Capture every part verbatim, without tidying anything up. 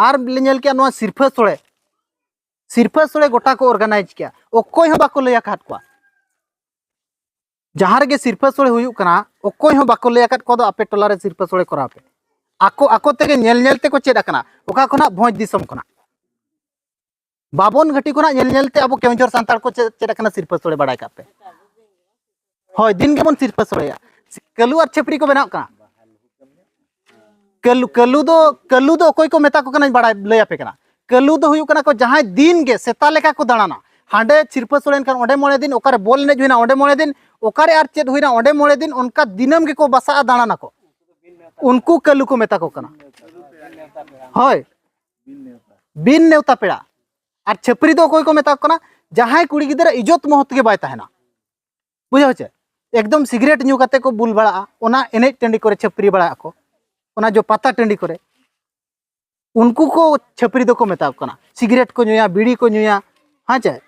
ᱟᱨ ᱞᱮ ᱧᱮᱞ ᱠᱮᱜᱼᱟ ᱱᱚᱣᱟ ᱥᱤᱨᱯᱷᱟᱹ ᱥᱳᱲᱮ, ᱥᱤᱨᱯᱷᱟᱹ ᱥᱳᱲᱮ ᱜᱚᱴᱟ ᱠᱚ organize ᱠᱮᱜᱼᱟ, ᱚᱠᱚᱭ ᱦᱚᱸ ᱵᱟᱠᱚ ᱞᱟᱹᱭ ᱟᱠᱟᱫ ᱠᱚᱣᱟ᱾ ᱡᱟᱦᱟᱸ ᱨᱮᱜᱮ ᱥᱤᱨᱯᱷᱟᱹ ᱥᱳᱲᱮ ᱦᱩᱭᱩᱜ ᱠᱟᱱᱟ, ᱚᱠᱚᱭ ᱦᱚᱸ ᱵᱟᱠᱚ ᱞᱟᱹᱭ ᱟᱠᱟᱫ ᱠᱚᱣᱟ ᱫᱚ ᱟᱯᱮ ᱴᱚᱞᱟ ᱨᱮ ᱥᱤᱨᱯᱷᱟᱹ ᱥᱳᱲᱮ ᱠᱚᱨᱟᱣ ᱯᱮ᱾ ᱟᱠᱚ ᱟᱠᱚ ᱛᱮᱜᱮ ᱧᱮᱞ ᱧᱮᱞ ᱛᱮᱠᱚ ᱪᱮᱫ ᱟᱠᱟᱱᱟ᱾ ᱚᱠᱟ ᱠᱷᱚᱱᱟᱜ? ᱵᱷᱚᱸᱡᱽ ᱫᱤᱥᱚᱢ ᱠᱷᱚᱱᱟᱜ᱾ ᱵᱟᱵᱚᱱ ᱜᱷᱟᱹᱴᱤ ᱠᱷᱚᱱᱟᱜ ᱧᱮᱞ ᱧᱮᱞ ᱛᱮ ᱟᱵᱚ ᱠᱮᱣᱚᱱᱡᱷᱚᱨ ᱥᱟᱱᱛᱟᱲ ᱠᱚ ᱪᱮᱫ, ᱪᱮᱫ ᱟᱠᱟᱱᱟ ᱥᱤᱨᱯᱷᱟᱹ ᱥᱳᱲᱮ, ᱵᱟᱲᱟᱭ ᱠᱟᱜ ᱯᱮ᱾ ᱦᱳᱭ, ᱫᱤᱱ ᱜᱮᱵᱚᱱ ᱥᱤᱨᱯᱷᱟᱹ ᱥᱳᱲᱮᱭᱟ᱾ ᱠᱟᱹᱞᱩ ᱟᱨ ᱪᱷᱟᱹᱯᱨᱤ ᱠᱚ ᱵᱮᱱᱟᱣ ᱠᱟᱱᱟ᱾ ᱠᱟᱹᱞᱩ, ᱠᱟᱹᱞᱩ ᱫᱚ, ᱠᱟᱹᱞᱩ ᱫᱚ ᱚᱠᱚᱭ ᱠᱚ ᱢᱮᱛᱟ ᱠᱚ ᱠᱟᱱᱟᱧ ᱵᱟᱲᱟᱭ, ᱞᱟᱹᱭ ᱟᱯᱮ ᱠᱟᱱᱟ᱾ ᱠᱟᱹᱞᱩ ᱫᱚ ᱦᱩᱭᱩᱜ ᱠᱟᱱᱟ ᱠᱚ ᱡᱟᱦᱟᱸᱭ ᱫᱤᱱ ᱜᱮ ᱥᱮᱛᱟ ᱞᱮᱠᱟ ᱠᱚ ᱫᱟᱬᱟᱱᱟ᱾ ᱦᱟᱸᱰᱮ ᱥᱤᱨᱯᱷᱟᱹ ᱥᱳᱲᱮ ᱮᱱᱠᱷᱟᱱ ᱚᱸᱰᱮ ᱢᱚᱬᱮ ᱫᱤᱱ, ᱚᱠᱟᱨᱮ ᱵᱚᱞ ᱮᱱᱮᱡ ᱦᱩᱭᱱᱟ ᱚᱸᱰᱮ ᱢᱚᱬᱮ ᱫᱤᱱ, ᱚᱠᱟᱨᱮ ᱟᱨ ᱪᱮᱫ ᱦᱩᱭᱱᱟ ᱚᱸᱰᱮ ᱢᱚᱬᱮ ᱫᱤᱱ, ᱚᱱᱠᱟ ᱫᱤᱱᱟᱹᱢ ᱜᱮᱠᱚ ᱵᱟᱥᱟᱜᱼᱟ, ᱫᱟᱬᱟᱱᱟᱠᱚ᱾ ᱩᱱᱠᱩ ᱠᱟᱹᱞᱩ ᱠᱚ ᱢᱮᱛᱟ ᱠᱚ ᱠᱟᱱᱟ᱾ ᱦᱳᱭ, ᱵᱤᱱ ᱱᱮᱣᱛᱟ ᱯᱮᱲᱟ᱾ ᱟᱨ ᱪᱷᱟᱹᱯᱨᱤ ᱫᱚ ᱚᱠᱚᱭ ᱠᱚ ᱢᱮᱛᱟ ᱠᱚ ᱠᱟᱱᱟ? ᱡᱟᱦᱟᱸᱭ ᱠᱩᱲᱤ ᱜᱤᱫᱽᱨᱟᱹ ᱤᱡᱽᱡᱚᱛ ᱢᱚᱦᱚᱛ ᱜᱮ ᱵᱟᱭ ᱛᱟᱦᱮᱱᱟ, ᱵᱩᱡᱷᱟᱹᱣ ᱪᱮ? ᱮᱠᱫᱚᱢ ᱥᱤᱜᱨᱮᱴ ᱧᱩ ᱠᱟᱛᱮ ᱠᱚ ᱵᱩᱞ ᱵᱟᱲᱟᱜᱼᱟ, ᱚᱱᱟ ᱮᱱᱮᱡ ᱴᱟᱺᱰᱤ ᱠᱚᱨᱮ ᱪᱷᱟᱹᱯᱨᱤ ᱵᱟᱲᱟᱜ ᱟᱠᱚ, ᱚᱱᱟ ᱡᱚ ᱯᱟᱛᱟ ᱴᱟᱺᱰᱤ ᱠᱚᱨᱮ᱾ ᱩᱱᱠᱩ ᱠᱚ ᱪᱷᱟᱹᱯᱨᱤ ᱫᱚᱠᱚ ᱢᱮᱛᱟ ᱠᱚ ᱠᱟᱱᱟ᱾ ᱥᱤᱜᱨᱮᱴ ᱠᱚ ᱧᱩᱭᱟ, ᱵᱤᱲᱤ ᱠᱚ ᱧᱩᱭᱟ, ᱦᱮᱸ ᱪᱮ?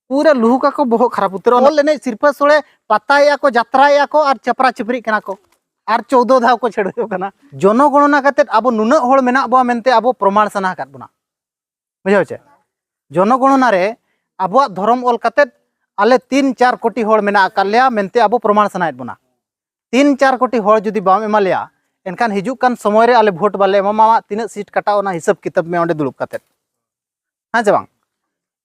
ᱯᱩᱨᱟᱹ ᱞᱩᱦᱩᱠ ᱟᱠᱚ, ᱵᱚᱦᱚᱜ ᱠᱷᱟᱨᱟᱯ ᱩᱛᱟᱹᱨᱚᱜᱼᱟ᱾ ᱵᱚᱞ ᱮᱱᱮᱡ, ᱥᱤᱨᱯᱷᱟᱹ ᱥᱳᱲᱮ, ᱯᱟᱛᱟᱭᱮᱫᱼᱟ ᱠᱚ, ᱡᱟᱛᱨᱟᱭᱮᱫᱼᱟ ᱠᱚ ᱟᱨ ᱪᱟᱯᱨᱟ ᱪᱤᱯᱨᱤᱜ ᱠᱟᱱᱟ ᱠᱚ ᱟᱨ ᱪᱳᱫᱽᱫᱳ ᱫᱷᱟᱣ ᱠᱚ ᱪᱷᱟᱹᱲᱟᱹᱣ ᱠᱟᱱᱟ᱾ ᱡᱚᱱᱚᱜᱚᱬᱚᱱᱟ ᱠᱟᱛᱮᱫ ᱟᱵᱚ ᱱᱩᱱᱟᱹᱜ ᱦᱚᱲ ᱢᱮᱱᱟᱜ ᱵᱚᱱᱟ ᱢᱮᱱᱛᱮ ᱟᱵᱚ ᱯᱨᱚᱢᱟᱬ ᱥᱟᱱᱟ ᱟᱠᱟᱫ ᱵᱚᱱᱟ, ᱵᱩᱡᱷᱟᱹᱣ ᱪᱮ? ᱡᱚᱱᱚᱜᱚᱬᱚᱱᱟ ᱨᱮ ᱟᱵᱚᱣᱟᱜ ᱫᱷᱚᱨᱚᱢ ᱚᱞ ᱠᱟᱛᱮᱫ ᱟᱞᱮ ᱛᱤᱱ ᱪᱟᱨ ᱠᱳᱴᱤ ᱦᱚᱲ ᱢᱮᱱᱟᱜ ᱟᱠᱟᱫ ᱞᱮᱭᱟ ᱢᱮᱱᱛᱮ ᱟᱵᱚ ᱯᱨᱚᱢᱟᱬ ᱥᱟᱱᱟᱭᱮᱫ ᱵᱚᱱᱟ᱾ ᱛᱤᱱ ᱪᱟᱨ ᱠᱳᱴᱤ ᱦᱚᱲ ᱡᱩᱫᱤ ᱵᱟᱢ ᱮᱢᱟ ᱞᱮᱭᱟ, ᱮᱱᱠᱷᱟᱱ ᱦᱤᱡᱩᱜ ᱠᱟᱱ ᱥᱚᱢᱚᱭ ᱨᱮ ᱟᱞᱮ ᱵᱷᱳᱴ ᱵᱟᱞᱮ ᱮᱢᱟᱢᱟ, ᱛᱤᱱᱟᱹᱜ ᱥᱤᱴ ᱠᱟᱴᱟᱣ ᱚᱱᱟ ᱦᱤᱥᱟᱹᱵ ᱠᱤᱛᱟᱹᱵ ᱢᱮ ᱚᱸᱰᱮ ᱫᱩᱲᱩᱵ ᱠᱟᱛᱮᱫ, ᱦᱮᱸ ᱥᱮ ᱵᱟᱝ?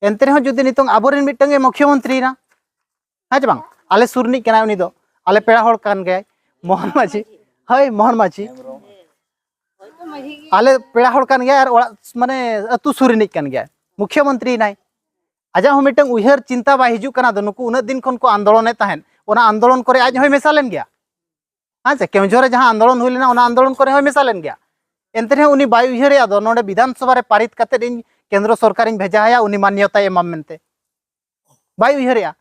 ᱮᱱᱛᱮ ᱨᱮᱦᱚᱸ ᱡᱩᱫᱤ ᱱᱤᱛᱚᱝ ᱟᱵᱚᱨᱮᱱ ᱢᱤᱫᱴᱟᱝ ᱮ ᱢᱩᱠᱷᱭᱚᱢᱚᱱᱛᱨᱤᱭᱮᱱᱟ, ᱦᱮᱸ ᱪᱮ ᱵᱟᱝ? ᱟᱞᱮ ᱥᱩᱨ ᱨᱤᱱᱤᱡ ᱠᱟᱱᱟᱭ ᱩᱱᱤ ᱫᱚ, ᱟᱞᱮ ᱯᱮᱲᱟ ᱦᱚᱲ ᱠᱟᱱ ᱜᱮᱭᱟᱭ, ᱢᱳᱦᱚᱱ ᱢᱟᱹᱡᱷᱤ᱾ ᱦᱳᱭ, ᱢᱳᱦᱚᱱ ᱢᱟᱹᱡᱷᱤ᱾ ᱟᱞᱮ ᱯᱮᱲᱟ ᱦᱚᱲ ᱠᱟᱱ ᱜᱮᱭᱟᱭ ᱟᱨ ᱚᱲᱟᱜ, ᱢᱟᱱᱮ, ᱟᱹᱛᱩ ᱥᱩᱨ ᱨᱤᱱᱤᱡ ᱠᱟᱱ ᱜᱮᱭᱟᱭ, ᱢᱩᱠᱷᱭᱚᱢᱚᱱᱛᱨᱤᱭᱮᱱᱟᱭ᱾ ᱟᱡᱟᱜ ᱦᱚᱸ ᱢᱤᱫᱴᱟᱝ ᱩᱭᱦᱟᱹᱨ ᱪᱤᱱᱛᱟ ᱵᱟᱭ ᱦᱤᱡᱩᱜ ᱠᱟᱱᱟ᱾ ᱫᱚ ᱱᱩᱠᱩ ᱩᱱᱟᱹᱜ ᱫᱤᱱ ᱠᱷᱚᱱ ᱠᱚ ᱟᱱᱫᱳᱞᱚᱱᱮᱫ ᱛᱟᱦᱮᱸᱫ, ᱚᱱᱟ ᱟᱱᱫᱳᱞᱚᱱ ᱠᱚᱨᱮ ᱟᱡ ᱦᱚᱸᱭ ᱢᱮᱥᱟ ᱞᱮᱱ ᱜᱮᱭᱟ᱾ ᱦᱮᱸ ᱥᱮ, ᱠᱮᱣᱚᱱᱡᱷᱚᱨ ᱨᱮ ᱡᱟᱦᱟᱸ ᱟᱱᱫᱳᱞᱚᱱ ᱦᱩᱭ ᱞᱮᱱᱟ, ᱚᱱᱟ ᱟᱱᱫᱳᱞᱚᱱ ᱠᱚᱨᱮ ᱦᱚᱸᱭ ᱢᱮᱥᱟ ᱞᱮᱱ ᱜᱮᱭᱟ᱾ ᱮᱱᱛᱮ ᱨᱮᱦᱚᱸ ᱩᱱᱤ ᱵᱟᱭ ᱩᱭᱦᱟᱹᱨᱮᱜᱼᱟ ᱫᱚ, ᱱᱚᱰᱮ ᱵᱤᱫᱷᱟᱱ ᱥᱚᱵᱷᱟ ᱨᱮ ᱯᱟᱨᱤᱛ ᱠᱟᱛᱮᱫ ᱤᱧ ᱠᱮᱱᱫᱨᱚ ᱥᱚᱨᱠᱟᱨᱤᱧ ᱵᱷᱮᱡᱟ ᱟᱭᱟ, ᱩᱱᱤ ᱢᱟᱱᱭᱚᱛᱟᱭ ᱮᱢᱟᱢ ᱢᱮᱱᱛᱮ᱾ ᱵᱟᱭ ᱩᱭᱦᱟᱹᱨᱮᱜᱼᱟ᱾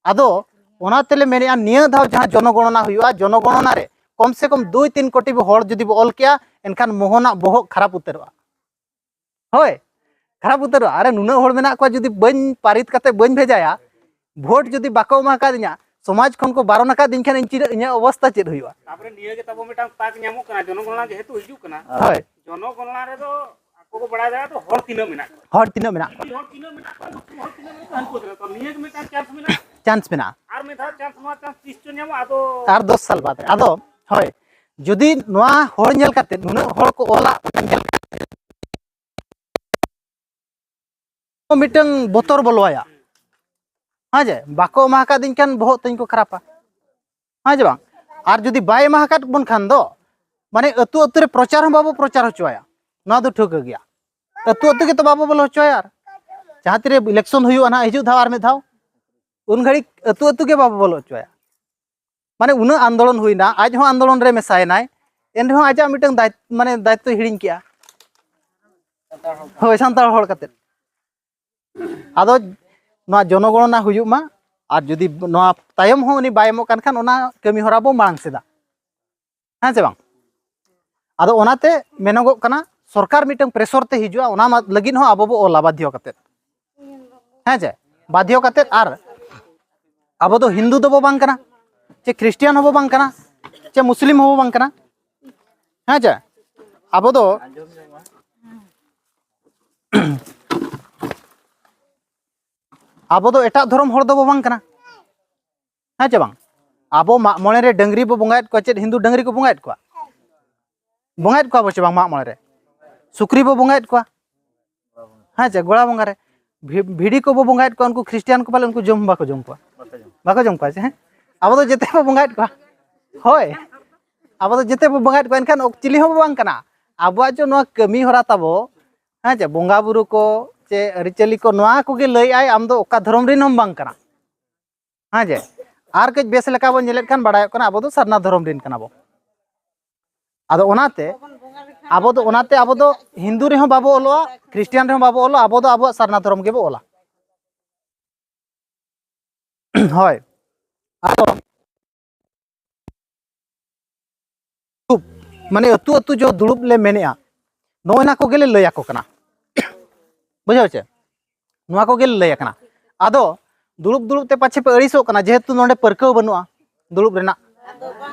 ᱟᱫᱚ ᱚᱱᱟ ᱛᱮᱞᱮ ᱢᱮᱱᱮᱜᱼᱟ, ᱱᱤᱭᱟᱹ ᱫᱷᱟᱣ ᱡᱟᱦᱟᱸ ᱡᱚᱱᱚᱜᱚᱬᱚᱱᱟ ᱦᱩᱭᱩᱜᱼᱟ, ᱡᱚᱱᱚᱜᱚᱬᱚᱱᱟ ᱨᱮ ᱠᱚᱢ ᱥᱮ ᱠᱚᱢ ᱫᱩᱭ ᱛᱤᱱ ᱠᱳᱴᱤ ᱦᱚᱲ ᱡᱩᱫᱤ ᱵᱚ ᱚᱞ ᱠᱮᱭᱟ, ᱮᱱᱠᱷᱟᱱ ᱢᱳᱦᱚᱱᱟᱜ ᱵᱚᱦᱚᱜ ᱠᱷᱟᱨᱟᱯ ᱩᱛᱟᱹᱨᱚᱜᱼᱟ᱾ ᱦᱳᱭ, ᱠᱷᱟᱨᱟᱯ ᱩᱛᱟᱹᱨᱚᱜᱼᱟ᱾ ᱟᱨᱮ, ᱱᱩᱱᱟᱹᱜ ᱦᱚᱲ ᱢᱮᱱᱟᱜ ᱠᱚᱣᱟ, ᱡᱩᱫᱤ ᱵᱟᱹᱧ ᱯᱟᱨᱤᱛ ᱠᱟᱛᱮ ᱵᱟᱹᱧ ᱵᱷᱮᱡᱟᱭᱟ, ᱵᱷᱳᱴ ᱡᱩᱫᱤ ᱵᱟᱠᱚ ᱮᱢᱟ ᱟᱠᱟᱫᱤᱧᱟ, ᱥᱚᱢᱟᱡᱽ ᱠᱷᱚᱱ ᱠᱚ ᱵᱟᱨᱚᱱ ᱟᱠᱟᱫᱤᱧ ᱠᱷᱟᱱ ᱤᱧ ᱪᱮᱫ, ᱤᱧᱟᱹᱜ ᱚᱵᱚᱥᱛᱟ ᱪᱮᱫ ᱦᱩᱭᱩᱜᱼᱟ? ᱛᱟᱯᱚᱨᱮ ᱱᱤᱭᱟᱹ ᱜᱮ ᱛᱟᱵᱚ ᱢᱤᱫᱴᱟᱝ ᱛᱟᱠ ᱧᱟᱢᱚᱜ ᱠᱟᱱᱟ, ᱡᱚᱱᱚᱜᱚᱬᱚᱱᱟ ᱡᱮᱦᱮᱛᱩ ᱦᱤᱡᱩᱜ ᱠᱟᱱᱟ᱾ ᱦᱳᱭ᱾ ᱡᱚᱱᱚᱜᱚᱬᱚᱱᱟ ᱨᱮᱫᱚ ᱠᱚ ᱵᱟᱲᱟᱭ ᱫᱟᱲᱮᱭᱟᱜᱼᱟ ᱛᱚ, ᱦᱚᱲ ᱛᱤᱱᱟᱹᱜ ᱢᱮᱱᱟᱜ ᱠᱚᱣᱟ᱾ ᱦᱚᱲ ᱛᱤᱱᱟᱹᱜ ᱢᱮᱱᱟᱜ ᱠᱚᱣᱟ? ᱦᱚᱲ ᱛᱤᱱᱟᱹᱜ ᱢᱮᱱᱟᱜ ᱠᱚᱣᱟ, ᱱᱩᱠᱩ ᱦᱚᱲ ᱛᱤᱱᱟᱹᱜ ᱢᱮᱱᱟᱜ ᱠᱚᱣᱟ, ᱦᱟᱹᱱᱠᱩ ᱛᱤᱱᱟᱹᱜ ᱠᱚᱣᱟ᱾ ᱱᱤᱭᱟᱹ ᱜᱮ ᱢᱤᱫᱴᱟᱝ ᱪᱟᱱᱥ ᱢᱮᱱᱟᱜᱼᱟ᱾ ᱟᱨ ᱢᱤᱫ ᱫᱷᱟᱣ ᱪᱟᱱᱥ, ᱱᱚᱣᱟ ᱪᱟᱱᱥ ᱛᱤᱥ ᱪᱚ ᱧᱟᱢᱚᱜᱼᱟ, ᱟᱫᱚ ᱟᱨ ᱫᱚᱥ ᱥᱟᱞ ᱵᱟᱫᱽ ᱨᱮ᱾ ᱟᱫᱚ ᱦᱳᱭ, ᱡᱩᱫᱤ ᱱᱚᱣᱟ ᱦᱚᱲ ᱧᱮᱞ ᱠᱟᱛᱮ, ᱱᱩᱱᱟᱹᱜ ᱦᱚᱲ ᱠᱚ ᱚᱞᱟ, ᱚᱱᱟ ᱧᱮᱞ ᱠᱟᱛᱮ ᱢᱤᱫᱴᱟᱝ ᱵᱚᱛᱚᱨ ᱵᱚᱞᱚᱣᱟᱭᱟ᱾ ᱦᱮᱸ ᱡᱮ, ᱵᱟᱠᱚ ᱮᱢᱟ ᱟᱠᱟᱫᱤᱧ ᱠᱷᱟᱱ ᱵᱚᱦᱚᱜ ᱛᱤᱧ ᱠᱚ ᱠᱷᱟᱨᱟᱯᱟ᱾ ᱦᱮᱸ ᱡᱮ ᱵᱟᱝ? ᱟᱨ ᱡᱩᱫᱤ ᱵᱟᱭ ᱮᱢᱟ ᱟᱠᱟᱫ ᱵᱚᱱ ᱠᱷᱟᱱ ᱫᱚ, ᱢᱟᱱᱮ, ᱟᱹᱛᱩ ᱟᱹᱛᱩ ᱨᱮ ᱯᱨᱚᱪᱟᱨ ᱦᱚᱸ ᱵᱟᱵᱚ ᱯᱨᱚᱪᱟᱨ ᱦᱚᱪᱚᱣᱟᱭᱟ, ᱱᱚᱣᱟ ᱫᱚ ᱴᱷᱟᱹᱣᱠᱟᱹ ᱜᱮᱭᱟ᱾ ᱟᱹᱛᱩ ᱟᱹᱛᱩ ᱜᱮᱛᱚ ᱵᱟᱵᱚ ᱵᱚᱞᱚ ᱦᱚᱪᱚᱣᱟᱭᱟ᱾ ᱟᱨ ᱡᱟᱦᱟᱸ ᱛᱤᱨᱮ ᱤᱞᱮᱠᱥᱚᱱ ᱦᱩᱭᱩᱜᱼᱟ ᱱᱟᱦᱟᱜ, ᱦᱤᱡᱩᱜ ᱫᱷᱟᱣ ᱟᱨ ᱢᱤᱫ ᱫᱷᱟᱣ, ᱩᱱ ᱜᱷᱟᱹᱲᱤᱡ ᱟᱹᱛᱩ ᱟᱹᱛᱩ ᱜᱮ ᱵᱟᱵᱚ ᱵᱚᱞᱚ ᱦᱚᱪᱚᱣᱟᱭᱟ᱾ ᱢᱟᱱᱮ, ᱩᱱᱟᱹᱜ ᱟᱱᱫᱳᱞᱚᱱ ᱦᱩᱭᱱᱟ, ᱟᱡ ᱦᱚᱸ ᱟᱱᱫᱳᱞᱚᱱ ᱨᱮ ᱢᱮᱥᱟᱭᱮᱱᱟᱭ, ᱮᱱ ᱨᱮᱦᱚᱸ ᱟᱡᱟᱜ ᱢᱤᱫᱴᱟᱝ ᱫᱟᱭ-, ᱢᱟᱱᱮ, ᱫᱟᱭᱤᱛᱛᱚᱭ ᱦᱤᱲᱤᱧ ᱠᱮᱜᱼᱟ᱾ ᱦᱳᱭ, ᱥᱟᱱᱛᱟᱲ ᱦᱚᱲ ᱠᱟᱛᱮ᱾ ᱟᱫᱚ ᱱᱚᱣᱟ ᱡᱚᱱᱚᱜᱚᱬᱚᱱᱟ ᱦᱩᱭᱩᱜ ᱢᱟ, ᱟᱨ ᱡᱩᱫᱤ ᱱᱚᱣᱟ ᱛᱟᱭᱚᱢ ᱦᱚᱸ ᱩᱱᱤ ᱵᱟᱭ ᱮᱢᱚᱜ ᱠᱟᱱ ᱠᱷᱟᱱ, ᱚᱱᱟ ᱠᱟᱹᱢᱤ ᱦᱚᱨᱟ ᱵᱚ ᱢᱟᱲᱟᱝ ᱥᱮᱫᱟ᱾ ᱦᱮᱸ ᱥᱮ ᱵᱟᱝ? ᱟᱫᱚ ᱚᱱᱟᱛᱮ ᱢᱮᱱᱚᱜᱚᱜ ᱠᱟᱱᱟ, ᱥᱚᱨᱠᱟᱨ ᱢᱤᱫᱴᱟᱝ ᱯᱨᱮᱥᱚᱨ ᱛᱮ ᱦᱤᱡᱩᱜᱼᱟ, ᱚᱱᱟ ᱢᱟ-, ᱞᱟᱹᱜᱤᱫ ᱦᱚᱸ ᱟᱵᱚ ᱵᱚ ᱚᱞᱟ ᱵᱟᱫᱽᱫᱷᱚ ᱠᱟᱛᱮ᱾ ᱦᱮᱸ ᱪᱮ? ᱵᱟᱫᱽᱫᱷᱚ ᱠᱟᱛᱮ᱾ ᱟᱨ ᱟᱵᱚ ᱫᱚ ᱦᱤᱱᱫᱩ ᱫᱚᱵᱚ ᱵᱟᱝ ᱠᱟᱱᱟ, ᱪᱮ ᱠᱷᱨᱤᱥᱴᱤᱭᱟᱱ ᱦᱚᱸᱵᱚ ᱵᱟᱝ ᱠᱟᱱᱟ, ᱪᱮ ᱢᱩᱥᱞᱤᱢ ᱦᱚᱸᱵᱚ ᱵᱟᱝ ᱠᱟᱱᱟ᱾ ᱦᱮᱸ ᱪᱮ? ᱟᱵᱚ ᱫᱚ, ᱟᱵᱚ ᱫᱚ ᱮᱴᱟᱜ ᱫᱷᱚᱨᱚᱢ ᱦᱚᱲ ᱫᱚᱵᱚ ᱵᱟᱝ ᱠᱟᱱᱟ᱾ ᱦᱮᱸ ᱪᱮ ᱵᱟᱝ? ᱟᱵᱚ ᱢᱟᱜ ᱢᱚᱬᱮ ᱨᱮ ᱰᱟᱹᱝᱨᱤ ᱵᱚ ᱵᱚᱸᱜᱟᱭᱮᱫ ᱠᱚᱣᱟ, ᱪᱮᱫ ᱦᱤᱱᱫᱩ ᱰᱟᱹᱝᱨᱤ ᱠᱚ ᱵᱚᱸᱜᱟᱭᱮᱫ ᱠᱚᱣᱟ? ᱵᱚᱸᱜᱟᱭᱮᱫ ᱠᱚᱣᱟ ᱵᱚ ᱪᱮ ᱵᱟᱝ ᱢᱟᱜ ᱢᱚᱬᱮ ᱨᱮ? ᱥᱩᱠᱨᱤ ᱵᱚ ᱵᱚᱸᱜᱟᱭᱮᱫ ᱠᱚᱣᱟ᱾ ᱦᱮᱸ ᱪᱮ, ᱜᱚᱲᱟ ᱵᱚᱸᱜᱟ ᱨᱮ᱾ ᱵᱷᱤ-, ᱵᱷᱤᱰᱤ ᱠᱚᱵᱚ ᱵᱚᱸᱜᱟᱭᱮᱫ ᱠᱚᱣᱟ, ᱩᱱᱠᱩ ᱠᱷᱨᱤᱥᱴᱤᱭᱟᱱ ᱠᱚ ᱯᱟᱞᱮ ᱩᱱᱠᱩ ᱡᱚᱢ ᱵᱟᱠᱚ ᱡᱚᱢ ᱠᱚᱣᱟ᱾ ᱵᱟᱠᱚ ᱡᱚᱢ ᱠᱚᱣᱟ ᱪᱮ, ᱦᱮᱸ? ᱟᱵᱚ ᱫᱚ ᱡᱮᱛᱮ ᱵᱚ ᱵᱚᱸᱜᱟᱭᱮᱫ ᱠᱚᱣᱟ᱾ ᱦᱳᱭ᱾ ᱟᱵᱚ ᱫᱚ ᱡᱮᱛᱮ ᱵᱚ ᱵᱚᱸᱜᱟᱭᱮᱫ ᱠᱚᱣᱟ, ᱮᱱᱠᱷᱟᱱ ᱚᱠ-, ᱪᱤᱞᱤ ᱦᱚᱸ ᱵᱚ ᱵᱟᱝ ᱠᱟᱱᱟ᱾ ᱟᱵᱚᱣᱟᱜ ᱡᱮ ᱱᱚᱣᱟ ᱠᱟᱹᱢᱤ ᱦᱚᱨᱟ ᱛᱟᱵᱚ, ᱦᱮᱸ ᱪᱮ, ᱵᱚᱸᱜᱟ ᱵᱩᱨᱩ ᱠᱚ ᱪᱮ ᱟᱹᱨᱤᱪᱟᱹᱞᱤ ᱠᱚ, ᱱᱚᱣᱟ ᱠᱚᱜᱮ ᱞᱟᱹᱭ ᱟᱭ ᱟᱢ ᱫᱚ ᱚᱠᱟ ᱫᱷᱚᱨᱚᱢ ᱨᱮᱱ ᱦᱚᱸᱢ ᱵᱟᱝ ᱠᱟᱱᱟ᱾ ᱦᱮᱸ ᱡᱮ, ᱟᱨ ᱠᱟᱹᱡ ᱵᱮᱥ ᱞᱮᱠᱟ ᱵᱚᱱ ᱧᱮᱞᱮᱫ ᱠᱷᱟᱱ ᱵᱟᱲᱟᱭᱚᱜ ᱠᱟᱱᱟ ᱟᱵᱚ ᱫᱚ ᱥᱟᱨᱱᱟ ᱫᱷᱚᱨᱚᱢ ᱨᱮᱱ ᱠᱟᱱᱟ ᱵᱚ᱾ ᱟᱫᱚ ᱚᱱᱟᱛᱮ ᱟᱵᱚ ᱫᱚ, ᱚᱱᱟᱛᱮ ᱟᱵᱚ ᱫᱚ ᱦᱤᱱᱫᱩ ᱨᱮᱦᱚᱸ ᱵᱟᱵᱚ ᱚᱞᱚᱜᱼᱟ, ᱠᱷᱨᱤᱥᱴᱤᱭᱟᱱ ᱨᱮᱦᱚᱸ ᱵᱟᱵᱚ ᱚᱞᱚᱜᱼᱟ, ᱟᱵᱚ ᱫᱚ ᱟᱵᱚᱣᱟᱜ ᱥᱟᱨᱱᱟ ᱫᱷᱚᱨᱚᱢ ᱜᱮᱵᱚ ᱚᱞᱟ᱾ ᱦᱳᱭ᱾ ᱟᱫᱚ ᱢᱟᱱᱮ ᱟᱹᱛᱩ ᱟᱹᱛᱩ ᱡᱚ ᱫᱩᱲᱩᱵ ᱞᱮ ᱢᱮᱱᱮᱜᱼᱟ, ᱱᱚᱜᱼᱚᱭ ᱱᱟ ᱠᱚᱜᱮ ᱞᱮ ᱞᱟᱹᱭ ᱟᱠᱚ ᱠᱟᱱᱟ᱾ ᱵᱩᱡᱷᱟᱹᱣ ᱪᱮ? ᱱᱚᱣᱟ ᱠᱚᱜᱮ ᱞᱮ ᱞᱟᱹᱭ ᱟᱠᱟᱱᱟ᱾ ᱟᱫᱚ ᱫᱩᱲᱩᱵ ᱫᱩᱲᱩᱵ ᱛᱮ ᱯᱟᱪᱷᱮ ᱯᱮ ᱟᱹᱲᱤᱥᱚᱜ ᱠᱟᱱᱟ, ᱡᱮᱦᱮᱛᱩ ᱱᱚᱰᱮ ᱯᱟᱹᱨᱠᱟᱹᱣ ᱵᱟᱹᱱᱩᱜᱼᱟ ᱫᱩᱲᱩᱵ ᱨᱮᱱᱟᱜ᱾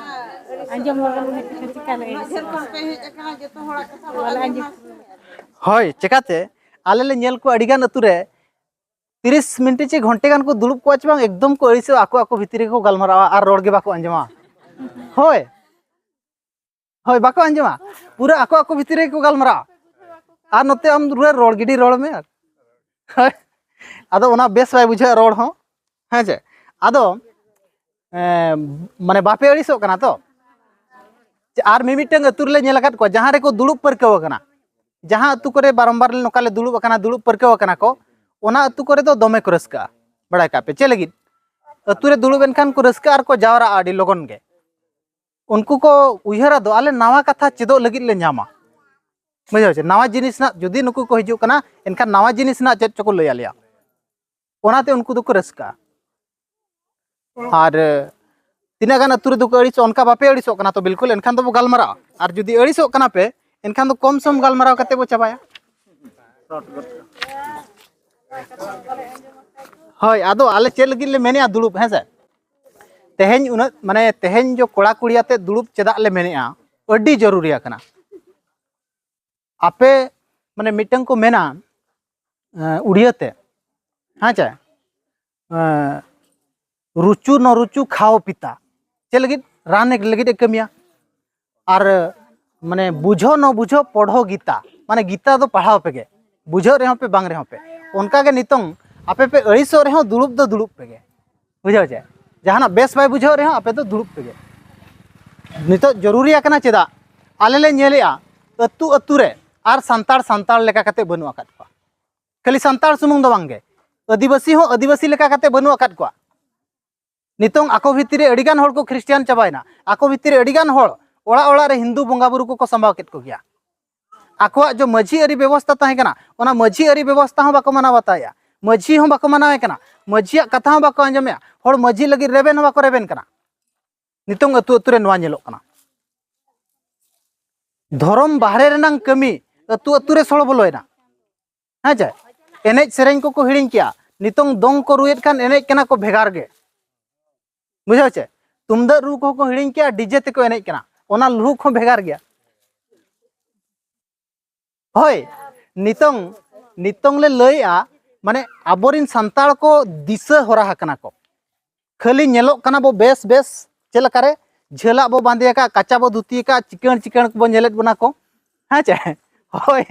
ᱟᱸᱡᱚᱢ ᱦᱚᱲ ᱵᱟᱹᱱᱩᱜ ᱠᱷᱟᱱ ᱪᱤᱠᱟ ᱞᱮ ᱟᱹᱲᱤᱥᱚᱜᱼᱟ? ᱵᱟᱞᱮ ᱟᱸᱡᱚᱢ᱾ ᱦᱳᱭ, ᱪᱮᱠᱟᱛᱮ? ᱟᱞᱮ ᱞᱮ ᱧᱮᱞ ᱠᱚᱣᱟ ᱟᱹᱰᱤ ᱜᱟᱱ ᱟᱹᱛᱩ ᱨᱮ ᱛᱤᱨᱤᱥ ᱢᱤᱱᱤᱴ ᱪᱮ ᱜᱷᱚᱱᱴᱮ ᱜᱟᱱ ᱠᱚ ᱫᱩᱲᱩᱵ ᱠᱚᱜᱼᱟ ᱪᱮ ᱵᱟᱝ, ᱮᱠᱫᱚᱢ ᱠᱚ ᱟᱹᱲᱤᱥᱚᱜᱼᱟ, ᱟᱠᱚ ᱟᱠᱚ ᱵᱷᱤᱛᱤᱨ ᱨᱮᱜᱮ ᱠᱚ ᱜᱟᱞᱢᱟᱨᱟᱣᱟ ᱟᱨ ᱨᱚᱲ ᱜᱮ ᱵᱟᱠᱚ ᱟᱸᱡᱚᱢᱟ᱾ ᱦᱳᱭ, ᱦᱳᱭ, ᱵᱟᱠᱚ ᱟᱸᱡᱚᱢᱟ, ᱯᱩᱨᱟᱹ ᱟᱠᱚ ᱟᱠᱚ ᱵᱷᱤᱛᱤᱨ ᱨᱮᱜᱮ ᱠᱚ ᱜᱟᱞᱢᱟᱨᱟᱣᱟ᱾ ᱟᱨ ᱱᱚᱛᱮ ᱟᱢ ᱯᱩᱨᱟᱹ ᱨᱚᱲ ᱜᱤᱰᱤ ᱨᱚᱲ ᱢᱮ᱾ ᱦᱳᱭ, ᱟᱫᱚ ᱚᱱᱟ ᱵᱮᱥ ᱵᱟᱭ ᱵᱩᱡᱷᱟᱹᱜᱼᱟ ᱨᱚᱲ ᱦᱚᱸ᱾ ᱦᱮᱸ ᱪᱮ? ᱟᱫᱚ ᱮᱸ, ᱢᱟᱱᱮ ᱵᱟᱯᱮ ᱟᱹᱲᱤᱥᱚᱜ ᱠᱟᱱᱟ ᱛᱚ? ᱟᱨ ᱢᱤᱢᱤᱫᱴᱟᱝ ᱟᱹᱛᱩ ᱨᱮᱞᱮ ᱧᱮᱞ ᱟᱠᱟᱫ ᱠᱚᱣᱟ, ᱡᱟᱦᱟᱸ ᱨᱮᱠᱚ ᱫᱩᱲᱩᱵ ᱯᱟᱹᱨᱠᱟᱹᱣ ᱟᱠᱟᱱᱟ, ᱡᱟᱦᱟᱸ ᱟᱹᱛᱩ ᱠᱚᱨᱮ ᱵᱟᱨᱚᱢᱵᱟᱨ ᱱᱚᱝᱠᱟ ᱞᱮ ᱫᱩᱲᱩᱵ ᱟᱠᱟᱱᱟ, ᱫᱩᱲᱩᱵ ᱯᱟᱹᱨᱠᱟᱹᱣ ᱟᱠᱟᱱᱟ ᱠᱚ, ᱚᱱᱟ ᱟᱹᱛᱩ ᱠᱚᱨᱮ ᱫᱚ ᱫᱚᱢᱮ ᱠᱚ ᱨᱟᱹᱥᱠᱟᱹᱜᱼᱟ᱾ ᱵᱟᱲᱟᱭ ᱠᱟᱜ ᱯᱮ ᱪᱮᱫ ᱞᱟᱹᱜᱤᱫ? ᱟᱹᱛᱩ ᱨᱮ ᱫᱩᱲᱩᱵ ᱮᱱᱠᱷᱟᱱ ᱠᱚ ᱨᱟᱹᱥᱠᱟᱹᱜᱼᱟ ᱟᱨ ᱠᱚ ᱡᱟᱣᱨᱟᱜᱼᱟ ᱟᱹᱰᱤ ᱞᱚᱜᱚᱱ ᱜᱮ᱾ ᱩᱱᱠᱩ ᱠᱚ ᱩᱭᱦᱟᱹᱨᱟ ᱫᱚ ᱟᱞᱮ ᱱᱟᱣᱟ ᱠᱟᱛᱷᱟ ᱪᱮᱫᱚᱜ ᱞᱟᱹᱜᱤᱫ ᱞᱮ ᱧᱟᱢᱟ᱾ ᱵᱩᱡᱷᱟᱹᱣ ᱪᱮ? ᱱᱟᱣᱟ ᱡᱤᱱᱤᱥ ᱨᱮᱱᱟᱜ ᱡᱩᱫᱤ ᱱᱩᱠᱩ ᱠᱚ ᱦᱤᱡᱩᱜ ᱠᱟᱱᱟ, ᱮᱱᱠᱷᱟᱱ ᱱᱟᱣᱟ ᱡᱤᱱᱤᱥ ᱨᱮᱱᱟᱜ ᱪᱮᱫ ᱪᱚᱠᱚ ᱞᱟᱹᱭ ᱟᱞᱮᱭᱟ, ᱚᱱᱟᱛᱮ ᱩᱱᱠᱩ ᱫᱚᱠᱚ ᱨᱟᱹᱥᱠᱟᱹᱜᱼᱟ᱾ ᱟᱨ ᱛᱤᱱᱟᱹᱜ ᱜᱟᱱ ᱟᱹᱛᱩ ᱨᱮᱫᱚ ᱠᱚ ᱟᱹᱲᱤᱥᱚᱜᱼᱟ? ᱚᱱᱠᱟ ᱵᱟᱯᱮ ᱟᱹᱲᱤᱥᱚᱜ ᱠᱟᱱᱟ ᱛᱚ? ᱵᱤᱞᱠᱩᱞ, ᱮᱱᱠᱷᱟᱱ ᱫᱚᱵᱚ ᱜᱟᱞᱢᱟᱨᱟᱜᱼᱟ᱾ ᱟᱨ ᱡᱩᱫᱤ ᱟᱹᱲᱤᱥᱚᱜ ᱠᱟᱱᱟ ᱯᱮ, ᱮᱱᱠᱷᱟᱱ ᱫᱚ ᱠᱚᱢ ᱥᱚᱢ ᱜᱟᱞᱢᱟᱨᱟᱣ ᱠᱟᱛᱮ ᱵᱚ ᱪᱟᱵᱟᱭᱟ᱾ ᱦᱳᱭ, ᱟᱫᱚ ᱟᱞᱮ ᱪᱮᱫ ᱞᱟᱹᱜᱤᱫ ᱞᱮ ᱢᱮᱱᱮᱜᱼᱟ ᱫᱩᱲᱩᱵ, ᱦᱮᱸ ᱥᱮ? ᱛᱮᱦᱮᱧ ᱩᱱᱟᱹᱜ, ᱢᱟᱱᱮ, ᱛᱮᱦᱮᱧ ᱡᱚ ᱠᱚᱲᱟ ᱠᱩᱲᱤ ᱟᱛᱮ ᱫᱩᱲᱩᱵ ᱪᱮᱫᱟᱜ ᱞᱮ ᱢᱮᱱᱮᱜᱼᱟ? ᱟᱹᱰᱤ ᱡᱚᱨᱩᱨᱤ ᱟᱠᱟᱱᱟ᱾ ᱟᱯᱮ, ᱢᱟᱱᱮ, ᱢᱤᱫᱴᱟᱝ ᱠᱚ ᱢᱮᱱᱟ, ᱮᱸ, ᱩᱲᱤᱭᱟᱹ ᱛᱮ, ᱦᱮᱸ ᱪᱮ? ᱮᱸ, ᱨᱩᱪᱩ ᱱᱚ ᱨᱩᱪᱩ ᱠᱷᱟᱣ ᱯᱤᱛᱟ᱾ ᱪᱮᱫ ᱞᱟᱹᱜᱤᱫ? ᱨᱟᱱ ᱞᱟᱹᱜᱤᱫ ᱮ ᱠᱟᱹᱢᱤᱭᱟ᱾ ᱟᱨ, ᱢᱟᱱᱮ, ᱵᱩᱡᱷᱚ ᱱᱚ ᱵᱩᱡᱷᱚ ᱯᱚᱲᱦᱚ ᱜᱤᱛᱟ, ᱢᱟᱱᱮ, ᱜᱤᱛᱟ ᱫᱚ ᱯᱟᱲᱦᱟᱣ ᱯᱮᱜᱮ, ᱵᱩᱡᱷᱟᱹᱣ ᱨᱮᱦᱚᱸ ᱯᱮ ᱵᱟᱝ ᱨᱮᱦᱚᱸ ᱯᱮ᱾ ᱚᱱᱠᱟᱜᱮ ᱱᱤᱛᱚᱝ ᱟᱯᱮ ᱯᱮ ᱟᱹᱲᱤᱥᱚᱜ ᱨᱮᱦᱚᱸ ᱫᱩᱲᱩᱵ ᱫᱚ ᱫᱩᱲᱩᱵ ᱯᱮᱜᱮ᱾ ᱵᱩᱡᱷᱟᱹᱣ ᱪᱮ? ᱡᱟᱦᱟᱱᱟᱜ ᱵᱮᱥ ᱵᱟᱭ ᱵᱩᱡᱷᱟᱹᱣ ᱨᱮᱦᱚᱸ ᱟᱯᱮ ᱫᱚ ᱫᱩᱲᱩᱵ ᱯᱮᱜᱮ᱾ ᱱᱤᱛᱚᱜ ᱡᱚᱨᱩᱨᱤ ᱟᱠᱟᱱᱟ᱾ ᱪᱮᱫᱟᱜ? ᱟᱞᱮ ᱞᱮ ᱧᱮᱞᱮᱜᱼᱟ ᱟᱹᱛᱩ ᱟᱹᱛᱩ ᱨᱮ ᱟᱨ ᱥᱟᱱᱛᱟᱲ ᱥᱟᱱᱛᱟᱲ ᱞᱮᱠᱟ ᱠᱟᱛᱮ ᱵᱟᱹᱱᱩᱜ ᱟᱠᱟᱫ ᱠᱚᱣᱟ᱾ ᱠᱷᱟᱹᱞᱤ ᱥᱟᱱᱛᱟᱲ ᱥᱩᱢᱩᱝ ᱫᱚ ᱵᱟᱝᱜᱮ, ᱟᱹᱫᱤᱵᱟᱹᱥᱤ ᱦᱚᱸ ᱟᱹᱫᱤᱵᱟᱹᱥᱤ ᱞᱮᱠᱟ ᱠᱟᱛᱮ ᱵᱟᱹᱱᱩᱜ ᱟᱠᱟᱫ ᱠᱚᱣᱟ᱾ ᱱᱤᱛᱚᱝ ᱟᱠᱚ ᱵᱷᱤᱛᱤᱨ ᱨᱮ ᱟᱹᱰᱤᱜᱟᱱ ᱦᱚᱲ ᱠᱚ ᱠᱷᱨᱤᱥᱴᱤᱭᱟᱱ ᱪᱟᱵᱟᱭᱮᱱᱟ᱾ ᱟᱠᱚ ᱵᱷᱤᱛᱤᱨ ᱨᱮ ᱟᱹᱰᱤᱜᱟᱱ ᱦᱚᱲ ᱚᱲᱟᱜ ᱚᱲᱟᱜ ᱨᱮ ᱦᱤᱱᱫᱩ ᱵᱚᱸᱜᱟ ᱵᱩᱨᱩ ᱠᱚᱠᱚ ᱥᱟᱢᱵᱟᱣ ᱠᱮᱫ ᱠᱚᱜᱮᱭᱟ᱾ ᱟᱠᱚᱣᱟᱜ ᱡᱚ ᱢᱟᱹᱡᱷᱤ ᱟᱹᱨᱤ ᱵᱮᱵᱚᱥᱛᱟ ᱛᱟᱦᱮᱸ ᱠᱟᱱᱟ, ᱚᱱᱟ ᱢᱟᱹᱡᱷᱤ ᱟᱹᱨᱤ ᱵᱮᱵᱚᱥᱛᱟ ᱦᱚᱸ ᱵᱟᱠᱚ ᱢᱟᱱᱟᱣ ᱵᱟᱛᱟᱣᱮᱫᱼᱟ᱾ ᱢᱟᱹᱡᱷᱤ ᱦᱚᱸ ᱵᱟᱠᱚ ᱢᱟᱱᱟᱣᱮ ᱠᱟᱱᱟ, ᱢᱟᱹᱡᱷᱤᱭᱟᱜ ᱠᱟᱛᱷᱟ ᱦᱚᱸ ᱵᱟᱠᱚ ᱟᱸᱡᱚᱢᱮᱫᱼᱟ᱾ ᱦᱚᱲ ᱢᱟᱹᱡᱷᱤ ᱞᱟᱹᱜᱤᱫ ᱨᱮᱵᱮᱱ ᱦᱚᱸ ᱵᱟᱠᱚ ᱨᱮᱵᱮᱱ ᱠᱟᱱᱟ᱾ ᱱᱤᱛᱚᱝ ᱟᱹᱛᱩ ᱟᱹᱛᱩ ᱨᱮ ᱱᱚᱣᱟ ᱧᱮᱞᱚᱜ ᱠᱟᱱᱟ᱾ ᱫᱷᱚᱨᱚᱢ ᱵᱟᱦᱨᱮ ᱨᱮᱱᱟᱝ ᱠᱟᱹᱢᱤ ᱟᱹᱛᱩ ᱟᱹᱛᱩ ᱨᱮ ᱥᱚᱲᱚ ᱵᱚᱞᱚᱭᱮᱱᱟ᱾ ᱦᱮᱸ ᱪᱮ? ᱮᱱᱮᱡ ᱥᱮᱨᱮᱧ ᱠᱚᱠᱚ ᱦᱤᱲᱤᱧ ᱠᱮᱜᱼᱟ᱾ ᱱᱤᱛᱚᱝ ᱫᱚᱝ ᱠᱚ ᱨᱩᱭᱮᱫ ᱠᱷᱟᱱ ᱮᱱᱮᱡ ᱠᱟᱱᱟ ᱠᱚ ᱵᱷᱮᱜᱟᱨ ᱜᱮ᱾ ᱵᱩᱡᱷᱟᱹᱣ ᱪᱮ? ᱛᱩᱢᱫᱟᱹᱜ ᱨᱩ ᱠᱚᱦᱚᱸ ᱠᱚ ᱦᱤᱲᱤᱧ ᱠᱮᱜᱼᱟ, ᱰᱤᱡᱮ ᱛᱮᱠᱚ ᱮᱱᱮᱡ ᱠᱟᱱᱟ᱾ ᱚᱱᱟ ᱞᱩᱦᱩᱠ ᱦᱚᱸ ᱵᱷᱮᱜᱟᱨ ᱜᱮᱭᱟ᱾ ᱦᱳᱭ, ᱱᱤᱛᱚᱝ, ᱱᱤᱛᱚᱝ ᱞᱮ ᱞᱟᱹᱭᱮᱜᱼᱟ, ᱢᱟᱱᱮ ᱟᱵᱚᱨᱤᱱ ᱥᱟᱱᱛᱟᱲ ᱠᱚ ᱫᱤᱥᱟᱹ ᱦᱚᱨᱟ ᱟᱠᱟᱱᱟ ᱠᱚ᱾ ᱠᱷᱟᱹᱞᱤ ᱧᱮᱞᱚᱜ ᱠᱟᱱᱟ ᱵᱚ ᱵᱮᱥ ᱵᱮᱥ, ᱪᱮᱫ ᱞᱮᱠᱟᱨᱮ ᱡᱷᱟᱹᱞᱟᱜ ᱵᱚ ᱵᱟᱸᱫᱮ ᱟᱠᱟᱫ, ᱠᱟᱪᱟ ᱵᱚ ᱫᱷᱩᱛᱤ ᱟᱠᱟᱫ, ᱪᱤᱠᱟᱹᱬ ᱪᱤᱠᱟᱹᱬ ᱠᱚᱵᱚ ᱧᱮᱞᱮᱫ ᱵᱚᱱᱟ ᱠᱚ, ᱦᱮᱸ ᱪᱮ? ᱦᱳᱭ,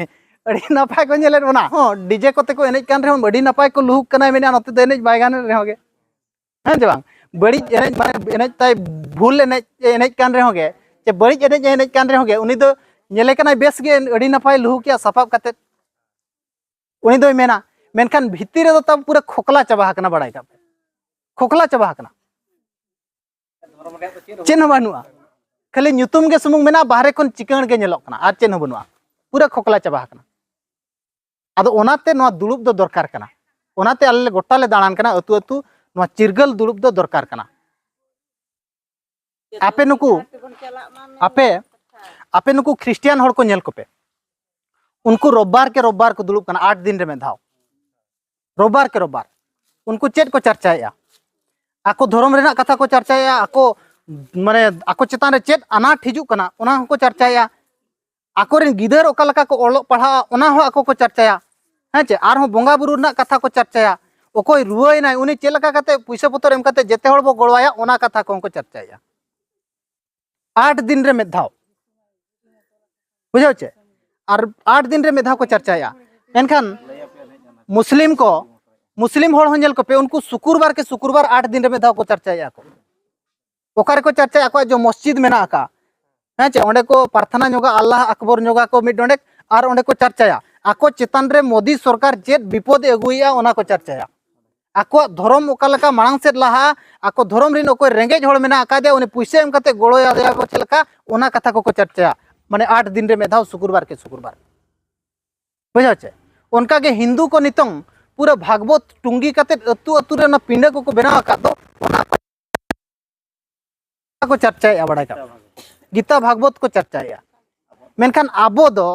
ᱟᱹᱰᱤ ᱱᱟᱯᱟᱭ ᱠᱚ ᱧᱮᱞᱮᱫ ᱵᱚᱱᱟ᱾ ᱦᱚᱸ, ᱰᱤᱡᱮ ᱠᱚᱛᱮ ᱠᱚ ᱮᱱᱮᱡ ᱠᱟᱱ ᱨᱮᱦᱚᱸ ᱟᱹᱰᱤ ᱱᱟᱯᱟᱭ ᱠᱚ ᱞᱩᱦᱩᱠ ᱠᱟᱱᱟ, ᱢᱮᱱᱮᱫᱼᱟ ᱱᱚᱛᱮ ᱫᱚ ᱮᱱᱮᱡ ᱵᱟᱭ ᱜᱟᱱᱮᱫ ᱨᱮᱦᱚᱸ ᱜᱮ, ᱦᱮᱸ ᱪᱮ ᱵᱟᱝ? ᱵᱟᱹᱲᱤᱡ ᱮᱱᱮᱡ, ᱢᱟᱱᱮ ᱮᱱᱮᱡ ᱛᱟᱭ ᱵᱷᱩᱞ ᱮᱱᱮᱡ ᱮ ᱮᱱᱮᱡ ᱠᱟᱱ ᱨᱮᱦᱚᱸ ᱜᱮ, ᱪᱮ ᱵᱟᱹᱲᱤᱡ ᱮᱱᱮᱡ ᱮ ᱮᱱᱮᱡ ᱠᱟᱱ ᱨᱮᱦᱚᱸ ᱜᱮ, ᱩᱱᱤ ᱫᱚ ᱧᱮᱞᱮ ᱠᱟᱱᱟᱭ ᱵᱮᱥ ᱜᱮ, ᱟᱹᱰᱤ ᱱᱟᱯᱟᱭ ᱞᱩᱦᱩᱠᱮᱜᱼᱟ ᱥᱟᱯᱟᱵ ᱠᱟᱛᱮᱫ, ᱩᱱᱤ ᱫᱚᱭ ᱢᱮᱱᱟ᱾ ᱢᱮᱱᱠᱷᱟᱱ ᱵᱷᱤᱛᱤᱨ ᱨᱮᱫᱚ ᱛᱟᱵᱚ ᱯᱩᱨᱟᱹ ᱠᱷᱚᱠᱞᱟ ᱪᱟᱵᱟ ᱟᱠᱟᱱᱟ, ᱵᱟᱲᱟᱭ ᱠᱟᱜ ᱯᱮ, ᱠᱷᱚᱠᱞᱟ ᱪᱟᱵᱟ ᱟᱠᱟᱱᱟ᱾ ᱪᱮᱫ ᱦᱚᱸ ᱵᱟᱹᱱᱩᱜᱼᱟ, ᱠᱷᱟᱹᱞᱤ ᱧᱩᱛᱩᱢ ᱜᱮ ᱥᱩᱢᱩᱝ ᱢᱮᱱᱟᱜᱼᱟ, ᱵᱟᱦᱨᱮ ᱠᱷᱚᱱ ᱪᱤᱠᱟᱹᱬ ᱜᱮ ᱧᱮᱞᱚᱜ ᱠᱟᱱᱟ, ᱟᱨ ᱪᱮᱫ ᱦᱚᱸ ᱵᱟᱹᱱᱩᱜᱼᱟ, ᱯᱩᱨᱟᱹ ᱠᱷᱚᱠᱞᱟ ᱪᱟᱵᱟ ᱟᱠᱟᱱᱟ᱾ ᱟᱫᱚ ᱚᱱᱟᱛᱮ ᱱᱚᱣᱟ ᱫᱩᱲᱩᱵ ᱫᱚ ᱫᱚᱨᱠᱟᱨ ᱠᱟᱱᱟ᱾ ᱚᱱᱟᱛᱮ ᱟᱞᱮ ᱞᱮ ᱜᱚᱴᱟ ᱞᱮ ᱫᱟᱬᱟᱱ ᱠᱟᱱᱟ, ᱟᱹᱛᱩ ᱟᱹᱛᱩ, ᱱᱚᱣᱟ ᱪᱤᱨᱜᱟᱹᱞ ᱫᱩᱲᱩᱵ ᱫᱚ ᱫᱚᱨᱠᱟᱨ ᱠᱟᱱᱟ᱾ ᱟᱯᱮ ᱱᱩᱠᱩ, ᱟᱯᱮ, ᱟᱯᱮ ᱱᱩᱠᱩ ᱠᱷᱨᱤᱥᱴᱤᱭᱟᱱ ᱦᱚᱲ ᱠᱚ ᱧᱮᱞ ᱠᱚᱯᱮ, ᱩᱱᱠᱩ ᱨᱳᱵᱵᱟᱨ ᱠᱮ ᱨᱳᱵᱵᱟᱨ ᱠᱚ ᱫᱩᱲᱩᱵ ᱠᱟᱱᱟ, ᱟᱴ ᱫᱤᱱ ᱨᱮ ᱢᱤᱫ ᱫᱷᱟᱣ, ᱨᱳᱵᱵᱟᱨ ᱠᱮ ᱨᱳᱵᱵᱟᱨ᱾ ᱩᱱᱠᱩ ᱪᱮᱫ ᱠᱚ ᱪᱟᱨᱪᱟᱭᱮᱫᱼᱟ? ᱟᱠᱚ ᱫᱷᱚᱨᱚᱢ ᱨᱮᱱᱟᱜ ᱠᱟᱛᱷᱟ ᱠᱚ ᱪᱟᱨᱪᱟᱭᱮᱫᱼᱟ, ᱟᱠᱚ, ᱢᱟᱱᱮ, ᱟᱠᱚ ᱪᱮᱛᱟᱱ ᱨᱮ ᱪᱮᱫ ᱟᱱᱟᱴ ᱦᱤᱡᱩᱜ ᱠᱟᱱᱟ, ᱚᱱᱟ ᱦᱚᱸᱠᱚ ᱪᱟᱨᱪᱟᱭᱮᱫᱼᱟ᱾ ᱟᱠᱚᱨᱮᱱ ᱜᱤᱫᱟᱹᱨ ᱚᱠᱟ ᱞᱮᱠᱟ ᱠᱚ ᱚᱞᱚᱜ ᱯᱟᱲᱦᱟᱜᱼᱟ, ᱚᱱᱟ ᱦᱚᱸ ᱟᱠᱚ ᱠᱚ ᱪᱟᱨᱪᱟᱭᱟ, ᱦᱮᱸ ᱪᱮ? ᱟᱨᱦᱚᱸ ᱵᱚᱸᱜᱟ ᱵᱩᱨᱩ ᱨᱮᱱᱟᱜ ᱠᱟᱛᱷᱟ ᱠᱚ ᱪᱟᱨᱪᱟᱭᱟ, ᱚᱠᱚᱭ ᱨᱩᱣᱟᱹᱭᱮᱱᱟᱭ, ᱩᱱᱤ ᱪᱮᱫ ᱞᱮᱠᱟ ᱠᱟᱛᱮ ᱯᱩᱭᱥᱟᱹ ᱯᱚᱛᱚᱨ ᱮᱢ ᱠᱟᱛᱮ ᱡᱮᱛᱮ ᱦᱚᱲ ᱵᱚ ᱜᱚᱲᱚᱣᱟᱭᱟ, ᱚᱱᱟ ᱠᱟᱛᱷᱟ ᱠᱚᱦᱚᱸ ᱠᱚ ᱪᱟᱨᱪᱟᱭᱟ᱾ ᱟᱴ ᱫᱤᱱ ᱨᱮ ᱢᱤᱫ ᱫᱷᱟᱣ, ᱵᱩᱡᱷᱟᱹᱣ ᱪᱮ? ᱟᱨ ᱟᱴ ᱫᱤᱱ ᱨᱮ ᱢᱤᱫ ᱫᱷᱟᱣ ᱠᱚ ᱪᱟᱨᱪᱟᱭᱟ᱾ ᱢᱮᱱᱠᱷᱟᱱ ᱢᱩᱥᱞᱤᱢ ᱠᱚ, ᱢᱩᱥᱞᱤᱢ ᱦᱚᱲ ᱦᱚᱸ ᱧᱮᱞ ᱠᱚᱯᱮ, ᱩᱱᱠᱩ ᱥᱩᱠᱩᱨᱵᱟᱨ ᱠᱮ ᱥᱩᱠᱩᱨᱵᱟᱨ ᱟᱴ ᱫᱤᱱ ᱨᱮ ᱢᱤᱫ ᱫᱷᱟᱣ ᱠᱚ ᱪᱟᱨᱪᱟᱭᱮᱫᱼᱟ ᱠᱚ᱾ ᱚᱠᱟ ᱨᱮᱠᱚ ᱪᱟᱨᱪᱟᱭᱟ? ᱟᱠᱚᱣᱟᱜ ᱡᱮ ᱢᱚᱥᱡᱤᱫ ᱢᱮᱱᱟᱜ ᱟᱠᱟᱫ, ᱦᱮᱸ ᱪᱮ, ᱚᱸᱰᱮ ᱠᱚ ᱯᱨᱟᱨᱛᱷᱱᱟ ᱧᱚᱜᱟ, ᱟᱞᱞᱟᱦ ᱟᱠᱵᱚᱨ ᱧᱚᱜᱟ ᱠᱚ ᱢᱤᱫ ᱰᱚᱸᱰᱮᱠ, ᱟᱨ ᱚᱸᱰᱮ ᱠᱚ ᱪᱟᱨᱪᱟᱭᱟ᱾ ᱟᱠᱚ ᱪᱮᱛᱟᱱ ᱨᱮ ᱢᱳᱫᱤ ᱥᱚᱨᱠᱟᱨ ᱪᱮᱫ ᱵᱤᱯᱚᱫ ᱮ ᱟᱹᱜᱩᱭᱮᱫᱼᱟ, ᱚᱱᱟ ᱠᱚ ᱪᱟᱨᱪᱟᱭᱟ᱾ ᱟᱠᱚᱣᱟᱜ ᱫᱷᱚᱨᱚᱢ ᱚᱠᱟ ᱞᱮᱠᱟ ᱢᱟᱲᱟᱝ ᱥᱮᱫ ᱞᱟᱦᱟᱜᱼᱟ, ᱟᱠᱚ ᱫᱷᱚᱨᱚᱢ ᱨᱮᱱ ᱚᱠᱚᱭ ᱨᱮᱸᱜᱮᱡ ᱦᱚᱲ ᱢᱮᱱᱟᱜ ᱟᱠᱟᱫᱮᱭᱟ, ᱩᱱᱤ ᱯᱩᱭᱥᱟᱹ ᱮᱢ ᱠᱟᱛᱮ ᱜᱚᱲᱚᱭᱟ ᱵᱚ ᱪᱮᱫ ᱞᱮᱠᱟ, ᱚᱱᱟ ᱠᱟᱛᱷᱟ ᱠᱚᱠᱚ ᱪᱟᱨᱪᱟᱭᱟ᱾ ᱢᱟᱱᱮ ᱟᱴ ᱫᱤᱱ ᱨᱮ ᱢᱤᱫ ᱫᱷᱟᱣ, ᱥᱩᱠᱩᱨᱵᱟᱨ ᱠᱮ ᱥᱩᱠᱩᱨᱵᱟᱨ, ᱵᱩᱡᱷᱟᱹᱣ ᱪᱮ? ᱚᱱᱠᱟ ᱜᱮ ᱦᱤᱱᱫᱩ ᱠᱚ ᱱᱤᱛᱚᱝ ᱯᱩᱨᱟᱹ ᱵᱷᱟᱜᱽᱵᱚᱛ ᱴᱩᱝᱜᱤ ᱠᱟᱛᱮ ᱟᱹᱛᱩ ᱟᱹᱛᱩ ᱨᱮ ᱚᱱᱟ ᱯᱤᱸᱰᱟᱹ ᱠᱚᱠᱚ ᱵᱮᱱᱟᱣ ᱟᱠᱟᱫ ᱫᱚ, ᱚᱱᱟ ᱠᱚ ᱪᱟᱨᱪᱟᱭᱮᱫᱼᱟ, ᱵᱟᱲᱟᱭ ᱠᱟᱜ ᱯᱮ᱾ ᱜᱤᱛᱟ ᱵᱷᱟᱜᱽᱵᱚᱛ ᱠᱚ ᱪᱟᱨᱪᱟᱭᱮᱫᱼᱟ᱾ ᱢᱮᱱᱠᱷᱟᱱ ᱟᱵᱚ ᱫᱚ,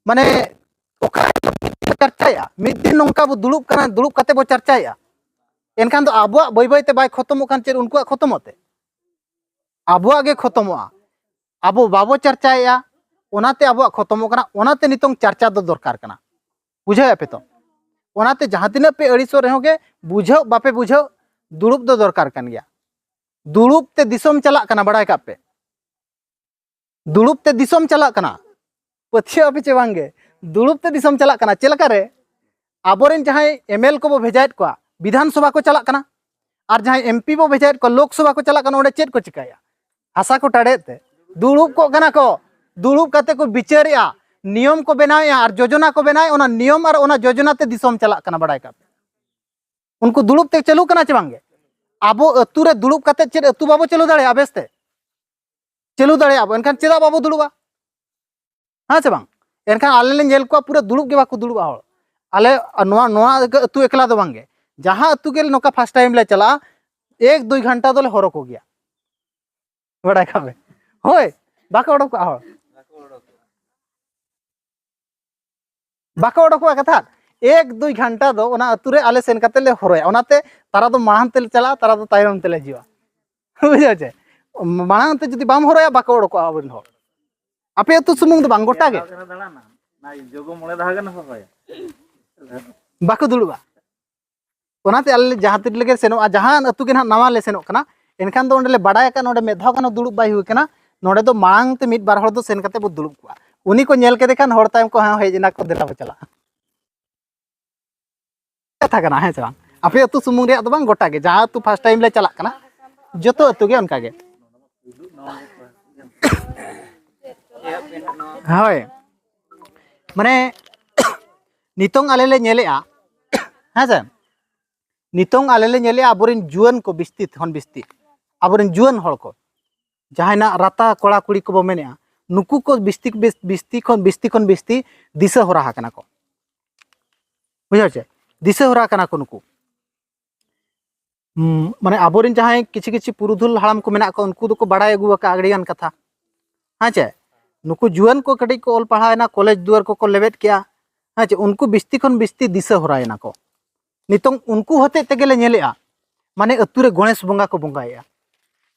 ᱢᱟᱱᱮ, ᱚᱠᱟ ᱦᱤᱞᱳᱜ ᱪᱟᱨᱪᱟᱭᱮᱫᱼᱟ? ᱢᱤᱫ ᱫᱤᱱ ᱱᱚᱝᱠᱟ ᱵᱚ ᱫᱩᱲᱩᱵ ᱠᱟᱱᱟ, ᱫᱩᱲᱩᱵ ᱠᱟᱛᱮ ᱵᱚ ᱪᱟᱨᱪᱟᱭᱮᱫᱼᱟ᱾ ᱮᱱᱠᱷᱟᱱ ᱫᱚ ᱟᱵᱚᱣᱟᱜ ᱵᱟᱹᱭ ᱵᱟᱹᱭ ᱛᱮ ᱵᱟᱭ ᱠᱷᱚᱛᱚᱢᱚᱜ ᱠᱷᱟᱱ, ᱪᱮᱫ ᱩᱱᱠᱩᱣᱟᱜ ᱠᱷᱚᱛᱚᱢᱚᱜ ᱛᱮ? ᱟᱵᱚᱣᱟᱜ ᱜᱮ ᱠᱷᱚᱛᱚᱢᱚᱜᱼᱟ᱾ ᱟᱵᱚ ᱵᱟᱵᱚ ᱪᱟᱨᱪᱟᱭᱮᱫᱼᱟ, ᱚᱱᱟᱛᱮ ᱟᱵᱚᱣᱟᱜ ᱠᱷᱚᱛᱚᱢᱚᱜ ᱠᱟᱱᱟ᱾ ᱚᱱᱟᱛᱮ ᱱᱤᱛᱚᱝ ᱪᱟᱨᱪᱟ ᱫᱚ ᱫᱚᱨᱠᱟᱨ ᱠᱟᱱᱟ᱾ ᱵᱩᱡᱷᱟᱹᱣᱮᱫ ᱯᱮ ᱛᱚ? ᱚᱱᱟᱛᱮ ᱡᱟᱦᱟᱸ ᱛᱤᱱᱟᱹᱜ ᱯᱮ ᱟᱹᱲᱤᱥᱚᱜ ᱨᱮᱦᱚᱸ ᱜᱮ, ᱵᱩᱡᱷᱟᱹᱣ ᱵᱟᱯᱮ ᱵᱩᱡᱷᱟᱹᱣ, ᱫᱩᱲᱩᱵ ᱫᱚ ᱫᱚᱨᱠᱟᱨ ᱠᱟᱱ ᱜᱮᱭᱟ᱾ ᱫᱩᱲᱩᱵ ᱛᱮ ᱫᱤᱥᱚᱢ ᱪᱟᱞᱟᱜ ᱠᱟᱱᱟ, ᱵᱟᱲᱟᱭ ᱠᱟᱜ ᱯᱮ᱾ ᱫᱩᱲᱩᱵ ᱛᱮ ᱫᱤᱥᱚᱢ ᱪᱟᱞᱟᱜ ᱠᱟᱱᱟ᱾ ᱯᱟᱹᱛᱭᱟᱹᱣ ᱟᱯᱮ ᱪᱮ ᱵᱟᱝ ᱜᱮ? ᱫᱩᱲᱩᱵ ᱛᱮ ᱫᱤᱥᱚᱢ ᱪᱟᱞᱟᱜ ᱠᱟᱱᱟ᱾ ᱪᱮᱫ ᱞᱮᱠᱟ ᱨᱮ? ᱟᱵᱚᱨᱮᱱ ᱡᱟᱦᱟᱸᱭ ᱮᱢᱮᱞ ᱠᱚᱵᱚ ᱵᱷᱮᱡᱟᱭᱮᱫ ᱠᱚᱣᱟ, ᱵᱤᱫᱷᱟᱱ ᱥᱚᱵᱷᱟ ᱠᱚ ᱪᱟᱞᱟᱜ ᱠᱟᱱᱟ, ᱟᱨ ᱡᱟᱦᱟᱸᱭ ᱮᱢᱯᱤ ᱵᱚ ᱵᱷᱮᱡᱟᱭᱮᱫ ᱠᱚᱣᱟ, ᱞᱳᱠ ᱥᱚᱵᱷᱟ ᱠᱚ ᱪᱟᱞᱟᱜ ᱠᱟᱱᱟ, ᱚᱸᱰᱮ ᱪᱮᱫ ᱠᱚ ᱪᱤᱠᱟᱹᱭᱟ? ᱦᱟᱥᱟ ᱠᱚ ᱴᱟᱲᱮᱫ ᱛᱮ ᱫᱩᱲᱩᱵ ᱠᱚᱜ ᱠᱟᱱᱟ ᱠᱚ᱾ ᱫᱩᱲᱩᱵ ᱠᱟᱛᱮ ᱠᱚ ᱵᱤᱪᱟᱹᱨᱮᱜᱼᱟ, ᱱᱤᱭᱚᱢ ᱠᱚ ᱵᱮᱱᱟᱣᱮᱜᱼᱟ, ᱟᱨ ᱡᱳᱡᱚᱱᱟ ᱠᱚ ᱵᱮᱱᱟᱣᱮᱜᱼᱟ᱾ ᱚᱱᱟ ᱱᱤᱭᱚᱢ ᱟᱨ ᱚᱱᱟ ᱡᱳᱡᱚᱱᱟ ᱛᱮ ᱫᱤᱥᱚᱢ ᱪᱟᱞᱟᱜ ᱠᱟᱱᱟ, ᱵᱟᱲᱟᱭ ᱠᱟᱜ ᱯᱮ᱾ ᱩᱱᱠᱩ ᱫᱩᱲᱩᱵ ᱛᱮ ᱪᱟᱹᱞᱩ ᱠᱟᱱᱟ ᱪᱮ ᱵᱟᱝ ᱜᱮ? ᱟᱵᱚ ᱟᱹᱛᱩ ᱨᱮ ᱫᱩᱲᱩᱵ ᱠᱟᱛᱮ ᱪᱮᱫ ᱟᱹᱛᱩ ᱵᱟᱵᱚ ᱪᱟᱹᱞᱩ ᱫᱟᱲᱮᱭᱟᱜᱼᱟ ᱵᱮᱥᱛᱮ? ᱪᱟᱹᱞᱩ ᱫᱟᱲᱮᱭᱟᱜᱼᱟ ᱵᱚ, ᱮᱱᱠᱷᱟᱱ ᱪᱮᱫᱟᱜ ᱵᱟᱵᱚ ᱫᱩᱲᱩᱵᱼᱟ? ᱦᱮᱸ ᱥᱮ ᱵᱟᱝ? ᱮᱱᱠᱷᱟᱱ ᱟᱞᱮ ᱞᱮ ᱧᱮᱞ ᱠᱚᱣᱟ, ᱯᱩᱨᱟᱹ ᱫᱩᱲᱩᱵ ᱜᱮ ᱵᱟᱠᱚ ᱫᱩᱲᱩᱵᱼᱟ ᱦᱚᱲ᱾ ᱟᱞᱮ ᱱᱚᱣᱟ, ᱱᱚᱣᱟ ᱟᱹᱛᱩ ᱮᱠᱞᱟ ᱫᱚ ᱵᱟᱝ ᱜᱮ, ᱡᱟᱦᱟᱸ ᱟᱹᱛᱩ ᱜᱮ ᱱᱚᱝᱠᱟ ᱯᱷᱟᱥᱴ ᱴᱟᱭᱤᱢ ᱞᱮ ᱪᱟᱞᱟᱜᱼᱟ, ᱮᱠ ᱫᱩᱭ ᱜᱷᱚᱱᱴᱟ ᱫᱚᱞᱮ ᱦᱚᱨᱚ ᱠᱚᱜᱮᱭᱟ, ᱵᱟᱲᱟᱭ ᱠᱟᱜ ᱯᱮ᱾ ᱦᱳᱭ, ᱵᱟᱠᱚ ᱚᱰᱚᱠᱚᱜᱼᱟ ᱦᱚᱲ᱾ ᱵᱟᱠᱚ ᱚᱰᱚᱠᱚᱜᱼᱟ ᱠᱟᱛᱷᱟ᱾ ᱮᱠ ᱫᱩᱭ ᱜᱷᱚᱱᱴᱟ ᱫᱚ ᱚᱱᱟ ᱟᱹᱛᱩ ᱨᱮ ᱟᱞᱮ ᱥᱮᱱ ᱠᱟᱛᱮ ᱞᱮ ᱦᱚᱨᱚᱭᱟ᱾ ᱚᱱᱟᱛᱮ ᱛᱟᱨᱟ ᱫᱚ ᱢᱟᱲᱟᱝ ᱛᱮᱞᱮ ᱪᱟᱞᱟᱜᱼᱟ, ᱛᱟᱨᱟ ᱫᱚ ᱛᱟᱭᱱᱚᱢ ᱛᱮᱞᱮ ᱦᱤᱡᱩᱜᱼᱟ᱾ ᱵᱩᱡᱷᱟᱹᱣ ᱪᱮ? ᱢᱟᱲᱟᱝ ᱛᱮ ᱡᱩᱫᱤ ᱵᱟᱢ ᱦᱚᱨᱚᱭᱟ, ᱵᱟᱠᱚ ᱚᱰᱚᱠᱚᱜᱼᱟ ᱟᱵᱚᱨᱮᱱ ᱦᱚᱲ᱾ ᱟᱯᱮ ᱟᱹᱛᱩ ᱥᱩᱢᱩᱝ ᱫᱚ ᱵᱟᱝ, ᱜᱚᱴᱟ ᱜᱮ᱾ ᱫᱟᱬᱟᱱᱟ᱾ ᱚᱱᱟ ᱡᱳᱜᱚ ᱢᱚᱬᱮ ᱫᱷᱟᱣ ᱜᱟᱱ ᱦᱚᱦᱚᱭᱟ᱾ ᱵᱟᱠᱚ ᱫᱩᱲᱩᱵᱼᱟ᱾ ᱚᱱᱟᱛᱮ ᱟᱞᱮ ᱡᱟᱦᱟᱸ ᱛᱤᱱ ᱨᱮᱜᱮ ᱥᱮᱱᱚᱜᱼᱟ, ᱡᱟᱦᱟᱸ ᱟᱹᱛᱩ ᱜᱮ ᱱᱟᱦᱟᱜ ᱱᱟᱣᱟ ᱞᱮ ᱥᱮᱱᱚᱜ ᱠᱟᱱᱟ, ᱮᱱᱠᱷᱟᱱ ᱫᱚ ᱚᱸᱰᱮ ᱞᱮ ᱵᱟᱰᱟᱭ ᱟᱠᱟᱫ, ᱱᱚᱰᱮ ᱢᱤᱫ ᱫᱷᱟᱣ ᱜᱟᱱ ᱦᱚᱸ ᱫᱩᱲᱩᱵ ᱵᱟᱭ ᱦᱩᱭ ᱠᱟᱱᱟ᱾ ᱱᱚᱰᱮ ᱫᱚ ᱢᱟᱲᱟᱝ ᱛᱮ ᱢᱤᱫ ᱵᱟᱨ ᱦᱚᱲ ᱫᱚ ᱥᱮᱱ ᱠᱟᱛᱮ ᱵᱚ ᱫᱩᱲᱩᱵ ᱠᱚᱜᱼᱟ᱾ ᱩᱱᱤ ᱠᱚ ᱧᱮᱞ ᱠᱮᱫᱮ ᱠᱷᱟᱱ ᱦᱚᱲ ᱛᱟᱭᱚᱢ ᱠᱚ, "ᱦᱮᱸ, ᱦᱮᱡ ᱮᱱᱟ ᱠᱚ, ᱫᱮᱞᱟ ᱵᱚ ᱪᱟᱞᱟᱜᱼᱟ᱾" ᱠᱟᱛᱷᱟ ᱠᱟᱱᱟ, ᱦᱮᱸ ᱥᱮ ᱵᱟᱝ? ᱟᱯᱮ ᱟᱹᱛᱩ ᱥᱩᱢᱩᱝ ᱨᱮᱭᱟᱜ ᱫᱚ ᱵᱟᱝ, ᱜᱚᱴᱟ ᱜᱮ, ᱡᱟᱦᱟᱸ ᱟᱹᱛᱩ ᱯᱷᱟᱥᱴ ᱴᱟᱭᱤᱢ ᱞᱮ ᱪᱟᱞᱟᱜ ᱠᱟᱱᱟ, ᱡᱚᱛᱚ ᱟᱹᱛᱩ ᱜᱮ ᱚᱱᱠᱟ ᱜᱮ᱾ ᱦᱳᱭ, ᱢᱟᱱᱮ ᱱᱤᱛᱚᱝ ᱟᱞᱮ ᱞᱮ ᱧᱮᱞᱮᱜᱼᱟ, ᱦᱮᱸ ᱥᱮ, ᱱᱤᱛᱚᱝ ᱟᱞᱮ ᱞᱮ ᱧᱮᱞᱮᱜᱼᱟ ᱟᱵᱚᱨᱮᱱ ᱡᱩᱣᱟᱹᱱ ᱠᱚ ᱵᱤᱥᱛᱤ ᱠᱷᱚᱱ ᱵᱤᱥᱛᱤ, ᱟᱵᱚᱨᱮᱱ ᱡᱩᱣᱟᱹᱱ ᱦᱚᱲ ᱠᱚ, ᱡᱟᱦᱟᱸᱭ ᱱᱟᱜ ᱨᱟᱛᱟ ᱠᱚᱲᱟ ᱠᱩᱲᱤ ᱠᱚᱵᱚ ᱢᱮᱱᱮᱜᱼᱟ, ᱱᱩᱠᱩ ᱠᱚ ᱵᱤᱥᱛᱤ, ᱵᱤᱥ-, ᱵᱤᱥᱛᱤ ᱠᱷᱚᱱ, ᱵᱤᱥᱛᱤ ᱠᱷᱚᱱ ᱵᱤᱥᱛᱤ ᱫᱤᱥᱟᱹ ᱦᱚᱨᱟ ᱟᱠᱟᱱᱟ ᱠᱚ᱾ ᱵᱩᱡᱷᱟᱹᱣ ᱪᱮ? ᱫᱤᱥᱟᱹ ᱦᱚᱨᱟ ᱟᱠᱟᱱᱟ ᱠᱚ ᱱᱩᱠᱩ᱾ ᱦᱩᱸ, ᱢᱟᱱᱮ ᱟᱵᱚᱨᱮᱱ ᱡᱟᱦᱟᱸᱭ ᱠᱤᱪᱷᱩ ᱠᱤᱪᱷᱩ ᱯᱩᱨᱩᱫᱷᱩᱞ ᱦᱟᱲᱟᱢ ᱠᱚ ᱢᱮᱱᱟᱜ ᱠᱚᱣᱟ, ᱩᱱᱠᱩ ᱫᱚᱠᱚ ᱵᱟᱲᱟᱭ ᱟᱹᱜᱩ ᱟᱠᱟᱫᱼᱟ ᱟᱹᱰᱤ ᱜᱟᱱ ᱠᱟᱛᱷᱟ᱾ ᱦᱮᱸ ᱪᱮ? ᱱᱩᱠᱩ ᱡᱩᱣᱟᱹᱱ ᱠᱚ ᱠᱟᱹᱴᱤᱡ ᱠᱚ ᱚᱞ ᱯᱟᱲᱦᱟᱣ ᱮᱱᱟ, ᱠᱚᱞᱮᱡᱽ ᱫᱩᱣᱟᱹᱨ ᱠᱚᱠᱚ ᱞᱮᱵᱮᱫ ᱠᱮᱜᱼᱟ᱾ ᱦᱮᱸ ᱪᱮ? ᱩᱱᱠᱩ ᱵᱤᱥᱛᱤ ᱠᱷᱚᱱ ᱵᱤᱥᱛᱤ ᱫᱤᱥᱟᱹ ᱦᱚᱨᱟᱭᱮᱱᱟ ᱠᱚ᱾ ᱱᱤᱛᱚᱝ ᱩᱱᱠᱩ ᱦᱚᱛᱮᱡ ᱛᱮᱜᱮ ᱞᱮ ᱧᱮᱞᱮᱜᱼᱟ, ᱢᱟᱱᱮ ᱟᱹᱛᱩ ᱨᱮ ᱜᱚᱬᱮᱥ ᱵᱚᱸᱜᱟ ᱠᱚ ᱵᱚᱸᱜᱟᱭᱮᱜᱼᱟ᱾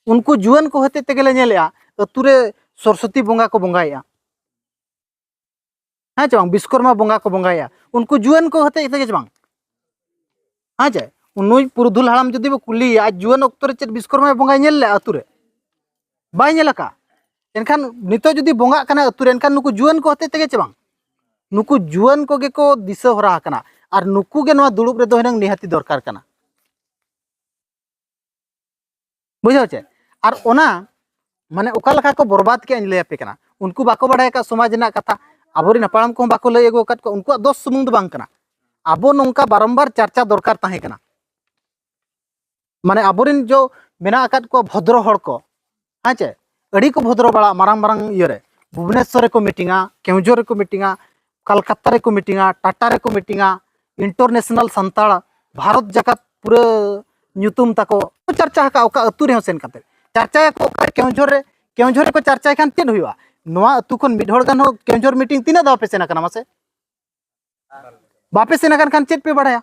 ᱩᱱᱠᱩ ᱡᱩᱣᱟᱹᱱ ᱠᱚ ᱦᱚᱛᱮᱡ ᱛᱮᱜᱮ ᱞᱮ ᱧᱮᱞᱮᱜᱼᱟ, ᱟᱹᱛᱩ ᱨᱮ ᱥᱚᱨᱚᱥᱚᱛᱤ ᱵᱚᱸᱜᱟ ᱠᱚ ᱵᱚᱸᱜᱟᱭᱮᱜᱼᱟ᱾ ᱦᱮᱸ ᱪᱮ ᱵᱟᱝ? ᱵᱤᱥᱠᱚᱨᱢᱟ ᱵᱚᱸᱜᱟ ᱠᱚ ᱵᱚᱸᱜᱟᱭᱟ, ᱩᱱᱠᱩ ᱡᱩᱣᱟᱹᱱ ᱠᱚ ᱦᱚᱛᱮᱡ ᱛᱮᱜᱮ ᱪᱮ ᱵᱟᱝ? ᱦᱮᱸ ᱪᱮ? ᱱᱩᱭ ᱯᱩᱨᱩᱫᱷᱩᱞ ᱦᱟᱲᱟᱢ ᱡᱩᱫᱤ ᱵᱚ ᱠᱩᱞᱤᱭᱮᱭᱟ, ᱟᱡ ᱡᱩᱣᱟᱹᱱ ᱚᱠᱛᱚ ᱨᱮ ᱪᱮᱫ ᱵᱤᱥᱠᱚᱨᱢᱟᱭ ᱵᱚᱸᱜᱟᱭ ᱧᱮᱞ ᱞᱮᱜᱼᱟ ᱟᱹᱛᱩ ᱨᱮ? ᱵᱟᱭ ᱧᱮᱞ ᱟᱠᱟᱫᱼᱟ᱾ ᱮᱱᱠᱷᱟᱱ ᱱᱤᱛᱚᱜ ᱡᱩᱫᱤ ᱵᱚᱸᱜᱟᱜ ᱠᱟᱱᱟ ᱟᱹᱛᱩ ᱨᱮ, ᱮᱱᱠᱷᱟᱱ ᱱᱩᱠᱩ ᱡᱩᱣᱟᱹᱱ ᱠᱚ ᱦᱚᱛᱮᱡ ᱛᱮᱜᱮ ᱪᱮ ᱵᱟᱝ? ᱱᱩᱠᱩ ᱡᱩᱣᱟᱹᱱ ᱠᱚᱜᱮ ᱠᱚ ᱫᱤᱥᱟᱹ ᱦᱚᱨᱟ ᱟᱠᱟᱱᱟ, ᱟᱨ ᱱᱩᱠᱩ ᱜᱮ ᱱᱚᱣᱟ ᱫᱩᱲᱩᱵ ᱨᱮᱫᱚ ᱦᱩᱱᱟᱹᱝ ᱱᱤᱦᱟᱹᱛᱤ ᱫᱚᱨᱠᱟᱨ ᱠᱟᱱᱟ᱾ ᱵᱩᱡᱷᱟᱹᱣ ᱪᱮ? ᱟᱨ ᱚᱱᱟ ᱢᱟᱱᱮ ᱚᱠᱟ ᱞᱮᱠᱟ ᱠᱚ ᱵᱚᱨᱵᱟᱫ ᱠᱮᱜᱼᱟ, ᱤᱧ ᱞᱟᱹᱭ ᱟᱯᱮ ᱠᱟᱱᱟ᱾ ᱩᱱᱠᱩ ᱵᱟᱠᱚ ᱵᱟᱲᱟᱭ ᱟᱠᱟᱫ ᱥᱚᱢᱟᱡᱽ ᱨᱮᱱᱟᱜ ᱠᱟᱛᱷᱟ᱾ ᱟᱵᱚᱨᱮᱱ ᱦᱟᱯᱲᱟᱢ ᱠᱚᱦᱚᱸ ᱵᱟᱠᱚ ᱞᱟᱹᱭ ᱟᱹᱜᱩ ᱟᱠᱟᱫ ᱠᱚᱣᱟ᱾ ᱩᱱᱠᱩᱣᱟᱜ ᱫᱚᱥ ᱥᱩᱢᱩᱝ ᱫᱚ ᱵᱟᱝ ᱠᱟᱱᱟ, ᱟᱵᱚ ᱱᱚᱝᱠᱟ ᱵᱟᱨᱚᱢᱵᱟᱨ ᱪᱟᱨᱪᱟ ᱫᱚᱨᱠᱟᱨ ᱛᱟᱦᱮᱸ ᱠᱟᱱᱟ᱾ ᱢᱟᱱᱮ ᱟᱵᱚᱨᱮᱱ ᱡᱚ ᱢᱮᱱᱟᱜ ᱟᱠᱟᱫ ᱠᱚᱣᱟ ᱵᱷᱚᱫᱨᱚ ᱦᱚᱲ ᱠᱚ, ᱦᱮᱸ ᱪᱮ? ᱟᱹᱰᱤ ᱠᱚ ᱵᱷᱚᱫᱨᱚ ᱵᱟᱲᱟᱜᱼᱟ ᱢᱟᱨᱟᱝ ᱢᱟᱨᱟᱝ ᱤᱭᱟᱹ ᱨᱮ᱾ ᱵᱷᱩᱵᱽᱱᱮᱥᱥᱚᱨ ᱨᱮᱠᱚ ᱢᱤᱴᱤᱝᱟ, ᱠᱮᱣᱡᱷᱚᱨ ᱨᱮᱠᱚ ᱢᱤᱴᱤᱝᱟ, ᱠᱟᱞᱠᱟᱛᱟ ᱨᱮᱠᱚ ᱢᱤᱴᱤᱝᱟ, ᱴᱟᱴᱟ ᱨᱮᱠᱚ ᱢᱤᱴᱤᱝᱟ, ᱤᱱᱴᱟᱨᱱᱮᱥᱱᱟᱞ ᱥᱟᱱᱛᱟᱲ ᱵᱷᱟᱨᱚᱛ ᱡᱟᱠᱟᱛ ᱯᱩᱨᱟᱹ ᱧᱩᱛᱩᱢ ᱛᱟᱠᱚ ᱪᱟᱨᱪᱟ ᱟᱠᱟᱫ, ᱚᱠᱟ ᱟᱹᱛᱩ ᱨᱮᱦᱚᱸ ᱥᱮᱱ ᱠᱟᱛᱮ ᱪᱟᱨᱪᱟᱭᱟᱠᱚ᱾ ᱚᱠᱟ ᱠᱮᱣᱡᱷᱚᱨ ᱨᱮ, ᱠᱮᱣᱡᱷᱚᱨ ᱨᱮᱠᱚ ᱪᱟᱨᱪᱟᱭ ᱠᱷᱟᱱ ᱪᱮᱫ ᱦᱩᱭᱩᱜᱼᱟ? ᱱᱚᱣᱟ ᱟᱹᱛᱩ ᱠᱷᱚᱱ ᱢᱤᱫ ᱦᱚᱲ ᱜᱟᱱ ᱦᱚᱸ ᱠᱮᱣᱡᱷᱚᱨ ᱢᱤᱴᱤᱝ ᱛᱤᱱᱟᱹᱜ ᱫᱷᱟᱣ ᱯᱮ ᱥᱮᱱ ᱟᱠᱟᱱᱟ ᱢᱟᱥᱮ? ᱵᱟᱯᱮ ᱥᱮᱱ ᱟᱠᱟᱱ ᱠᱷᱟᱱ ᱪᱮᱫ ᱯᱮ ᱵᱟᱲᱟᱭᱟ?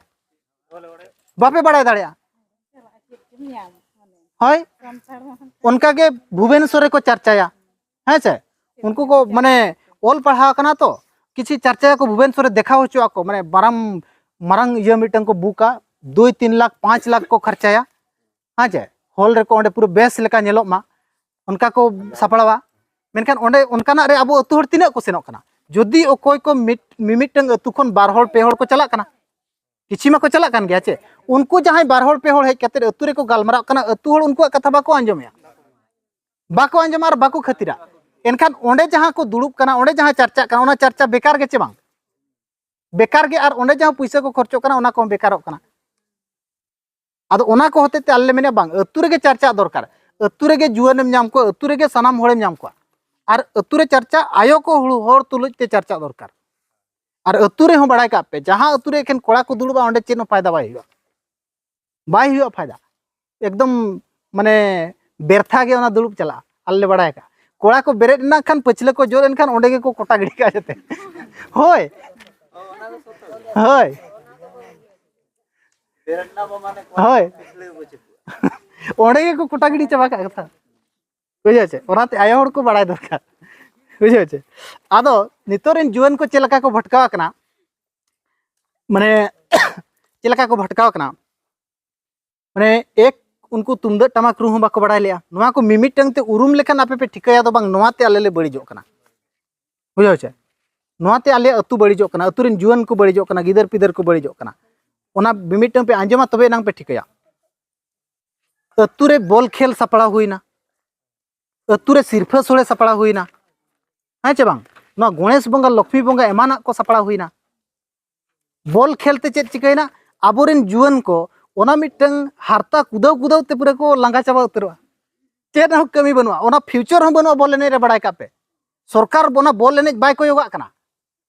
ᱵᱟᱯᱮ ᱵᱟᱲᱟᱭ ᱫᱟᱲᱮᱭᱟᱜᱼᱟ᱾ ᱦᱳᱭ, ᱚᱱᱠᱟ ᱜᱮ ᱵᱷᱩᱵᱮᱱᱥᱚᱨ ᱨᱮᱠᱚ ᱪᱟᱨᱪᱟᱭᱟ, ᱦᱮᱸ ᱥᱮ? ᱩᱱᱠᱩ ᱠᱚ ᱢᱟᱱᱮ ᱚᱞ ᱯᱟᱲᱦᱟᱣ ᱠᱟᱱᱟ ᱛᱚ, ᱠᱤᱪᱷᱩ ᱪᱟᱨᱪᱟᱭᱟᱠᱚ ᱵᱷᱩᱵᱮᱱᱥᱚᱨ ᱨᱮ, ᱫᱮᱠᱷᱟᱣ ᱦᱚᱪᱚ ᱟᱠᱚ, ᱢᱟᱱᱮ ᱢᱟᱨᱟᱝ, ᱢᱟᱨᱟᱝ ᱤᱭᱟᱹ ᱢᱤᱫᱴᱟᱝ ᱠᱚ ᱵᱩᱠᱟ, ᱫᱩᱭ ᱛᱤᱱ ᱞᱟᱠᱷ ᱯᱟᱸᱪ ᱞᱟᱠᱷ ᱠᱚ ᱠᱷᱚᱨᱪᱟᱭᱟ, ᱦᱮᱸ ᱪᱮ? ᱦᱚᱞ ᱨᱮᱠᱚ ᱚᱸᱰᱮ ᱯᱩᱨᱟᱹ ᱵᱮᱥ ᱞᱮᱠᱟ ᱧᱮᱞᱚᱜ ᱢᱟ, ᱚᱱᱠᱟ ᱠᱚ ᱥᱟᱯᱲᱟᱣᱟ᱾ ᱢᱮᱱᱠᱷᱟᱱ ᱚᱸᱰᱮ ᱚᱱᱠᱟᱱᱟᱜ ᱨᱮ ᱟᱵᱚ ᱟᱹᱛᱩ ᱦᱚᱲ ᱛᱤᱱᱟᱹᱜ ᱠᱚ ᱥᱮᱱᱚᱜ ᱠᱟᱱᱟ? ᱡᱩᱫᱤ ᱚᱠᱚᱭ ᱠᱚ ᱢᱤᱫ, ᱢᱤᱢᱤᱫᱴᱟᱝ ᱟᱹᱛᱩ ᱠᱷᱚᱱ ᱵᱟᱨ ᱦᱚᱲ ᱯᱮ ᱦᱚᱲ ᱠᱚ ᱪᱟᱞᱟᱜ ᱠᱟᱱᱟ, ᱠᱤᱪᱷᱩ ᱢᱟᱠᱚ ᱪᱟᱞᱟᱜ ᱠᱟᱱ ᱜᱮᱭᱟ ᱪᱮ, ᱩᱱᱠᱩ ᱡᱟᱦᱟᱸᱭ ᱵᱟᱨ ᱦᱚᱲ ᱯᱮ ᱦᱚᱲ ᱦᱮᱡ ᱠᱟᱛᱮ ᱟᱹᱛᱩ ᱨᱮᱠᱚ ᱜᱟᱞᱢᱟᱨᱟᱜ ᱠᱟᱱᱟ, ᱟᱹᱛᱩ ᱦᱚᱲ ᱩᱱᱠᱩᱣᱟᱜ ᱠᱟᱛᱷᱟ ᱵᱟᱠᱚ ᱟᱸᱡᱚᱢᱮᱜᱼᱟ, ᱵᱟᱠᱚ ᱟᱸᱡᱚᱢᱟ ᱟᱨ ᱵᱟᱠᱚ ᱠᱷᱟᱹᱛᱤᱨᱟ᱾ ᱮᱱᱠᱷᱟᱱ ᱚᱸᱰᱮ ᱡᱟᱦᱟᱸ ᱠᱚ ᱫᱩᱲᱩᱵ ᱠᱟᱱᱟ, ᱚᱸᱰᱮ ᱡᱟᱦᱟᱸ ᱪᱟᱨᱪᱟᱜ ᱠᱟᱱᱟ, ᱚᱱᱟ ᱪᱟᱨᱪᱟ ᱵᱮᱠᱟᱨ ᱜᱮ ᱪᱮ ᱵᱟᱝ? ᱵᱮᱠᱟᱨ ᱜᱮ, ᱟᱨ ᱚᱸᱰᱮ ᱡᱟᱦᱟᱸ ᱯᱩᱭᱥᱟᱹ ᱠᱚ ᱠᱷᱚᱨᱪᱚᱜ ᱠᱟᱱᱟ, ᱚᱱᱟ ᱠᱚᱦᱚᱸ ᱵᱮᱠᱟᱨᱚᱜ ᱠᱟᱱᱟ᱾ ᱟᱫᱚ ᱚᱱᱟ ᱠᱚ ᱦᱚᱛᱮᱡ ᱛᱮ ᱟᱞᱮ ᱞᱮ ᱢᱮᱱᱟ, ᱵᱟᱝ, ᱟᱹᱛᱩ ᱨᱮᱜᱮ ᱪᱟᱨᱪᱟᱜ ᱫᱚᱨᱠᱟᱨ᱾ ᱟᱹᱛᱩ ᱨᱮᱜᱮ ᱡᱩᱣᱟᱹᱱᱮᱢ ᱧᱟᱢ ᱠᱚᱣᱟ, ᱟᱹᱛᱩ ᱨᱮᱜᱮ ᱥᱟᱱᱟᱢ ᱦᱚᱲᱮᱢ ᱧᱟᱢ ᱠᱚᱣᱟ᱾ ᱟᱨ ᱟᱹᱛᱩ ᱨᱮ ᱪᱟᱨᱪᱟ ᱟᱭᱳ ᱠᱚ ᱦᱚᱲ ᱛᱩᱞᱩᱡ ᱛᱮ ᱪᱟᱨᱪᱟᱜ ᱫᱚᱨᱠᱟᱨ᱾ ᱟᱨ ᱟᱹᱛᱩ ᱨᱮᱦᱚᱸ ᱵᱟᱲᱟᱭ ᱠᱟᱜ ᱯᱮ, ᱡᱟᱦᱟᱸ ᱟᱹᱛᱩ ᱨᱮ ᱮᱠᱷᱮᱱ ᱠᱚᱲᱟ ᱠᱚ ᱫᱩᱲᱩᱵᱼᱟ, ᱚᱸᱰᱮ ᱪᱮᱫ ᱦᱚᱸ ᱯᱷᱟᱭᱫᱟ ᱵᱟᱭ ᱦᱩᱭᱩᱜᱼᱟ, ᱵᱟᱭ ᱦᱩᱭᱩᱜᱼᱟ ᱯᱷᱟᱭᱫᱟ᱾ ᱮᱠᱫᱚᱢ ᱢᱟᱱᱮ ᱵᱮᱨᱛᱷᱟ ᱜᱮ ᱚᱱᱟ ᱫᱩᱲᱩᱵ ᱪᱟᱞᱟᱜᱼᱟ, ᱟᱞᱮ ᱞᱮ ᱵᱟᱲᱟᱭ ᱟᱠᱟᱫᱼᱟ᱾ ᱠᱚᱲᱟ ᱠᱚ ᱵᱮᱨᱮᱫ ᱮᱱᱟ ᱠᱷᱟᱱ ᱯᱟᱹᱪᱷᱞᱟᱹ ᱠᱚ ᱡᱳᱨ ᱮᱱᱠᱷᱟᱱ ᱚᱸᱰᱮ ᱜᱮᱠᱚ ᱠᱚᱴᱟ ᱜᱤᱰᱤ ᱠᱟᱜᱼᱟ ᱡᱚᱛᱚ᱾ ᱦᱳᱭ, ᱦᱳᱭ, ᱦᱳᱭ, ᱚᱸᱰᱮ ᱜᱮᱠᱚ ᱠᱚᱴᱟ ᱜᱤᱰᱤ ᱪᱟᱵᱟ ᱠᱟᱜ ᱠᱟᱛᱷᱟ᱾ ᱵᱩᱡᱷᱟᱹᱣ ᱪᱮ? ᱚᱱᱟᱛᱮ ᱟᱭᱳ ᱦᱚᱲ ᱠᱚ ᱵᱟᱲᱟᱭ ᱫᱚᱨᱠᱟᱨ᱾ ᱵᱩᱡᱷᱟᱹᱣ ᱪᱮ? ᱟᱫᱚ ᱱᱤᱛᱚᱜ ᱨᱮᱱ ᱡᱩᱣᱟᱹᱱ ᱠᱚ ᱪᱮᱫ ᱞᱮᱠᱟ ᱠᱚ ᱵᱷᱟᱴᱠᱟᱣ ᱟᱠᱟᱱᱟ, ᱢᱟᱱᱮ ᱪᱮᱫ ᱞᱮᱠᱟ ᱠᱚ ᱵᱷᱟᱴᱠᱟᱣ ᱟᱠᱟᱱᱟ, ᱢᱟᱱᱮ ᱮᱠ ᱩᱱᱠᱩ ᱛᱩᱢᱫᱟᱹᱜ ᱴᱟᱢᱟᱠ ᱨᱩ ᱦᱚᱸ ᱵᱟᱠᱚ ᱵᱟᱲᱟᱭ ᱞᱮᱜᱼᱟ᱾ ᱱᱚᱣᱟ ᱠᱚ ᱢᱤᱢᱤᱫᱴᱟᱝ ᱛᱮ ᱩᱨᱩᱢ ᱞᱮᱠᱷᱟᱱ ᱟᱯᱮ ᱯᱮ ᱴᱷᱤᱠᱟᱹᱭᱟ ᱫᱚ ᱵᱟᱝ, ᱱᱚᱣᱟ ᱛᱮ ᱟᱞᱮ ᱞᱮ ᱵᱟᱹᱲᱤᱡᱚᱜ ᱠᱟᱱᱟ᱾ ᱵᱩᱡᱷᱟᱹᱣ ᱪᱮ? ᱱᱚᱣᱟ ᱛᱮ ᱟᱞᱮᱭᱟᱜ ᱟᱹᱛᱩ ᱵᱟᱹᱲᱤᱡᱚᱜ ᱠᱟᱱᱟ, ᱟᱹᱛᱩ ᱨᱮᱱ ᱡᱩᱣᱟᱹᱱ ᱠᱚ ᱵᱟᱹᱲᱤᱡᱚᱜ ᱠᱟᱱᱟ, ᱜᱤᱫᱟᱹᱨ ᱯᱤᱫᱟᱹᱨ ᱠᱚ ᱵᱟᱹᱲᱤᱡᱚᱜ ᱠᱟᱱᱟ᱾ ᱚᱱᱟ ᱢᱤᱢᱤᱫᱴᱟᱝ ᱯᱮ ᱟᱸᱡᱚᱢᱟ, ᱛᱚᱵᱮ ᱮᱱᱟᱝ ᱯᱮ ᱴᱷᱤᱠᱟᱹᱭᱟ᱾ ᱟᱹᱛᱩ ᱨᱮ ᱵᱚᱞ ᱠᱷᱮᱞ ᱥᱟᱯᱲᱟᱣ ᱦᱩᱭᱱᱟ, ᱟᱹᱛᱩ ᱨᱮ ᱥᱤᱨᱯᱷᱟᱹ ᱥᱳᱲᱮ ᱥᱟᱯᱲᱟᱣ ᱦᱩᱭᱱᱟ, ᱦᱮᱸ ᱪᱮ ᱵᱟᱝ? ᱱᱚᱣᱟ ᱜᱚᱬᱮᱥ ᱵᱚᱸᱜᱟ, ᱞᱚᱠᱷᱢᱤ ᱵᱚᱸᱜᱟ ᱮᱢᱟᱱᱟᱜ ᱠᱚ ᱥᱟᱯᱲᱟᱣ ᱦᱩᱭᱱᱟ᱾ ᱵᱚᱞ ᱠᱷᱮᱞ ᱛᱮ ᱪᱮᱫ ᱪᱤᱠᱟᱹᱭᱮᱱᱟ? ᱟᱵᱚᱨᱮᱱ ᱡᱩᱣᱟᱹᱱ ᱠᱚ ᱚᱱᱟ ᱢᱤᱫᱴᱟᱝ ᱦᱟᱨᱛᱟ ᱠᱩᱫᱟᱹᱣ ᱠᱩᱫᱟᱹᱣ ᱛᱮ ᱯᱩᱨᱟᱹ ᱠᱚ ᱞᱟᱸᱜᱟ ᱪᱟᱵᱟ ᱩᱛᱟᱹᱨᱚᱜᱼᱟ᱾ ᱪᱮᱫ ᱦᱚᱸ ᱠᱟᱹᱢᱤ ᱵᱟᱹᱱᱩᱜᱼᱟ, ᱚᱱᱟ ᱯᱷᱤᱭᱩᱪᱟᱨ ᱦᱚᱸ ᱵᱟᱹᱱᱩᱜᱼᱟ᱾ ᱵᱚᱞ ᱮᱱᱮᱡ ᱨᱮ, ᱵᱟᱲᱟᱭ ᱠᱟᱜ ᱯᱮ, ᱥᱚᱨᱠᱟᱨ ᱚᱱᱟ ᱵᱚᱞ ᱮᱱᱮᱡ ᱵᱟᱭ ᱠᱚᱭᱚᱜᱟᱜ ᱠᱟᱱᱟ᱾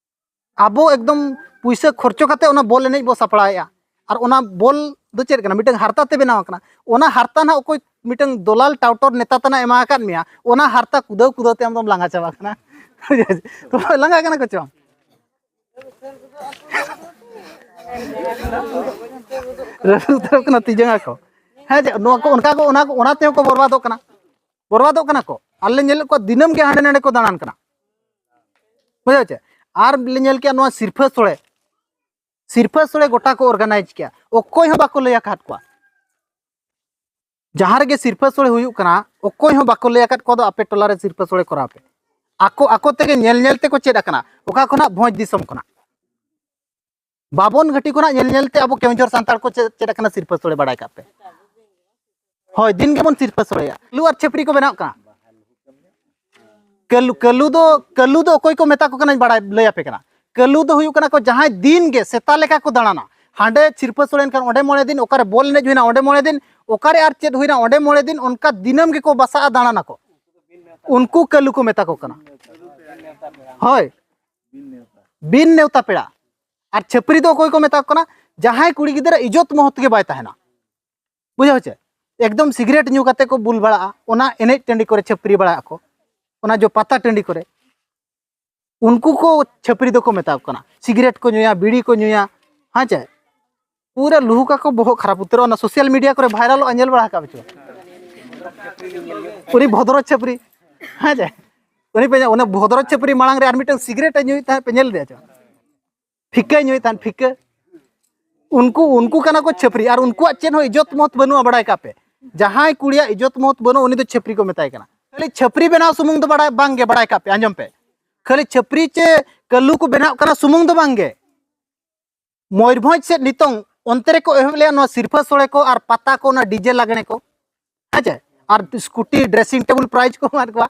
ᱟᱵᱚ ᱮᱠᱫᱚᱢ ᱯᱩᱭᱥᱟᱹ ᱠᱷᱚᱨᱪᱚ ᱠᱟᱛᱮ ᱚᱱᱟ ᱵᱚᱞ ᱮᱱᱮᱡ ᱵᱚ ᱥᱟᱯᱲᱟᱣᱮᱫᱼᱟ᱾ ᱟᱨ ᱚᱱᱟ ᱵᱚᱞ ᱫᱚ ᱪᱮᱫ ᱠᱟᱱᱟ? ᱢᱤᱫᱴᱟᱝ ᱦᱟᱨᱛᱟ ᱛᱮ ᱵᱮᱱᱟᱣ ᱟᱠᱟᱱᱟ᱾ ᱚᱱᱟ ᱦᱟᱨᱛᱟ ᱱᱟᱦᱟᱜ ᱚᱠᱚᱭ ᱢᱤᱫᱴᱟᱝ ᱫᱚᱞᱟᱞ ᱴᱟᱣᱴᱚᱨ ᱱᱮᱛᱟ ᱛᱟᱱᱟᱜ ᱮᱢᱟ ᱟᱠᱟᱫ ᱢᱮᱭᱟ, ᱚᱱᱟ ᱦᱟᱨᱛᱟ ᱠᱩᱫᱟᱹᱣ ᱠᱩᱫᱟᱹᱣ ᱛᱮ ᱟᱢ ᱫᱚᱢ ᱞᱟᱸᱜᱟ ᱪᱟᱵᱟᱜ ᱠᱟᱱᱟ᱾ ᱞᱟᱸᱜᱟ ᱠᱟᱱᱟ ᱠᱚ ᱪᱚᱝ? ᱨᱟᱹᱯᱩᱫ ᱩᱛᱟᱹᱨᱚᱜ ᱠᱟᱱᱟ ᱛᱤ ᱡᱟᱸᱜᱟ ᱠᱚ᱾ ᱦᱮᱸ ᱡᱮ, ᱱᱚᱣᱟ ᱠᱚ, ᱚᱱᱠᱟ ᱠᱚ, ᱚᱱᱟ ᱠᱚ, ᱚᱱᱟ ᱛᱮᱦᱚᱸ ᱠᱚ ᱵᱚᱨᱵᱟᱫᱚᱜ ᱠᱟᱱᱟ, ᱵᱚᱨᱵᱟᱫᱚᱜ ᱠᱟᱱᱟ ᱠᱚ᱾ ᱟᱨ ᱞᱮ ᱧᱮᱞᱮᱫ ᱠᱚᱣᱟ ᱫᱤᱱᱟᱹᱢ ᱜᱮ ᱦᱟᱸᱰᱮ ᱱᱟᱰᱮ ᱠᱚ ᱫᱟᱬᱟᱱ ᱠᱟᱱᱟ᱾ ᱵᱩᱡᱷᱟᱹᱣ ᱪᱮ? ᱟᱨ ᱞᱮ ᱧᱮᱞ ᱠᱮᱜᱼᱟ ᱱᱚᱣᱟ ᱥᱤᱨᱯᱷᱟᱹ ᱥᱳᱲᱮ, ᱥᱤᱨᱯᱷᱟᱹ ᱥᱳᱲᱮ ᱜᱚᱴᱟ ᱠᱚ ᱚᱨᱜᱟᱱᱟᱭᱤᱡᱽ ᱠᱮᱜᱼᱟ, ᱚᱠᱚᱭ ᱦᱚᱸ ᱵᱟᱠᱚ ᱞᱟᱹᱭ ᱟᱠᱟᱫ ᱠᱚᱣᱟ᱾ ᱡᱟᱦᱟᱸ ᱨᱮᱜᱮ ᱥᱤᱨᱯᱷᱟᱹ ᱥᱳᱲᱮ ᱦᱩᱭᱩᱜ ᱠᱟᱱᱟ, ᱚᱠᱚᱭ ᱦᱚᱸ ᱵᱟᱠᱚ ᱞᱟᱹᱭ ᱟᱠᱟᱫ ᱠᱚᱣᱟ ᱫᱚ ᱟᱯᱮ ᱴᱚᱞᱟ ᱨᱮ ᱥᱤᱨᱯᱷᱟᱹ ᱥᱳᱲᱮ ᱠᱚᱨᱟᱣ ᱯᱮ᱾ ᱟᱠᱚ ᱟᱠᱚ ᱛᱮᱜᱮ ᱧᱮᱞ ᱧᱮᱞ ᱛᱮᱠᱚ ᱪᱮᱫ ᱟᱠᱟᱱᱟ, ᱚᱠᱟ ᱠᱷᱚᱱᱟᱜ? ᱵᱷᱚᱸᱡᱽ ᱫᱤᱥᱚᱢ ᱠᱷᱚᱱᱟᱜ᱾ ᱵᱟᱵᱚᱱ ᱜᱷᱟᱹᱴᱤ ᱠᱷᱚᱱᱟᱜ ᱧᱮᱞ ᱧᱮᱞ ᱛᱮ ᱟᱵᱚ ᱠᱮᱣᱚᱱᱡᱷᱚᱨ ᱥᱟᱱᱛᱟᱲ ᱠᱚ ᱪᱮᱫ, ᱪᱮᱫ ᱟᱠᱟᱱᱟ ᱥᱤᱨᱯᱷᱟᱹ ᱥᱳᱲᱮ, ᱵᱟᱲᱟᱭ ᱠᱟᱜ ᱯᱮ᱾ ᱦᱳᱭ, ᱫᱤᱱ ᱜᱮᱵᱚᱱ ᱥᱤᱨᱯᱷᱟᱹ ᱥᱳᱲᱮᱭᱟ᱾ ᱠᱟᱹᱞᱩ ᱟᱨ ᱪᱷᱟᱹᱯᱨᱤ ᱠᱚ ᱵᱮᱱᱟᱣ ᱠᱟᱱᱟ᱾ ᱠᱟᱹᱞᱩ, ᱠᱟᱹᱞᱩ ᱫᱚ, ᱠᱟᱹᱞᱩ ᱫᱚ ᱚᱠᱚᱭ ᱠᱚ ᱢᱮᱛᱟ ᱠᱚ ᱠᱟᱱᱟᱧ ᱵᱟᱲᱟᱭ, ᱞᱟᱹᱭ ᱟᱯᱮ ᱠᱟᱱᱟ᱾ ᱠᱟᱹᱞᱩ ᱫᱚ ᱦᱩᱭᱩᱜ ᱠᱟᱱᱟ ᱠᱚ ᱡᱟᱦᱟᱸᱭ ᱫᱤᱱ ᱜᱮ ᱥᱮᱛᱟ ᱞᱮᱠᱟ ᱠᱚ ᱫᱟᱬᱟᱱᱟ᱾ ᱦᱟᱸᱰᱮ ᱥᱤᱨᱯᱷᱟᱹ ᱥᱳᱲᱮ ᱮᱱᱠᱷᱟᱱ ᱚᱸᱰᱮ ᱢᱚᱬᱮ ᱫᱤᱱ, ᱚᱠᱟᱨᱮ ᱵᱚᱞ ᱮᱱᱮᱡ ᱦᱩᱭᱱᱟ ᱚᱸᱰᱮ ᱢᱚᱬᱮ ᱫᱤᱱ, ᱚᱠᱟᱨᱮ ᱟᱨ ᱪᱮᱫ ᱦᱩᱭᱱᱟ ᱚᱸᱰᱮ ᱢᱚᱬᱮ ᱫᱤᱱ, ᱚᱱᱠᱟ ᱫᱤᱱᱟᱹᱢ ᱜᱮᱠᱚ ᱵᱟᱥᱟᱜᱼᱟ, ᱫᱟᱬᱟᱱᱟᱠᱚ᱾ ᱩᱱᱠᱩ ᱠᱟᱹᱞᱩ ᱠᱚ ᱢᱮᱛᱟ ᱠᱚ ᱠᱟᱱᱟ᱾ ᱦᱳᱭ, ᱵᱤᱱ ᱱᱮᱣᱛᱟ ᱯᱮᱲᱟ᱾ ᱟᱨ ᱪᱷᱟᱹᱯᱨᱤ ᱫᱚ ᱚᱠᱚᱭ ᱠᱚ ᱢᱮᱛᱟ ᱠᱚ ᱠᱟᱱᱟ? ᱡᱟᱦᱟᱸᱭ ᱠᱩᱲᱤ ᱜᱤᱫᱽᱨᱟᱹ ᱤᱡᱚᱛ ᱢᱚᱦᱚᱛ ᱜᱮ ᱵᱟᱭ ᱛᱟᱦᱮᱱᱟ᱾ ᱵᱩᱡᱷᱟᱹᱣ ᱪᱮ? ᱮᱠᱫᱚᱢ ᱥᱤᱜᱨᱮᱴ ᱧᱩ ᱠᱟᱛᱮ ᱠᱚ ᱵᱩᱞ ᱵᱟᱲᱟᱜᱼᱟ, ᱚᱱᱟ ᱮᱱᱮᱡ ᱴᱟᱺᱰᱤ ᱠᱚᱨᱮ ᱪᱷᱟᱹᱯᱨᱤ ᱵᱟᱲᱟᱜ ᱟᱠᱚ, ᱚᱱᱟ ᱡᱚ ᱯᱟᱛᱟ ᱴᱟᱺᱰᱤ ᱠᱚᱨᱮ᱾ ᱩᱱᱠᱩ ᱠᱚ ᱪᱷᱟᱹᱯᱨᱤ ᱫᱚᱠᱚ ᱢᱮᱛᱟ ᱠᱚ ᱠᱟᱱᱟ᱾ ᱥᱤᱜᱨᱮᱴ ᱠᱚ ᱧᱩᱭᱟ, ᱵᱤᱲᱤ ᱠᱚ ᱧᱩᱭᱟ, ᱦᱮᱸ ᱪᱮ? ᱯᱩᱨᱟᱹ ᱞᱩᱦᱩᱠ ᱟᱠᱚ, ᱵᱚᱦᱚᱜ ᱠᱷᱟᱨᱟᱯ ᱩᱛᱟᱹᱨᱚᱜᱼᱟ᱾ ᱚᱱᱟ ᱥᱳᱥᱟᱞ ᱢᱤᱰᱤᱭᱟ ᱠᱚᱨᱮ ᱵᱷᱟᱭᱨᱟᱞᱚᱜᱼᱟ, ᱧᱮᱞ ᱵᱟᱲᱟ ᱟᱠᱟᱫ ᱯᱮ ᱪᱮ? ᱩᱱᱤ ᱵᱷᱚᱫᱨᱚ ᱪᱷᱟᱹᱯᱨᱤ, ᱦᱮᱸ ᱪᱮ? ᱩᱱᱤ ᱯᱮ ᱧᱮᱞ, ᱚᱱᱟ ᱵᱷᱚᱫᱨᱚ ᱪᱷᱟᱹᱯᱨᱤ ᱢᱟᱲᱟᱝ ᱨᱮ ᱟᱨ ᱢᱤᱫᱴᱟᱝ ᱥᱤᱜᱨᱮᱴ ᱮ ᱧᱩᱭᱮᱫ ᱛᱟᱦᱮᱸᱫ, ᱯᱮ ᱧᱮᱞ ᱞᱮᱫᱮᱭᱟ ᱪᱮ? ᱯᱷᱤᱠᱟᱹᱭ ᱧᱩᱭᱮᱫ ᱛᱟᱦᱮᱸᱫ, ᱯᱷᱤᱠᱟᱹ᱾ ᱩᱱᱠᱩ, ᱩᱱᱠᱩ ᱠᱟᱱᱟ ᱠᱚ ᱪᱷᱟᱹᱯᱨᱤ, ᱟᱨ ᱩᱱᱠᱩᱣᱟᱜ ᱪᱮᱫ ᱦᱚᱸ ᱤᱡᱽᱡᱚᱛ ᱢᱚᱛ ᱵᱟᱹᱱᱩᱜᱼᱟ, ᱵᱟᱲᱟᱭ ᱠᱟᱜ ᱯᱮ᱾ ᱡᱟᱦᱟᱸᱭ ᱠᱩᱲᱤᱭᱟᱜ ᱤᱡᱽᱡᱚᱛ ᱢᱚᱛ ᱵᱟᱹᱱᱩᱜᱼᱟ, ᱩᱱᱤ ᱫᱚ ᱪᱷᱟᱹᱯᱨᱤ ᱠᱚ ᱢᱮᱛᱟᱭ ᱠᱟᱱᱟ᱾ ᱠᱷᱟᱹᱞᱤ ᱪᱷᱟᱹᱯᱨᱤ ᱵᱮᱱᱟᱣ ᱥᱩᱢᱩᱝ ᱫᱚ ᱵᱟᱲᱟᱭ, ᱵᱟᱝ ᱜᱮ, ᱵᱟᱲᱟᱭ ᱠᱟᱜ ᱯᱮ, ᱟᱸᱡᱚᱢ ᱯᱮ᱾ ᱠᱷᱟᱹᱞᱤ ᱪᱷᱟᱹᱯᱨᱤ ᱪᱮ ᱠᱟᱹᱞᱩ ᱠᱚ ᱵᱮᱱᱟᱣ ᱠᱟᱱᱟ ᱥᱩᱢᱩᱝ ᱫᱚ ᱵᱟᱝ ᱜᱮ, ᱢᱚᱭᱩᱨᱵᱷᱚᱸᱡᱽ ᱥᱮᱫ ᱱᱤᱛᱚᱝ ᱚᱱᱛᱮ ᱨᱮᱠᱚ ᱮᱦᱚᱵ ᱞᱮᱜᱼᱟ ᱱᱚᱣᱟ ᱥᱤᱨᱯᱷᱟᱹ ᱥᱳᱲᱮ ᱠᱚ ᱟᱨ ᱯᱟᱛᱟ ᱠᱚ, ᱚᱱᱟ ᱰᱤᱡᱮ ᱞᱟᱜᱽᱬᱮ ᱠᱚ, ᱦᱮᱸ ᱪᱮ? ᱟᱨ ᱥᱠᱩᱴᱤ, ᱰᱨᱮᱥᱤᱝ ᱴᱮᱵᱩᱞ ᱯᱨᱟᱭᱤᱡᱽ ᱠᱚ ᱮᱢᱟᱫ ᱠᱚᱣᱟ᱾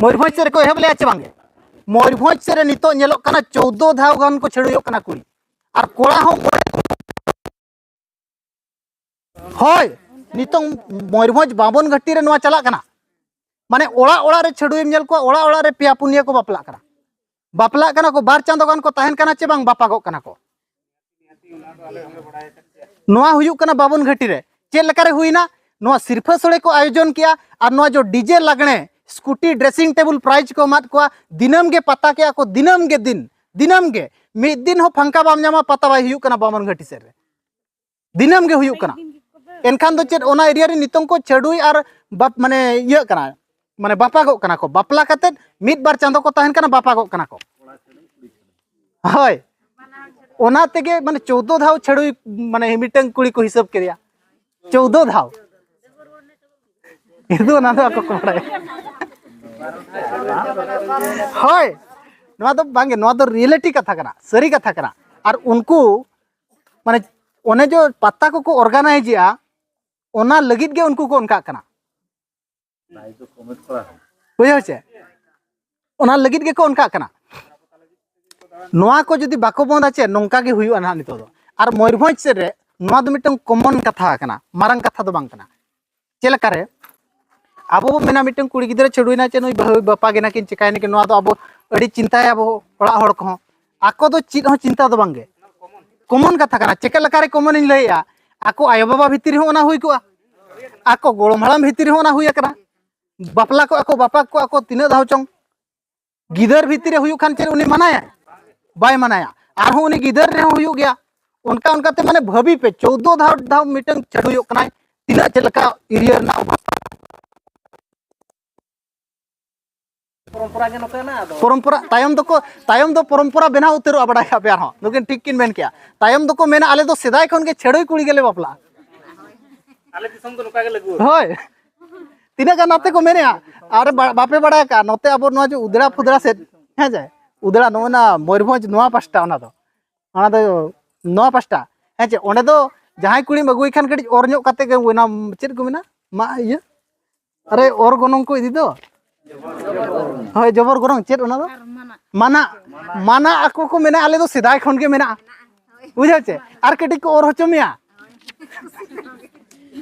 ᱢᱚᱭᱩᱨᱵᱷᱚᱸᱡᱽ ᱥᱮᱫ ᱨᱮᱠᱚ ᱮᱦᱚᱵ ᱞᱮᱜᱼᱟ ᱪᱮ ᱵᱟᱝ ᱜᱮ? ᱢᱚᱭᱩᱨᱵᱷᱚᱸᱡᱽ ᱥᱮᱫ ᱨᱮ ᱱᱤᱛᱚᱜ ᱧᱮᱞᱚᱜ ᱠᱟᱱᱟ ᱪᱳᱫᱽᱫᱳ ᱫᱷᱟᱣ ᱜᱟᱱ ᱠᱚ ᱪᱷᱟᱹᱲᱩᱭᱚᱜ ᱠᱟᱱᱟ ᱠᱩᱲᱤ, ᱟᱨ ᱠᱚᱲᱟ ᱦᱚᱸ ᱢᱚᱬᱮ᱾ ᱦᱳᱭ, ᱱᱤᱛᱚᱝ ᱢᱚᱭᱩᱨᱵᱷᱚᱸᱡᱽ ᱵᱟᱢᱚᱱ ᱜᱷᱟᱹᱴᱤ ᱨᱮ ᱱᱚᱣᱟ ᱪᱟᱞᱟᱜ ᱠᱟᱱᱟ᱾ ᱢᱟᱱᱮ ᱚᱲᱟᱜ ᱚᱲᱟᱜ ᱨᱮ ᱪᱷᱟᱹᱰᱩᱭᱮᱢ ᱧᱮᱞ ᱠᱚᱣᱟ, ᱚᱲᱟᱜ ᱚᱲᱟᱜ ᱨᱮ ᱯᱮᱭᱟ ᱯᱩᱱᱭᱟᱹ ᱠᱚ ᱵᱟᱯᱞᱟᱜ ᱠᱟᱱᱟ᱾ ᱵᱟᱯᱞᱟᱜ ᱠᱟᱱᱟ ᱠᱚ, ᱵᱟᱨ ᱪᱟᱸᱫᱳ ᱜᱟᱱ ᱠᱚ ᱛᱟᱦᱮᱱ ᱠᱟᱱᱟ ᱪᱮ ᱵᱟᱝ, ᱵᱟᱯᱟᱜᱚᱜ ᱠᱟᱱᱟ ᱠᱚ᱾ ᱱᱚᱣᱟ ᱦᱩᱭᱩᱜ ᱠᱟᱱᱟ ᱵᱟᱵᱚᱱ ᱜᱷᱟᱹᱴᱤ ᱨᱮ᱾ ᱪᱮᱫ ᱞᱮᱠᱟᱨᱮ ᱦᱩᱭᱱᱟ? ᱱᱚᱣᱟ ᱥᱤᱨᱯᱷᱟᱹ ᱥᱳᱲᱮ ᱠᱚ ᱟᱭᱳᱡᱚᱱ ᱠᱮᱜᱼᱟ, ᱟᱨ ᱱᱚᱣᱟ ᱡᱚ ᱰᱤᱡᱮ ᱞᱟᱜᱽᱬᱮ, ᱥᱠᱩᱴᱤ, ᱰᱨᱮᱥᱤᱝ ᱴᱮᱵᱩᱞ ᱯᱨᱟᱭᱤᱡᱽ ᱠᱚ ᱮᱢᱟᱫ ᱠᱚᱣᱟ᱾ ᱫᱤᱱᱟᱹᱢ ᱜᱮ ᱯᱟᱛᱟ ᱠᱮᱜᱼᱟ ᱠᱚ, ᱫᱤᱱᱟᱹᱢ ᱜᱮ ᱫᱤᱱ, ᱫᱤᱱᱟᱹᱢ ᱜᱮ᱾ ᱢᱤᱫ ᱫᱤᱱ ᱦᱚᱸ ᱯᱷᱟᱸᱠᱟ ᱵᱟᱢ ᱧᱟᱢᱟ ᱯᱟᱛᱟ ᱵᱟᱭ ᱦᱩᱭᱩᱜ ᱠᱟᱱᱟ ᱵᱟᱵᱚᱱ ᱜᱷᱟᱹᱴᱤ ᱥᱮᱫ ᱨᱮ᱾ ᱫᱤᱱᱟᱹᱢ ᱜᱮ ᱦᱩᱭᱩᱜ ᱠᱟᱱᱟ᱾ ᱮᱱᱠᱷᱟᱱ ᱫᱚ ᱪᱮᱫ ᱚᱱᱟ ᱮᱨᱤᱭᱟ ᱨᱮ ᱱᱤᱛᱚᱝ ᱠᱚ ᱪᱷᱟᱹᱰᱩᱭ ᱟᱨ ᱵᱟᱯ-, ᱢᱟᱱᱮ ᱤᱭᱟᱹᱜ ᱠᱟᱱᱟ, ᱢᱟᱱᱮ ᱵᱟᱯᱟᱜᱚᱜ ᱠᱟᱱᱟ ᱠᱚ, ᱵᱟᱯᱞᱟ ᱠᱟᱛᱮᱫ ᱢᱤᱫ ᱵᱟᱨ ᱪᱟᱸᱫᱳ ᱠᱚ ᱛᱟᱦᱮᱱ ᱠᱟᱱᱟ, ᱵᱟᱯᱟᱜᱚᱜ ᱠᱟᱱᱟ ᱠᱚ᱾ ᱦᱳᱭ, ᱚᱱᱟ ᱛᱮᱜᱮ ᱢᱟᱱᱮ ᱪᱳᱫᱽᱫᱳ ᱫᱷᱟᱣ ᱪᱷᱟᱹᱰᱩᱭ, ᱢᱟᱱᱮ ᱢᱤᱫᱴᱟᱝ ᱠᱩᱲᱤ ᱠᱚ ᱦᱤᱥᱟᱹᱵ ᱠᱮᱫᱮᱭᱟ, ᱪᱳᱫᱽᱫᱳ ᱫᱷᱟᱣ᱾ ᱠᱤᱱᱛᱩ ᱚᱱᱟ ᱫᱚ ᱟᱠᱚ ᱠᱚ ᱵᱟᱲᱟᱭᱟ᱾ ᱦᱳᱭ, ᱱᱚᱣᱟ ᱫᱚ ᱵᱟᱝᱜᱮ, ᱱᱚᱣᱟ ᱫᱚ ᱨᱤᱭᱮᱞᱤᱴᱤ ᱠᱟᱛᱷᱟ ᱠᱟᱱᱟ, ᱥᱟᱹᱨᱤ ᱠᱟᱛᱷᱟ ᱠᱟᱱᱟ᱾ ᱟᱨ ᱩᱱᱠᱩ ᱢᱟᱱᱮ ᱚᱱᱮ ᱡᱮ ᱯᱟᱛᱟ ᱠᱚᱠᱚ ᱚᱨᱜᱟᱱᱟᱭᱤᱡᱽ ᱮᱜᱼᱟ, ᱚᱱᱟ ᱞᱟᱹᱜᱤᱫ ᱜᱮ ᱩᱱᱠᱩ ᱠᱚ ᱚᱱᱠᱟᱜ ᱠᱟᱱᱟ᱾ ᱵᱩᱡᱷᱟᱹᱣ ᱪᱮ? ᱚᱱᱟ ᱞᱟᱹᱜᱤᱫ ᱜᱮᱠᱚ ᱚᱱᱠᱟᱜ ᱠᱟᱱᱟ᱾ ᱱᱚᱣᱟ ᱠᱚ ᱡᱩᱫᱤ ᱵᱟᱠᱚ ᱵᱚᱱᱫᱟ ᱪᱮ, ᱱᱚᱝᱠᱟ ᱜᱮ ᱦᱩᱭᱩᱜᱼᱟ ᱱᱟᱦᱟᱜ ᱱᱤᱛᱚᱜ ᱫᱚ᱾ ᱟᱨ ᱢᱚᱭᱩᱨᱵᱷᱚᱸᱡᱽ ᱥᱮᱫ ᱨᱮ ᱱᱚᱣᱟ ᱫᱚ ᱢᱤᱫᱴᱟᱝ ᱠᱚᱢᱚᱱ ᱠᱟᱛᱷᱟ ᱠᱟᱱᱟ, ᱢᱟᱨᱟᱝ ᱠᱟᱛᱷᱟ ᱫᱚ ᱵᱟᱝ ᱠᱟᱱᱟ᱾ ᱪᱮᱫ ᱞᱮᱠᱟᱨᱮ ᱟᱵᱚ ᱵᱚ ᱢᱮᱱᱟ ᱢᱤᱫᱴᱟᱝ ᱠᱩᱲᱤ ᱜᱤᱫᱽᱨᱟᱹ ᱪᱷᱟᱹᱰᱩᱭᱱᱟ ᱪᱮ ᱱᱩᱭ ᱵᱟᱹᱦᱩ ᱵᱟᱯᱟᱜᱮ ᱱᱟᱠᱤᱱ ᱪᱤᱠᱟᱹᱭ ᱱᱟᱠᱤᱱ, ᱱᱚᱣᱟ ᱫᱚ ᱟᱵᱚ ᱟᱹᱰᱤ ᱪᱤᱱᱛᱟᱹᱭᱟᱵᱚ ᱚᱲᱟᱜ ᱦᱚᱲ ᱠᱚᱦᱚᱸ᱾ ᱟᱠᱚ ᱫᱚ ᱪᱮᱫ ᱦᱚᱸ ᱪᱤᱱᱛᱟᱹ ᱫᱚ ᱵᱟᱝᱜᱮ᱾ ᱠᱚᱢᱚᱱ ᱠᱟᱛᱷᱟ ᱠᱟᱱᱟ᱾ ᱪᱮᱠᱟ ᱞᱮᱠᱟᱨᱮ ᱠᱚᱢᱚᱱᱤᱧ ᱞᱟᱹᱭᱮᱜᱼᱟ? ᱟᱠᱚ ᱟᱭᱳᱼᱵᱟᱵᱟ ᱵᱷᱤᱛᱤᱨ ᱨᱮᱦᱚᱸ ᱚᱱᱟ ᱦᱩᱭ ᱠᱚᱜᱼᱟ, ᱟᱠᱚ ᱜᱚᱲᱚᱢ ᱦᱟᱲᱟᱢ ᱵᱷᱤᱛᱤᱨ ᱨᱮᱦᱚᱸ ᱚᱱᱟ ᱦᱩᱭ ᱟᱠᱟᱱᱟ᱾ ᱵᱟᱯᱞᱟ ᱠᱚᱜᱼᱟ ᱠᱚ, ᱵᱟᱯᱟᱜ ᱠᱚᱜᱼᱟ ᱠᱚ ᱛᱤᱱᱟᱹᱜ ᱫᱷᱟᱣ ᱪᱚᱝ᱾ ᱜᱤᱫᱟᱹᱨ ᱵᱷᱤᱛᱤᱨ ᱨᱮ ᱦᱩᱭᱩᱜ ᱠᱷᱟᱱ ᱪᱮᱫ ᱩᱱᱤ ᱢᱟᱱᱟᱭᱟ? ᱵᱟᱭ ᱢᱟᱱᱟᱭᱟ᱾ ᱟᱨᱦᱚᱸ ᱩᱱᱤ ᱜᱤᱫᱟᱹᱨ ᱨᱮᱦᱚᱸ ᱦᱩᱭᱩᱜ ᱜᱮᱭᱟ᱾ ᱚᱱᱠᱟ ᱚᱱᱠᱟᱛᱮ ᱢᱟᱱᱮ ᱵᱷᱟᱹᱵᱤ ᱯᱮ, ᱪᱳᱫᱽᱫᱳ ᱫᱷᱟᱣ, ᱫᱷᱟᱣ ᱢᱤᱫᱴᱟᱝ ᱪᱷᱟᱹᱰᱩᱭᱚᱜ ᱠᱟᱱᱟᱭ, ᱛᱤᱱᱟᱹᱜ ᱪᱮᱫ ᱞᱮᱠᱟ ᱮᱨᱤᱭᱟ ᱨᱮᱱᱟᱜ ᱚᱵᱚᱥᱛᱷᱟ᱾ ᱯᱚᱨᱚᱢᱯᱚᱨᱟ ᱜᱮ ᱱᱚᱝᱠᱟᱱᱟ ᱟᱫᱚ᱾ ᱯᱚᱨᱚᱢᱯᱚᱨᱟ ᱛᱟᱭᱚᱢ ᱫᱚᱠᱚ, ᱛᱟᱭᱚᱢ ᱫᱚ ᱯᱚᱨᱚᱢᱯᱚᱨᱟ ᱵᱮᱱᱟᱣ ᱩᱛᱟᱹᱨᱚᱜᱼᱟ, ᱵᱟᱲᱟᱭ ᱠᱟᱜ ᱯᱮ᱾ ᱟᱨᱦᱚᱸ ᱱᱩᱠᱤᱱ ᱴᱷᱤᱠ ᱠᱤᱱ ᱢᱮᱱ ᱠᱮᱜᱼᱟ, ᱛᱟᱭᱚᱢ ᱫᱚᱠᱚ ᱢᱮᱱᱟ, "ᱟᱞᱮ ᱫᱚ ᱥᱮᱫᱟᱭ ᱠᱷᱚᱱ ᱜᱮ ᱪᱷᱟᱹᱰᱩᱭ ᱠᱩᱲᱤ ᱜᱮᱞᱮ ᱵᱟᱯᱞᱟᱜᱼᱟ᱾ ᱟᱞᱮ ᱫᱤᱥᱚᱢ ᱫᱚ ᱱᱚᱝᱠᱟ ᱜᱮ ᱞᱟᱹᱜᱩ᱾ ᱦᱳᱭ, ᱛᱤᱱᱟᱹᱜ ᱜᱟᱱ ᱱᱟᱛᱮ ᱠᱚ ᱢᱮᱱᱮᱜᱼᱟ, ᱟᱨ ᱵᱟ-, ᱵᱟᱯᱮ ᱵᱟᱲᱟᱭ ᱟᱠᱟᱫᱼᱟ, ᱱᱚᱛᱮ ᱟᱵᱚ ᱱᱚᱣᱟ ᱡᱮ ᱩᱫᱽᱲᱟ ᱯᱷᱩᱫᱽᱲᱟ ᱥᱮᱫ, ᱦᱮᱸ ᱡᱮ, ᱩᱫᱽᱲᱟ ᱱᱚᱜᱼᱚᱭ ᱱᱟ ᱢᱚᱭᱩᱨᱵᱷᱚᱸᱡᱽ ᱱᱚᱣᱟ ᱯᱟᱥᱴᱟ, ᱚᱱᱟ ᱫᱚ, ᱚᱱᱟ ᱫᱚ ᱱᱚᱣᱟ ᱯᱟᱥᱴᱟ, ᱦᱮᱸ ᱪᱮ, ᱚᱸᱰᱮ ᱫᱚ ᱡᱟᱦᱟᱸᱭ ᱠᱩᱲᱤᱢ ᱟᱹᱜᱩᱭ ᱠᱷᱟᱱ ᱠᱟᱹᱴᱤᱡ ᱚᱨ ᱧᱚᱜ ᱠᱟᱛᱮ ᱜᱮ ᱚᱱᱟ ᱪᱮᱫ ᱠᱚ ᱢᱮᱱᱟ, ᱢᱟ ᱤᱭᱟᱹ, ᱟᱨᱮ ᱚᱨ ᱜᱚᱱᱚᱝ ᱠᱚ ᱤᱫᱤ ᱫᱚ, ᱦᱳᱭ, ᱡᱚᱵᱚᱨ ᱜᱚᱱᱚᱝ ᱪᱮᱫ ᱚᱱᱟ ᱫᱚ? ᱢᱟᱱᱟ᱾ ᱢᱟᱱᱟ ᱟᱠᱚ ᱠᱚ ᱢᱮᱱᱟ, "ᱟᱞᱮ ᱫᱚ ᱥᱮᱫᱟᱭ ᱠᱷᱚᱱ ᱜᱮ ᱢᱮᱱᱟᱜᱼᱟ", ᱵᱩᱡᱷᱟᱹᱣ ᱪᱮ, ᱟᱨ ᱠᱟᱹᱴᱤᱡ ᱠᱚ ᱚᱨ ᱦᱚᱪᱚ ᱢᱮᱭᱟ᱾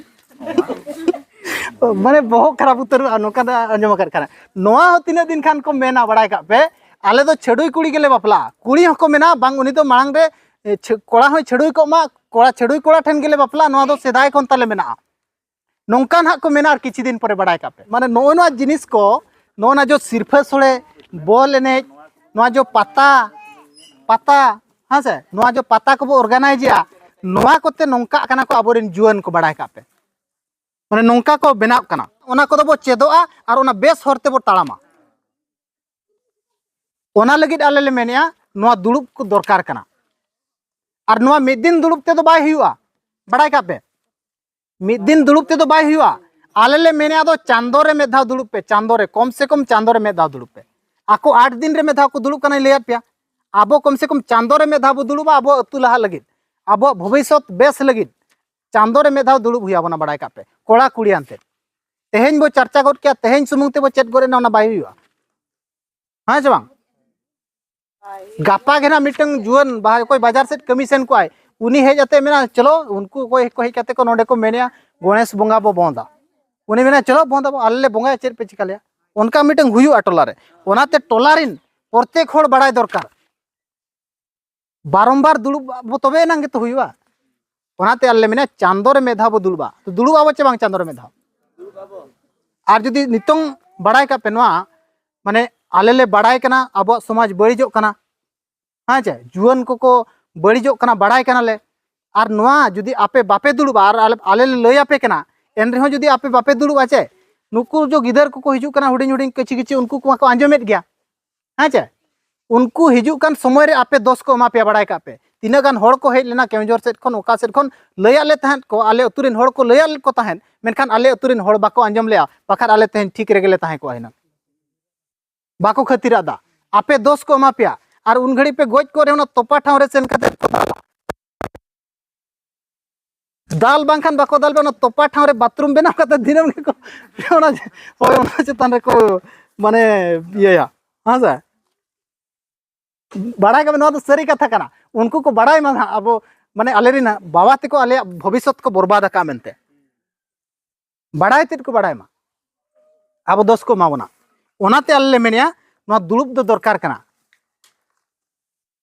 ᱢᱟᱱᱮ ᱵᱚᱦᱚᱜ ᱠᱷᱟᱨᱟᱯ ᱩᱛᱟᱹᱨᱚᱜᱼᱟ, ᱱᱚᱝᱠᱟ ᱫᱚ ᱟᱸᱡᱚᱢ ᱟᱠᱟᱫ ᱠᱷᱟᱱ᱾ ᱱᱚᱣᱟ ᱦᱚᱸ ᱛᱤᱱᱟᱹᱜ ᱫᱤᱱ ᱠᱷᱟᱱ ᱠᱚ ᱢᱮᱱᱟ, ᱵᱟᱲᱟᱭ ᱠᱟᱜ ᱯᱮ, "ᱟᱞᱮ ᱫᱚ ᱪᱷᱟᱹᱰᱩᱭ ᱠᱩᱲᱤ ᱜᱮᱞᱮ ᱵᱟᱯᱞᱟᱜᱼᱟ", ᱠᱩᱲᱤ ᱦᱚᱸᱠᱚ ᱢᱮᱱᱟ, "ᱵᱟᱝ, ᱩᱱᱤ ᱫᱚ ᱢᱟᱲᱟᱝ ᱨᱮ, ᱮ, ᱪᱷᱟᱹ-, ᱠᱚᱲᱟ ᱦᱚᱸᱭ ᱪᱷᱟᱹᱰᱩᱭ ᱠᱚᱜ ᱢᱟ, ᱠᱚᱲᱟ, ᱪᱷᱟᱹᱰᱩᱭ ᱠᱚᱲᱟ ᱴᱷᱮᱱ ᱜᱮᱞᱮ ᱵᱟᱯᱞᱟᱜᱼᱟ, ᱱᱚᱣᱟ ᱫᱚ ᱥᱮᱫᱟᱭ ᱠᱷᱚᱱ ᱛᱟᱞᱮ ᱢᱮᱱᱟᱜᱼᱟ", ᱱᱚᱝᱠᱟ ᱱᱟᱦᱟᱜ ᱠᱚ ᱢᱮᱱᱟ᱾ ᱟᱨ ᱠᱤᱪᱷᱩ ᱫᱤᱱ ᱯᱚᱨᱮ, ᱵᱟᱲᱟᱭ ᱠᱟᱜ ᱯᱮ, ᱢᱟᱱᱮ ᱱᱚᱜᱼᱚ ᱱᱚᱣᱟ ᱡᱤᱱᱤᱥ ᱠᱚ, ᱱᱚᱜᱼᱚ ᱱᱟ ᱡᱚ ᱥᱤᱨᱯᱷᱟᱹ ᱥᱳᱲᱮ, ᱵᱚᱞ ᱮᱱᱮᱡ, ᱱᱚᱣᱟ ᱡᱚ ᱯᱟᱛᱟ, ᱯᱟᱛᱟ, ᱦᱮᱸ ᱥᱮ, ᱱᱚᱣᱟ ᱡᱚ ᱯᱟᱛᱟ ᱠᱚᱵᱚ organize ᱮᱜᱼᱟ, ᱱᱚᱣᱟ ᱠᱚᱛᱮ ᱱᱚᱝᱠᱟᱜ ᱠᱟᱱᱟ ᱠᱚ ᱟᱵᱚᱨᱮᱱ ᱡᱩᱣᱟᱹᱱ ᱠᱚ, ᱵᱟᱲᱟᱭ ᱠᱟᱜ ᱯᱮ᱾ ᱢᱟᱱᱮ ᱱᱚᱝᱠᱟ ᱠᱚ ᱵᱮᱱᱟᱜ ᱠᱟᱱᱟ᱾ ᱚᱱᱟ ᱠᱚᱫᱚ ᱵᱚ ᱪᱮᱫᱚᱜᱼᱟ ᱟᱨ ᱚᱱᱟ ᱵᱮᱥ ᱦᱚᱨ ᱛᱮᱵᱚ ᱛᱟᱲᱟᱢᱟ᱾ ᱚᱱᱟ ᱞᱟᱹᱜᱤᱫ ᱟᱞᱮ ᱞᱮ ᱢᱮᱱᱮᱜᱼᱟ, ᱱᱚᱣᱟ ᱫᱩᱲᱩᱵ ᱠᱚ ᱫᱚᱨᱠᱟᱨ ᱠᱟᱱᱟ᱾ ᱟᱨ ᱱᱚᱣᱟ ᱢᱤᱫ ᱫᱤᱱ ᱫᱩᱲᱩᱵ ᱛᱮᱫᱚ ᱵᱟᱭ ᱦᱩᱭᱩᱜᱼᱟ, ᱵᱟᱲᱟᱭ ᱠᱟᱜ ᱯᱮ᱾ ᱢᱤᱫ ᱫᱤᱱ ᱫᱩᱲᱩᱵ ᱛᱮᱫᱚ ᱵᱟᱭ ᱦᱩᱭᱩᱜᱼᱟ᱾ ᱟᱞᱮ ᱞᱮ ᱢᱮᱱᱮᱜᱼᱟ ᱫᱚ ᱪᱟᱸᱫᱚ ᱨᱮ ᱢᱤᱫ ᱫᱷᱟᱣ ᱫᱩᱲᱩᱵ ᱯᱮ, ᱪᱟᱸᱫᱚ ᱨᱮ, ᱠᱚᱢ ᱥᱮ ᱠᱚᱢ ᱪᱟᱸᱫᱚ ᱨᱮ ᱢᱤᱫ ᱫᱷᱟᱣ ᱫᱩᱲᱩᱵ ᱯᱮ᱾ ᱟᱠᱚ ᱟᱴ ᱫᱤᱱ ᱨᱮ ᱢᱤᱫ ᱫᱷᱟᱣ ᱠᱚ ᱫᱩᱲᱩᱵ ᱠᱟᱱᱟᱧ ᱞᱟᱹᱭᱟᱫ ᱯᱮᱭᱟ᱾ ᱟᱵᱚ ᱠᱚᱢ ᱥᱮ ᱠᱚᱢ ᱪᱟᱸᱫᱚ ᱨᱮ ᱢᱤᱫ ᱫᱷᱟᱣ ᱵᱚ ᱫᱩᱲᱩᱵᱼᱟ, ᱟᱵᱚᱣᱟᱜ ᱟᱹᱛᱩ ᱞᱟᱦᱟ ᱞᱟᱹᱜᱤᱫ, ᱟᱵᱚᱣᱟᱜ ᱵᱷᱚᱵᱤᱥᱥᱚᱛ ᱵᱮᱥ ᱞᱟᱹᱜᱤᱫ᱾ ᱪᱟᱸᱫᱚ ᱨᱮ ᱢᱤᱫ ᱫᱷᱟᱣ ᱫᱩᱲᱩᱵ ᱦᱩᱭ ᱟᱵᱚᱱᱟ, ᱵᱟᱲᱟᱭ ᱠᱟᱜ ᱯᱮ, ᱠᱚᱲᱟ ᱠᱩᱲᱤ ᱟᱱᱛᱮ᱾ ᱛᱮᱦᱮᱧ ᱵᱚ ᱪᱟᱨᱪᱟ ᱜᱚᱫ ᱠᱮᱭᱟ, ᱛᱮᱦᱮᱧ ᱥᱩᱢᱩᱝ ᱛᱮᱵᱚ ᱪᱮᱫ ᱜᱚᱫ ᱮᱱᱟ, ᱚᱱᱟ ᱵᱟᱭ ᱦᱩᱭᱩᱜᱼᱟ᱾ ᱦᱮᱸ ᱥᱮ ᱵᱟᱝ? ᱜᱟᱯᱟ ᱜᱮ ᱱᱟᱜ ᱢᱤᱫᱴᱟᱝ ᱡᱩᱣᱟᱹᱱ ᱵᱟ-, ᱚᱠᱚᱭ ᱵᱟᱡᱟᱨ ᱥᱮᱫ ᱠᱟᱹᱢᱤ ᱥᱮᱱ ᱠᱚᱜᱼᱟᱭ, ᱩᱱᱤ ᱦᱮᱡ ᱟᱛᱮ ᱢᱮᱱᱟ, "ᱪᱚᱞᱚ", ᱩᱱᱠᱩ ᱚᱠᱚᱭ ᱠᱚ ᱦᱮᱡ ᱠᱟᱛᱮ ᱠᱚ ᱱᱚᱰᱮ ᱠᱚ ᱢᱮᱱᱮᱜᱼᱟ, "ᱜᱚᱬᱮᱥ ᱵᱚᱸᱜᱟ ᱵᱚ ᱵᱚᱸᱫᱟ", ᱩᱱᱤ ᱢᱮᱱᱟ, "ᱪᱚᱞᱚ ᱵᱚᱸᱫᱟ ᱵᱚ, ᱟᱞᱮ ᱞᱮ ᱵᱚᱸᱜᱟᱭᱟ, ᱪᱮᱫ ᱯᱮ ᱪᱤᱠᱟ ᱞᱮᱭᱟ?" ᱚᱱᱠᱟ ᱢᱤᱫᱴᱟᱝ ᱦᱩᱭᱩᱜᱼᱟ ᱴᱚᱞᱟ ᱨᱮ᱾ ᱚᱱᱟᱛᱮ ᱴᱚᱞᱟ ᱨᱮᱱ ᱯᱨᱚᱛᱮᱠ ᱦᱚᱲ ᱵᱟᱲᱟᱭ ᱫᱚᱨᱠᱟᱨ᱾ ᱵᱟᱨᱚᱢᱵᱟᱨ ᱫᱩᱲᱩᱵ ᱟᱵᱚ, ᱛᱚᱵᱮ ᱮᱱᱟᱝ ᱜᱮᱛᱚ ᱦᱩᱭᱩᱜᱼᱟ᱾ ᱚᱱᱟᱛᱮ ᱟᱞᱮ ᱞᱮ ᱢᱮᱱᱟ, ᱪᱟᱸᱫᱚ ᱨᱮ ᱢᱤᱫ ᱫᱷᱟᱣ ᱵᱚ ᱫᱩᱲᱩᱵᱼᱟ᱾ ᱛᱚ, ᱫᱩᱲᱩᱵ ᱟᱵᱚ ᱪᱮ ᱵᱟᱝ ᱪᱟᱸᱫᱚ ᱨᱮ ᱢᱤᱫ ᱫᱷᱟᱣ? ᱟᱨ ᱡᱩᱫᱤ ᱱᱤᱛᱚᱝ ᱵᱟᱲᱟᱭ ᱠᱟᱜ ᱯᱮ ᱱᱚᱣᱟ, ᱢᱟᱱᱮ, ᱟᱞᱮ ᱞᱮ ᱵᱟᱲᱟᱭ ᱠᱟᱱᱟ ᱟᱵᱚᱣᱟᱜ ᱥᱚᱢᱟᱡᱽ ᱵᱟᱹᱲᱤᱡᱚᱜ ᱠᱟᱱᱟ, ᱦᱮᱸ ᱪᱮ, ᱡᱩᱣᱟᱹᱱ ᱠᱚᱠᱚ ᱵᱟᱹᱲᱤᱡᱚᱜ ᱠᱟᱱᱟ, ᱵᱟᱲᱟᱭ ᱠᱟᱱᱟᱞᱮ᱾ ᱟᱨ ᱱᱚᱣᱟ ᱡᱩᱫᱤ ᱟᱯᱮ ᱵᱟᱯᱮ ᱫᱩᱲᱩᱵᱼᱟ, ᱟᱨ ᱟᱞᱮ, ᱟᱞᱮ ᱞᱮ ᱞᱟᱹᱭ ᱟᱯᱮ ᱠᱟᱱᱟ, ᱮᱱ ᱨᱮᱦᱚᱸ ᱡᱩᱫᱤ ᱟᱯᱮ ᱵᱟᱯᱮ ᱫᱩᱲᱩᱵᱼᱟ ᱪᱮ, ᱱᱩᱠᱩ ᱡᱚ ᱜᱤᱫᱟᱹᱨ ᱠᱚᱠᱚ ᱦᱤᱡᱩᱜ ᱠᱟᱱᱟ, ᱦᱩᱰᱤᱧ ᱦᱩᱰᱤᱧ ᱠᱤᱪᱷᱤ ᱠᱤᱪᱷᱤ, ᱩᱱᱠᱩ ᱠᱚᱢᱟ ᱠᱚ ᱟᱸᱡᱚᱢᱮᱫ ᱜᱮᱭᱟ᱾ ᱦᱮᱸ ᱪᱮ? ᱩᱱᱠᱩ ᱦᱤᱡᱩᱜ ᱠᱟᱱ ᱥᱚᱢᱚᱭ ᱨᱮ ᱟᱯᱮ ᱫᱚᱥ ᱠᱚ ᱮᱢᱟ ᱯᱮᱭᱟ, ᱵᱟᱲᱟᱭ ᱠᱟᱜ ᱯᱮ᱾ ᱛᱤᱱᱟᱹᱜ ᱜᱟᱱ ᱦᱚᱲ ᱠᱚ ᱦᱮᱡ ᱞᱮᱱᱟ ᱠᱮᱣᱡᱚᱨ ᱥᱮᱫ ᱠᱷᱚᱱ, ᱚᱠᱟ ᱥᱮᱫ ᱠᱷᱚᱱ, ᱞᱟᱹᱭᱟᱫ ᱞᱮ ᱛᱟᱦᱮᱸᱫ ᱠᱚ, ᱟᱞᱮ ᱟᱹᱛᱩ ᱨᱮᱱ ᱦᱚᱲ ᱠᱚ ᱞᱟᱹᱭᱟᱫ ᱠᱚ ᱛᱟᱦᱮᱸᱫ, ᱢᱮᱱᱠᱷᱟᱱ ᱟᱞᱮ ᱟᱹᱛᱩ ᱨᱮᱱ ᱦᱚᱲ ᱵᱟᱠᱚ ᱟᱸᱡᱚᱢ ᱞᱮᱜᱼᱟ, ᱵᱟᱠᱷᱟᱱ ᱟᱞᱮ ᱛᱮᱦᱮᱧ ᱴᱷᱤᱠ ᱨᱮᱜᱮ ᱞᱮ ᱛᱟᱦᱮᱸ ᱠᱚᱜᱼᱟ ᱦᱤᱱᱟᱹᱝ᱾ ᱵᱟᱠᱚ ᱠᱷᱟᱹᱛᱤᱨᱟᱜ ᱫᱟ᱾ ᱟᱯᱮ ᱫᱚᱥ ᱠᱚ ᱮᱢᱟ ᱯᱮᱭᱟ, ᱟᱨ ᱩᱱ ᱜᱷᱟᱹᱲᱤᱡ ᱯᱮ ᱜᱚᱡ ᱠᱚᱜ ᱨᱮ ᱚᱱᱟ ᱛᱚᱯᱟ ᱴᱷᱟᱶ ᱨᱮ ᱥᱮᱱ ᱠᱟᱛᱮ ᱠᱚ ᱫᱟᱞᱟ᱾ ᱫᱟᱞ ᱵᱟᱝᱠᱷᱟᱱ ᱵᱟᱠᱚ ᱫᱟᱞ ᱯᱮ, ᱚᱱᱟ ᱛᱚᱯᱟ ᱴᱷᱟᱶ ᱨᱮ ᱵᱟᱛᱷᱨᱩᱢ ᱵᱮᱱᱟᱣ ᱠᱟᱛᱮ ᱫᱤᱱᱟᱹᱢ ᱜᱮᱠᱚ ᱚᱱᱟ, ᱦᱳᱭ, ᱚᱱᱟ ᱪᱮᱛᱟᱱ ᱨᱮᱠᱚ ᱢᱟᱱᱮ ᱤᱭᱟᱹᱭᱟ᱾ ᱦᱮᱸ ᱥᱮ? ᱵᱟᱲᱟᱭ ᱠᱟᱜ ᱵᱮᱱ, ᱱᱚᱣᱟ ᱫᱚ ᱥᱟᱹᱨᱤ ᱠᱟᱛᱷᱟ ᱠᱟᱱᱟ᱾ ᱩᱱᱠᱩ ᱠᱚ ᱵᱟᱲᱟᱭ ᱢᱟ ᱦᱟᱸᱜ, ᱟᱵᱚ ᱢᱟᱱᱮ ᱟᱞᱮᱨᱮᱱ ᱵᱟᱵᱟ ᱛᱮᱠᱚ ᱟᱞᱮᱭᱟᱜ ᱵᱷᱚᱵᱤᱥᱥᱚᱛ ᱠᱚ ᱵᱚᱨᱵᱟᱫ ᱟᱠᱟᱫᱼᱟ ᱢᱮᱱᱛᱮ᱾ ᱵᱟᱲᱟᱭ ᱛᱮᱫ ᱠᱚ ᱵᱟᱲᱟᱭ ᱢᱟ, ᱟᱵᱚ ᱫᱚᱥ ᱠᱚ ᱮᱢᱟ ᱵᱚᱱᱟ᱾ ᱚᱱᱟᱛᱮ ᱟᱞᱮ ᱞᱮ ᱢᱮᱱᱮᱜᱼᱟ, ᱱᱚᱣᱟ ᱫᱩᱲᱩᱵ ᱫᱚ ᱫᱚᱨᱠᱟᱨ ᱠᱟᱱᱟ᱾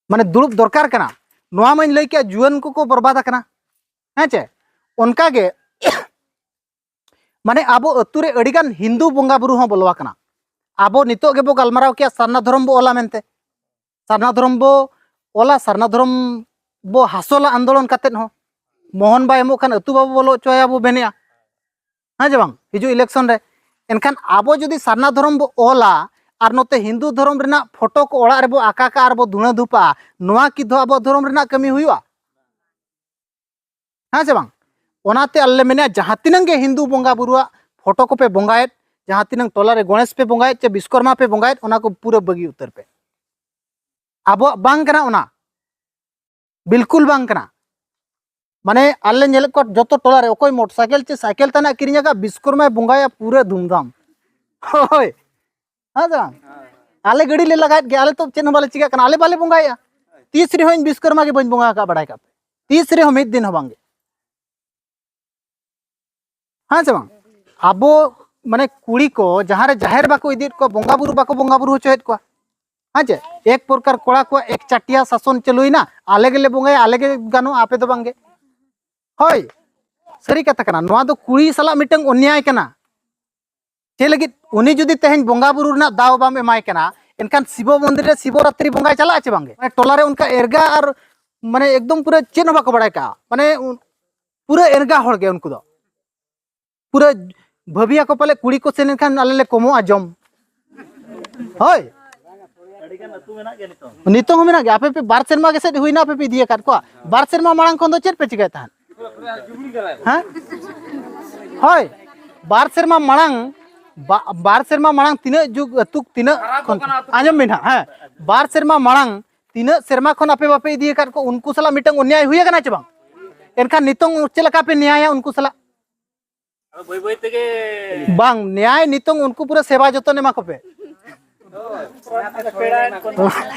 ᱢᱟᱱᱮ ᱫᱩᱲᱩᱵ ᱫᱚᱨᱠᱟᱨ ᱠᱟᱱᱟ᱾ ᱱᱚᱣᱟ ᱢᱟᱧ ᱞᱟᱹᱭ ᱠᱮᱜᱼᱟ, ᱡᱩᱣᱟᱹᱱ ᱠᱚᱠᱚ ᱵᱚᱨᱵᱟᱫ ᱟᱠᱟᱱᱟ᱾ ᱦᱮᱸ ᱪᱮ? ᱚᱱᱠᱟᱜᱮ ᱢᱟᱱᱮ ᱟᱵᱚ ᱟᱹᱛᱩ ᱨᱮ ᱟᱹᱰᱤᱜᱟᱱ ᱦᱤᱱᱫᱩ ᱵᱚᱸᱜᱟ ᱵᱩᱨᱩ ᱦᱚᱸ ᱵᱚᱞᱚ ᱟᱠᱟᱱᱟ᱾ ᱟᱵᱚ ᱱᱤᱛᱚᱜ ᱜᱮᱵᱚ ᱜᱟᱞᱢᱟᱨᱟᱣ ᱠᱮᱜᱼᱟ ᱥᱟᱨᱱᱟ ᱫᱷᱚᱨᱚᱢ ᱵᱚ ᱚᱞᱟ ᱢᱮᱱᱛᱮ᱾ ᱥᱟᱨᱱᱟ ᱫᱷᱚᱨᱚᱢ ᱵᱚ ᱚᱞᱟ, ᱥᱟᱨᱱᱟ ᱫᱷᱚᱨᱚᱢ ᱵᱚ ᱦᱟᱥᱚᱞᱟ ᱟᱱᱫᱳᱞᱚᱱ ᱠᱟᱛᱮᱫ ᱦᱚᱸ᱾ ᱢᱚᱦᱚᱱ ᱵᱟᱭ ᱮᱢᱚᱜ ᱠᱷᱟᱱ ᱟᱹᱛᱩ ᱵᱟᱵᱚ ᱵᱚᱞᱚ ᱦᱚᱪᱚ ᱟᱭᱟ ᱵᱚ ᱢᱮᱱᱮᱜᱼᱟ᱾ ᱦᱮᱸ ᱪᱮ ᱵᱟᱝ? ᱦᱤᱡᱩᱜ election ᱨᱮ᱾ ᱮᱱᱠᱷᱟᱱ ᱟᱵᱚ ᱡᱩᱫᱤ ᱥᱟᱨᱱᱟ ᱫᱷᱚᱨᱚᱢ ᱵᱚ ᱚᱞᱟ ᱟᱨ ᱱᱚᱛᱮ ᱦᱤᱱᱫᱩ ᱫᱷᱚᱨᱚᱢ ᱨᱮᱱᱟᱜ ᱯᱷᱳᱴᱳ ᱠᱚ ᱚᱲᱟᱜ ᱨᱮᱵᱚ ᱟᱠᱟ ᱠᱟᱜᱼᱟ ᱟᱨ ᱵᱚ ᱫᱷᱩᱬᱟᱹ ᱫᱷᱩᱯᱟᱜᱼᱟ, ᱱᱚᱣᱟ ᱠᱤ ᱫᱚ ᱟᱵᱚᱣᱟᱜ ᱫᱷᱚᱨᱚᱢ ᱨᱮᱱᱟᱜ ᱠᱟᱹᱢᱤ ᱦᱩᱭᱩᱜᱼᱟ? ᱦᱮᱸ ᱥᱮ ᱵᱟᱝ? ᱚᱱᱟᱛᱮ ᱟᱞᱮ ᱞᱮ ᱢᱮᱱᱮᱜᱼᱟ, ᱡᱟᱦᱟᱸ ᱛᱤᱱᱟᱹᱝ ᱜᱮ ᱦᱤᱱᱫᱩ ᱵᱚᱸᱜᱟ ᱵᱩᱨᱩᱣᱟᱜ ᱯᱷᱳᱴᱳ ᱠᱚᱯᱮ ᱵᱚᱸᱜᱟᱭᱮᱫ, ᱡᱟᱦᱟᱸ ᱛᱤᱱᱟᱹᱝ ᱴᱚᱞᱟ ᱨᱮ ᱜᱚᱬᱮᱥ ᱯᱮ ᱵᱚᱸᱜᱟᱭᱮᱫ ᱪᱮ ᱵᱤᱥᱠᱚᱨᱢᱟ ᱯᱮ ᱵᱚᱸᱜᱟᱭᱮᱫ, ᱚᱱᱟ ᱠᱚ ᱯᱩᱨᱟᱹ ᱵᱟᱹᱜᱤ ᱩᱛᱟᱹᱨ ᱯᱮ᱾ ᱟᱵᱚᱣᱟᱜ ᱵᱟᱝ ᱠᱟᱱᱟ ᱚᱱᱟ, ᱵᱤᱞᱠᱩᱞ ᱵᱟᱝ ᱠᱟᱱᱟ᱾ ᱢᱟᱱᱮ ᱟᱞᱮ ᱧᱮᱞᱮᱫ ᱠᱚᱣᱟ ᱡᱚᱛᱚ ᱴᱚᱞᱟ ᱨᱮ ᱚᱠᱚᱭ ᱢᱚᱴᱚᱨ ᱥᱟᱭᱠᱮᱞ ᱪᱮ ᱥᱟᱭᱠᱮᱞ ᱛᱟᱱᱟᱜ ᱠᱤᱨᱤᱧ ᱟᱠᱟᱫ, ᱵᱤᱥᱠᱚᱨᱢᱟᱭ ᱵᱚᱸᱜᱟᱭᱟ ᱯᱩᱨᱟᱹ ᱫᱷᱩᱢᱫᱷᱟᱢ᱾ ᱦᱳᱭ, ᱦᱮᱸ ᱥᱮ ᱵᱟᱝ? ᱟᱞᱮ ᱜᱟᱹᱰᱤ ᱞᱮ ᱞᱟᱜᱟᱭᱮᱫ ᱜᱮᱭᱟ, ᱟᱞᱮ ᱛᱚ ᱪᱮᱫ ᱦᱚᱸ ᱵᱟᱞᱮ ᱪᱤᱠᱟᱹᱜ ᱠᱟᱱᱟ, ᱟᱞᱮ ᱵᱟᱞᱮ ᱵᱚᱸᱜᱟᱭᱮᱫᱼᱟ᱾ ᱛᱤᱥ ᱨᱮᱦᱚᱸ ᱤᱧ ᱵᱤᱥᱠᱚᱨᱢᱟ ᱜᱮ ᱵᱟᱹᱧ ᱵᱚᱸᱜᱟ ᱟᱠᱟᱫ, ᱵᱟᱲᱟᱭ ᱠᱟᱜ ᱯᱮ᱾ ᱛᱤᱥ ᱨᱮᱦᱚᱸ ᱢᱤᱫ ᱫᱤᱱ ᱦᱚᱸ ᱵᱟᱝᱜᱮ᱾ ᱦᱮᱸ ᱥᱮ ᱵᱟᱝ? ᱟᱵᱚ ᱢᱟᱱᱮ ᱠᱩᱲᱤ ᱠᱚ ᱡᱟᱦᱟᱸ ᱨᱮ ᱡᱟᱦᱮᱨ ᱵᱟᱠᱚ ᱤᱫᱤᱭᱮᱫ ᱠᱚᱣᱟ, ᱵᱚᱸᱜᱟ ᱵᱩᱨᱩ ᱵᱟᱠᱚ ᱵᱚᱸᱜᱟ ᱵᱩᱨᱩ ᱦᱚᱪᱚᱭᱮᱫ ᱠᱚᱣᱟ᱾ ᱦᱮᱸ ᱪᱮ? ᱮᱠ ᱯᱨᱚᱠᱟᱨ ᱠᱚᱲᱟ ᱠᱚᱣᱟᱜ ᱮᱠ ᱪᱟᱹᱴᱤᱭᱟ ᱥᱟᱥᱚᱱ ᱪᱟᱹᱞᱩᱭᱮᱱᱟ, ᱟᱞᱮ ᱜᱮᱞᱮ ᱵᱚᱸᱜᱟᱭᱟ, ᱟᱞᱮ ᱜᱮ ᱜᱟᱱᱚᱜᱼᱟ, ᱟᱯᱮ ᱫᱚ ᱵᱟᱝᱜᱮ᱾ ᱦᱳᱭ, ᱥᱟᱹᱨᱤ ᱠᱟᱛᱷᱟ ᱠᱟᱱᱟ, ᱱᱚᱣᱟ ᱫᱚ ᱠᱩᱲᱤ ᱥᱟᱞᱟᱜ ᱢᱤᱫᱴᱟᱝ ᱚᱱᱱᱭᱟᱭ ᱠᱟᱱᱟ᱾ ᱪᱮᱫ ᱞᱟᱹᱜᱤᱫ? ᱩᱱᱤ ᱡᱩᱫᱤ ᱛᱮᱦᱮᱧ ᱵᱚᱸᱜᱟ ᱵᱩᱨᱩ ᱨᱮᱱᱟᱜ ᱫᱟᱣ ᱵᱟᱢ ᱮᱢᱟᱭ ᱠᱟᱱᱟ, ᱮᱱᱠᱷᱟᱱ ᱥᱤᱵᱚ ᱢᱚᱱᱫᱤᱨ ᱨᱮ ᱥᱤᱵᱚ ᱨᱟᱛᱨᱤ ᱵᱚᱸᱜᱟᱭ ᱪᱟᱞᱟᱜᱼᱟ ᱪᱮ ᱵᱟᱝᱜᱮ? ᱢᱟᱱᱮ ᱴᱚᱞᱟ ᱨᱮ ᱚᱱᱠᱟ ᱮᱨᱜᱟ ᱟᱨ ᱢᱟᱱᱮ ᱮᱠᱫᱚᱢ ᱯᱩᱨᱟᱹ ᱪᱮᱫ ᱦᱚᱸ ᱵᱟᱠᱚ ᱵᱟᱲᱟᱭ ᱠᱟᱜᱼᱟ, ᱢᱟᱱᱮ ᱩᱱ-, ᱯᱩᱨᱟᱹ ᱮᱨᱜᱟ ᱦᱚᱲ ᱜᱮ ᱩᱱᱠᱩ ᱫᱚ᱾ ᱯᱩᱨᱟᱹ ᱵᱷᱟᱹᱵᱤᱭᱟᱠᱚ ᱯᱟᱞᱮ ᱠᱩᱲᱤ ᱠᱚ ᱥᱮᱱ ᱮᱱᱠᱷᱟᱱ ᱟᱞᱮ ᱞᱮ ᱠᱚᱢᱚᱜᱼᱟ ᱡᱚᱢ᱾ ᱦᱳᱭ᱾ ᱟᱹᱰᱤ ᱜᱟᱱ ᱟᱹᱛᱩ ᱢᱮᱱᱟᱜ ᱜᱮᱭᱟ ᱱᱤᱛᱚᱝ᱾ ᱱᱤᱛᱚᱝ ᱦᱚᱸ ᱢᱮᱱᱟᱜ ᱜᱮᱭᱟ᱾ ᱟᱯᱮ ᱯᱮ ᱵᱟᱨ ᱥᱮᱨᱢᱟ ᱜᱮ ᱥᱮᱫ ᱦᱩᱭᱱᱟ, ᱟᱯᱮ ᱯᱮ ᱤᱫᱤ ᱟᱠᱟᱫ ᱠᱚᱣᱟ᱾ ᱵᱟᱨ ᱥᱮᱨᱢᱟ ᱢᱟᱲᱟᱝ ᱠᱷᱚᱱ ᱫᱚ ᱪᱮᱫ ᱯᱮ ᱪᱤᱠᱟᱹᱭᱮᱫ ᱛᱟᱦᱮᱸᱫ? ᱦᱮᱸ? ᱦᱳᱭ᱾ ᱵᱟᱨ ᱥᱮᱨᱢᱟ ᱢᱟᱲᱟᱝ, ᱵᱟ-, ᱵᱟᱨ ᱥᱮᱨᱢᱟ ᱢᱟᱲᱟᱝ ᱛᱤᱱᱟᱹᱜ ᱡᱩᱜᱽ ᱟᱹᱛᱩ ᱛᱤᱱᱟᱹᱜ ᱠᱷᱚᱱ, ᱟᱸᱡᱚᱢ ᱵᱤᱱ ᱦᱟᱸᱜ, ᱦᱮᱸ, ᱵᱟᱨ ᱥᱮᱨᱢᱟ ᱢᱟᱲᱟᱝ ᱛᱤᱱᱟᱹᱜ ᱥᱮᱨᱢᱟ ᱠᱷᱚᱱ ᱟᱯᱮ ᱵᱟᱯᱮ ᱤᱫᱤ ᱟᱠᱟᱫ ᱠᱚ, ᱩᱱᱠᱩ ᱥᱟᱞᱟᱜ ᱢᱤᱫᱴᱟᱝ ᱚᱱᱭᱟᱭ ᱦᱩᱭ ᱟᱠᱟᱱᱟ ᱪᱮ ᱵᱟᱝ? ᱮᱱᱠᱷᱟᱱ ᱱᱤᱛᱚᱝ ᱪᱮᱫ ᱞᱮᱠᱟ ᱯᱮ ᱱᱮᱭᱟᱭᱟ ᱩᱱᱠᱩ ᱥᱟᱞᱟᱜ? ᱟᱫᱚ ᱵᱟᱹᱭ ᱵᱟᱹᱭ ᱛᱮᱜᱮ ᱵᱟᱝ, ᱱᱮᱭᱟᱭ ᱱᱤᱛᱚᱝ ᱩᱱᱠᱩ ᱯᱩᱨᱟᱹ ᱥᱮᱵᱟ ᱡᱚᱛᱚᱱ ᱮᱢᱟ ᱠᱚᱯᱮ᱾ ᱯᱮᱲᱟ ᱠᱚ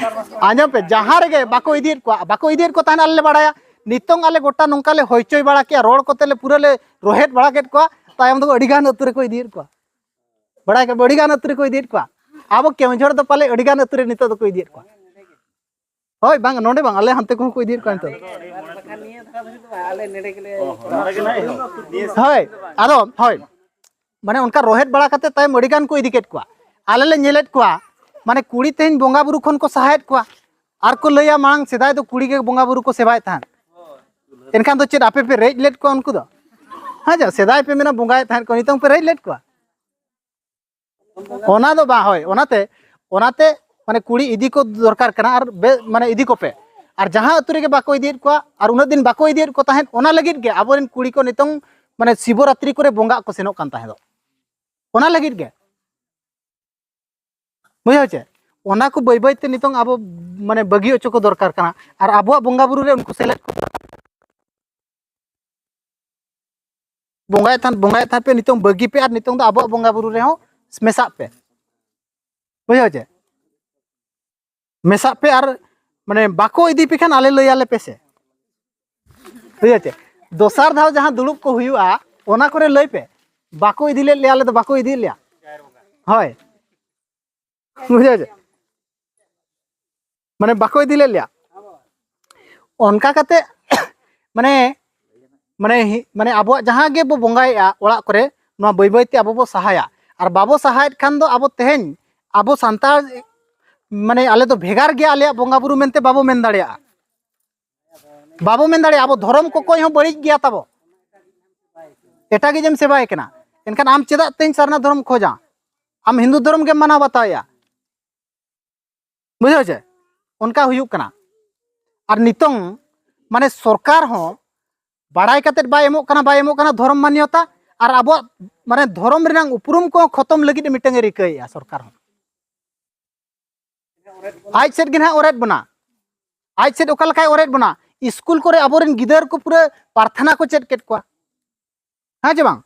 ᱟᱸᱡᱚᱢ ᱯᱮ, ᱡᱟᱦᱟᱸ ᱨᱮᱜᱮ ᱵᱟᱠᱚ ᱤᱫᱤᱭᱮᱫ ᱠᱚᱣᱟ, ᱵᱟᱠᱚ ᱤᱫᱤᱭᱮᱫ ᱠᱚ ᱛᱟᱦᱮᱱ, ᱟᱞᱮ ᱞᱮ ᱵᱟᱲᱟᱭᱟ᱾ ᱱᱤᱛᱚᱝ ᱟᱞᱮ ᱜᱚᱴᱟ ᱱᱚᱝᱠᱟ ᱞᱮ ᱦᱚᱭᱪᱚᱭ ᱵᱟᱲᱟ ᱠᱮᱜᱼᱟ, ᱨᱚᱲ ᱠᱚᱛᱮ ᱞᱮ ᱯᱩᱨᱟᱹ ᱞᱮ ᱨᱚᱦᱮᱫ ᱵᱟᱲᱟ ᱠᱮᱫ ᱠᱚᱣᱟ᱾ ᱛᱟᱭᱚᱢ ᱫᱚ ᱟᱹᱰᱤ ᱜᱟᱱ ᱟᱹᱛᱩ ᱨᱮᱠᱚ ᱤᱫᱤᱭᱮᱫ ᱠᱚᱣᱟ, ᱵᱟᱲᱟᱭ ᱠᱮᱫ ᱟᱹᱰᱤ ᱜᱟᱱ ᱟᱹᱛᱩ ᱨᱮᱠᱚ ᱤᱫᱤᱭᱮᱫ ᱠᱚᱣᱟ᱾ ᱟᱵᱚ ᱠᱮᱣᱚᱱᱡᱷᱚᱲ ᱫᱚ ᱯᱟᱞᱮ ᱟᱹᱰᱤ ᱜᱟᱱ ᱟᱹᱛᱩ ᱨᱮ ᱱᱤᱛᱚᱜ ᱫᱚᱠᱚ ᱤᱫᱤᱭᱮᱫ ᱠᱚᱣᱟ᱾ ᱦᱳᱭ, ᱵᱟᱝ, ᱱᱚᱰᱮ ᱵᱟᱝ, ᱟᱞᱮ ᱦᱟᱱᱛᱮ ᱠᱚᱦᱚᱸ ᱠᱚ ᱤᱫᱤᱭᱮᱫ ᱠᱚᱣᱟ ᱱᱤᱛᱚᱜ᱾ ᱦᱳᱭ, ᱟᱫᱚ ᱦᱳᱭ, ᱢᱟᱱᱮ ᱚᱱᱠᱟ ᱨᱚᱦᱮᱫ ᱵᱟᱲᱟ ᱠᱟᱛᱮ ᱛᱟᱭᱚᱢ ᱟᱹᱰᱤ ᱜᱟᱱ ᱠᱚ ᱤᱫᱤ ᱠᱮᱫ ᱠᱚᱣᱟ᱾ ᱟᱞᱮ ᱞᱮ ᱧᱮᱞᱮᱫ ᱠᱚᱣᱟ, ᱢᱟᱱᱮ ᱠᱩᱲᱤ ᱛᱮᱦᱮᱧ ᱵᱚᱸᱜᱟ ᱵᱩᱨᱩ ᱠᱷᱚᱱ ᱠᱚ ᱥᱟᱦᱟᱭᱮᱫ ᱠᱚᱣᱟ᱾ ᱟᱨ ᱠᱚ ᱞᱟᱹᱭᱟ, ᱢᱟᱲᱟᱝ ᱥᱮᱫᱟᱭ ᱫᱚ ᱠᱩᱲᱤ ᱜᱮ ᱵᱚᱸᱜᱟ ᱵᱩᱨᱩ ᱠᱚ ᱥᱮᱵᱟᱭᱮᱫ ᱛᱟᱦᱮᱸᱫ᱾ ᱮᱱᱠᱷᱟᱱ ᱫᱚ ᱪᱮᱫ ᱟᱯᱮ ᱯᱮ ᱨᱮᱡ ᱞᱮᱫ ᱠᱚᱣᱟ ᱩᱱᱠᱩ ᱫᱚ? ᱦᱮᱸ, ᱡᱟ ᱥᱮᱫᱟᱭ ᱯᱮ ᱢᱮᱱᱟ ᱵᱚᱸᱜᱟᱭᱮᱫ ᱛᱟᱦᱮᱸᱫ ᱠᱚ, ᱱᱤᱛᱚᱝ ᱯᱮ ᱨᱮᱡ ᱞᱮᱫ ᱠᱚᱣᱟ? ᱚᱱᱟ ᱫᱚ ᱵᱟᱝ, ᱦᱳᱭ, ᱚᱱᱟᱛᱮ, ᱚᱱᱟᱛᱮ ᱢᱟᱱᱮ ᱠᱩᱲᱤ ᱤᱫᱤ ᱠᱚ ᱫᱚᱨᱠᱟᱨ ᱠᱟᱱᱟ, ᱟᱨ ᱵᱮ-, ᱢᱟᱱᱮ ᱤᱫᱤ ᱠᱚᱯᱮ᱾ ᱟᱨ ᱡᱟᱦᱟᱸ ᱟᱹᱛᱩ ᱨᱮᱜᱮ ᱵᱟᱠᱚ ᱤᱫᱤᱭᱮᱫ ᱠᱚᱣᱟ, ᱟᱨ ᱩᱱᱟᱹᱜ ᱫᱤᱱ ᱵᱟᱠᱚ ᱤᱫᱤᱭᱮᱫ ᱠᱚ ᱛᱟᱦᱮᱸᱫ, ᱚᱱᱟ ᱞᱟᱹᱜᱤᱫ ᱜᱮ ᱟᱵᱚᱨᱮᱱ ᱠᱩᱲᱤ ᱠᱚ ᱱᱤᱛᱚᱝ ᱢᱟᱱᱮ ᱥᱤᱵᱚᱨᱟᱛᱨᱤ ᱠᱚᱨᱮ ᱵᱚᱸᱜᱟᱜ ᱠᱚ ᱥᱮᱱᱚᱜ ᱠᱟᱱ ᱛᱟᱦᱮᱸᱫ, ᱚᱱᱟ ᱞᱟᱹᱜᱤᱫ ᱜᱮ᱾ ᱵᱩᱡᱷᱟᱹᱣ ᱪᱮ? ᱚᱱᱟ ᱠᱚ ᱵᱟᱹᱭ ᱵᱟᱹᱭ ᱛᱮ ᱱᱤᱛᱚᱝ ᱟᱵᱚ ᱢᱟᱱᱮ ᱵᱟᱹᱜᱤ ᱦᱚᱪᱚ ᱠᱚ ᱫᱚᱨᱠᱟᱨ ᱠᱟᱱᱟ, ᱟᱨ ᱟᱵᱚᱣᱟᱜ ᱵᱚᱸᱜᱟ ᱵᱩᱨᱩ ᱨᱮ ᱩᱱᱠᱩ ᱥᱮᱞᱮᱫ ᱠᱚ ᱫᱚᱨᱠᱟᱨ᱾ ᱵᱚᱸᱜᱟᱭᱮᱫ ᱛᱟᱦᱮᱸᱫ, ᱵᱚᱸᱜᱟᱭᱮᱫ ᱛᱟᱦᱮᱸᱫ ᱯᱮ, ᱱᱤᱛᱚᱝ ᱵᱟᱹᱜᱤ ᱯᱮ ᱟᱨ ᱱᱤᱛᱚᱝ ᱫᱚ ᱟᱵᱚᱣᱟᱜ ᱵᱚᱸᱜᱟ ᱵᱩᱨᱩ ᱨᱮᱦᱚᱸ ᱢᱮᱥᱟᱜ ᱯᱮ᱾ ᱵᱩᱡᱷᱟᱹᱣ ᱪᱮ? ᱢᱮᱥᱟᱜ ᱯᱮ ᱟᱨ ᱢᱟᱱᱮ ᱵᱟᱠᱚ ᱤᱫᱤ ᱯᱮ ᱠᱷᱟᱱ ᱟᱞᱮ ᱞᱟᱹᱭ ᱟᱞᱮ ᱯᱮ ᱥᱮ᱾ ᱵᱩᱡᱷᱟᱹᱣ ᱪᱮ? ᱫᱚᱥᱟᱨ ᱫᱷᱟᱣ ᱡᱟᱦᱟᱸ ᱫᱩᱲᱩᱵ ᱠᱚ ᱦᱩᱭᱩᱜᱼᱟ, ᱚᱱᱟ ᱠᱚᱨᱮ ᱞᱟᱹᱭ ᱯᱮ, "ᱵᱟᱠᱚ ᱤᱫᱤ ᱞᱮᱫ ᱞᱮᱭᱟ, ᱟᱞᱮ ᱫᱚ ᱵᱟᱠᱚ ᱤᱫᱤᱭᱮᱫ ᱞᱮᱭᱟ᱾" ᱦᱳᱭ᱾ ᱵᱩᱡᱷᱟᱹᱣ ᱪᱮ? ᱢᱟᱱᱮ ᱵᱟᱠᱚ ᱤᱫᱤ ᱞᱮᱫ ᱞᱮᱭᱟ᱾ ᱚᱱᱠᱟ ᱠᱟᱛᱮ ᱢᱟᱱᱮ, ᱢᱟᱱᱮ ᱦᱤ-, ᱢᱟᱱᱮ ᱟᱵᱚᱣᱟᱜ ᱡᱟᱦᱟᱸ ᱜᱮ ᱵᱚ ᱵᱚᱸᱜᱟᱭᱮᱫᱼᱟ ᱚᱲᱟᱜ ᱠᱚᱨᱮ, ᱱᱚᱣᱟ ᱵᱟᱹᱭ ᱵᱟᱹᱭ ᱛᱮ ᱟᱵᱚ ᱵᱚ ᱥᱟᱦᱟᱭᱟ᱾ ᱟᱨ ᱵᱟᱵᱚ ᱥᱟᱦᱟᱭᱮᱫ ᱠᱷᱟᱱ ᱫᱚ ᱟᱵᱚ ᱛᱮᱦᱮᱧ ᱟᱵᱚ ᱥᱟᱱᱛᱟᱲ ᱢᱟᱱᱮ ᱟᱞᱮ ᱫᱚ ᱵᱷᱮᱜᱟᱨ ᱜᱮᱭᱟ ᱟᱞᱮᱭᱟᱜ ᱵᱚᱸᱜᱟ ᱵᱩᱨᱩ ᱢᱮᱱᱛᱮ ᱵᱟᱵᱚ ᱢᱮᱱ ᱫᱟᱲᱮᱭᱟᱜᱼᱟ᱾ ᱵᱟᱵᱚ ᱢᱮᱱ ᱫᱟᱲᱮᱭᱟᱜᱼᱟ, ᱟᱵᱚ ᱫᱷᱚᱨᱚᱢ ᱠᱚᱠᱚᱭ ᱦᱚᱸ ᱵᱟᱹᱲᱤᱡ ᱜᱮᱭᱟ ᱛᱟᱵᱚ᱾ ᱮᱴᱟᱜᱤᱡ ᱮᱢ ᱥᱮᱵᱟᱭᱮ ᱠᱟᱱᱟ, ᱮᱱᱠᱷᱟᱱ ᱟᱢ ᱪᱮᱫᱟᱜ ᱛᱮᱦᱮᱧ ᱥᱟᱨᱱᱟ ᱫᱷᱚᱨᱚᱢ ᱠᱷᱚᱡᱟ? ᱟᱢ ᱦᱤᱱᱫᱩ ᱫᱷᱚᱨᱚᱢ ᱜᱮᱢ ᱢᱟᱱᱟᱣ ᱵᱟᱛᱟᱣᱮᱫᱼᱟ᱾ ᱵᱩᱡᱷᱟᱹᱣ ᱪᱮ? ᱚᱱᱠᱟ ᱦᱩᱭᱩᱜ ᱠᱟᱱᱟ᱾ ᱟᱨ ᱱᱤᱛᱚᱝ ᱢᱟᱱᱮ ᱥᱚᱨᱠᱟᱨ ᱦᱚᱸ ᱵᱟᱲᱟᱭ ᱠᱟᱛᱮᱫ ᱵᱟᱭ ᱮᱢᱚᱜ ᱠᱟᱱᱟ, ᱵᱟᱭ ᱮᱢᱚᱜ ᱠᱟᱱᱟ ᱫᱷᱚᱨᱚᱢ ᱢᱟᱱᱭᱚᱛᱟ, ᱟᱨ ᱟᱵᱚᱣᱟᱜ ᱢᱟᱱᱮ ᱫᱷᱚᱨᱚᱢ ᱨᱮᱱᱟᱜ ᱩᱯᱨᱩᱢ ᱠᱚ ᱠᱷᱚᱛᱚᱢ ᱞᱟᱹᱜᱤᱫ ᱢᱤᱫᱴᱟᱝ ᱮ ᱨᱤᱠᱟᱹᱭᱮᱫᱼᱟ ᱥᱚᱨᱠᱟᱨ ᱦᱚᱸ᱾ ᱟᱡ ᱥᱮᱫ ᱜᱮ ᱱᱟᱦᱟᱜ ᱚᱨᱮᱫ ᱵᱚᱱᱟ᱾ ᱟᱡ ᱥᱮᱫ ᱚᱠᱟ ᱞᱮᱠᱟᱭ ᱚᱨᱮᱫ ᱵᱚᱱᱟ? ᱥᱠᱩᱞ ᱠᱚᱨᱮ ᱟᱵᱚᱨᱮᱱ ᱜᱤᱫᱟᱹᱨ ᱠᱚ ᱯᱩᱨᱟᱹ ᱯᱨᱟᱨᱛᱷᱚᱱᱟ ᱠᱚ ᱪᱮᱫ ᱠᱮᱫ ᱠᱚᱣᱟ, ᱦᱮᱸ ᱪᱮ ᱵᱟᱝ?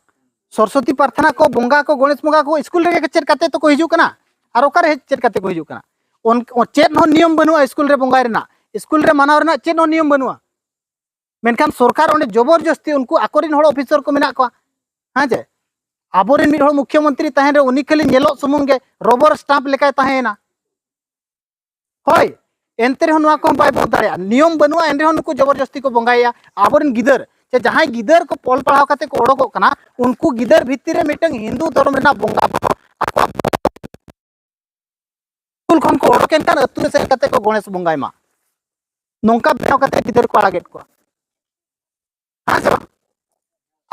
ᱥᱚᱨᱚᱥᱚᱛᱤ ᱯᱨᱟᱨᱛᱷᱚᱱᱟ ᱠᱚ, ᱵᱚᱸᱜᱟ ᱠᱚ, ᱜᱚᱬᱮᱥ ᱵᱚᱸᱜᱟ ᱠᱚ ᱥᱠᱩᱞ ᱨᱮᱜᱮ ᱪᱮᱫ ᱠᱟᱛᱮ ᱛᱚᱠᱚ ᱦᱤᱡᱩᱜ ᱠᱟᱱᱟ᱾ ᱟᱨ ᱚᱠᱟᱨᱮ ᱦᱮᱡ ᱪᱮᱫ ᱠᱟᱛᱮ ᱠᱚ ᱦᱤᱡᱩᱜ ᱠᱟᱱᱟ? ᱚᱱ-, ᱪᱮᱫ ᱦᱚᱸ ᱱᱤᱭᱚᱢ ᱵᱟᱹᱱᱩᱜᱼᱟ ᱥᱠᱩᱞ ᱨᱮ ᱵᱚᱸᱜᱟᱭ ᱨᱮᱱᱟᱜ, ᱥᱠᱩᱞ ᱨᱮ ᱢᱟᱱᱟᱣ ᱨᱮᱱᱟᱜ ᱪᱮᱫ ᱦᱚᱸ ᱱᱤᱭᱚᱢ ᱵᱟᱹᱱᱩᱜᱼᱟ᱾ ᱢᱮᱱᱠᱷᱟᱱ ᱥᱚᱨᱠᱟᱨ ᱚᱸᱰᱮ ᱡᱚᱵᱚᱨ ᱡᱚᱥᱛᱤ ᱩᱱᱠᱩ ᱟᱠᱚᱨᱮᱱ ᱦᱚᱲ ᱚᱯᱷᱤᱥᱟᱨ ᱠᱚ ᱢᱮᱱᱟᱜ ᱠᱚᱣᱟ, ᱦᱮᱸ ᱪᱮ? ᱟᱵᱚᱨᱮᱱ ᱢᱤᱫ ᱦᱚᱲ ᱢᱩᱠᱷᱭᱚᱢᱚᱱᱛᱨᱤ ᱛᱟᱦᱮᱱ ᱨᱮ ᱩᱱᱤ ᱠᱷᱟᱹᱞᱤ ᱧᱮᱞᱚᱜ ᱥᱩᱢᱩᱝ ᱜᱮ ᱨᱚᱵᱚᱨ ᱥᱴᱟᱢᱯ ᱞᱮᱠᱟᱭ ᱛᱟᱦᱮᱸᱭᱮᱱᱟ᱾ ᱦᱳᱭ, ᱮᱱᱛᱮ ᱨᱮᱦᱚᱸ ᱱᱚᱣᱟ ᱠᱚᱦᱚᱸ ᱵᱟᱭ ᱵᱚᱫ ᱫᱟᱲᱮᱭᱟᱜᱼᱟ᱾ ᱱᱤᱭᱚᱢ ᱵᱟᱹᱱᱩᱜᱼᱟ, ᱮᱱ ᱨᱮᱦᱚᱸ ᱱᱩᱠᱩ ᱡᱚᱵᱚᱨ ᱡᱚᱥᱛᱤ ᱠᱚ ᱵᱚᱸᱜᱟᱭᱮᱭᱟ᱾ ᱟᱵᱚᱨᱮᱱ ᱜᱤᱫᱟᱹᱨ ᱪᱮ ᱡᱟᱦᱟᱸᱭ ᱜᱤᱫᱟᱹᱨ ᱠᱚ ᱚᱞ ᱯᱟᱲᱦᱟᱣ ᱠᱟᱛᱮ ᱠᱚ ᱚᱰᱚᱠᱚᱜ ᱠᱟᱱᱟ, ᱩᱱᱠᱩ ᱜᱤᱫᱟᱹᱨ ᱵᱷᱤᱛᱤᱨ ᱨᱮ ᱢᱤᱫᱴᱟᱝ ᱦᱤᱱᱫᱩ ᱫᱷᱚᱨᱚᱢ ᱨᱮᱱᱟᱜ ᱵᱚᱸᱜᱟ ᱵᱩᱨᱩ ᱟᱠᱚᱣᱟᱜ ᱥᱠᱩᱞ ᱠᱷᱚᱱ ᱠᱚ ᱚᱰᱚᱠ ᱮᱱ ᱠᱷᱟᱱ ᱟᱹᱛᱩ ᱨᱮ ᱥᱮᱱ ᱠᱟᱛᱮ ᱠᱚ ᱜᱚᱬᱮᱥ ᱵᱚᱸᱜᱟᱭ ᱢᱟ, ᱱᱚᱝᱠᱟ ᱵᱮᱱᱟᱣ ᱠᱟᱛᱮ ᱜᱤᱫᱟᱹᱨ ᱠᱚ ᱟᱲᱟᱜᱮᱫ ᱠᱚᱣᱟ᱾ ᱦᱮᱸ ᱥᱮ ᱵᱟᱝ?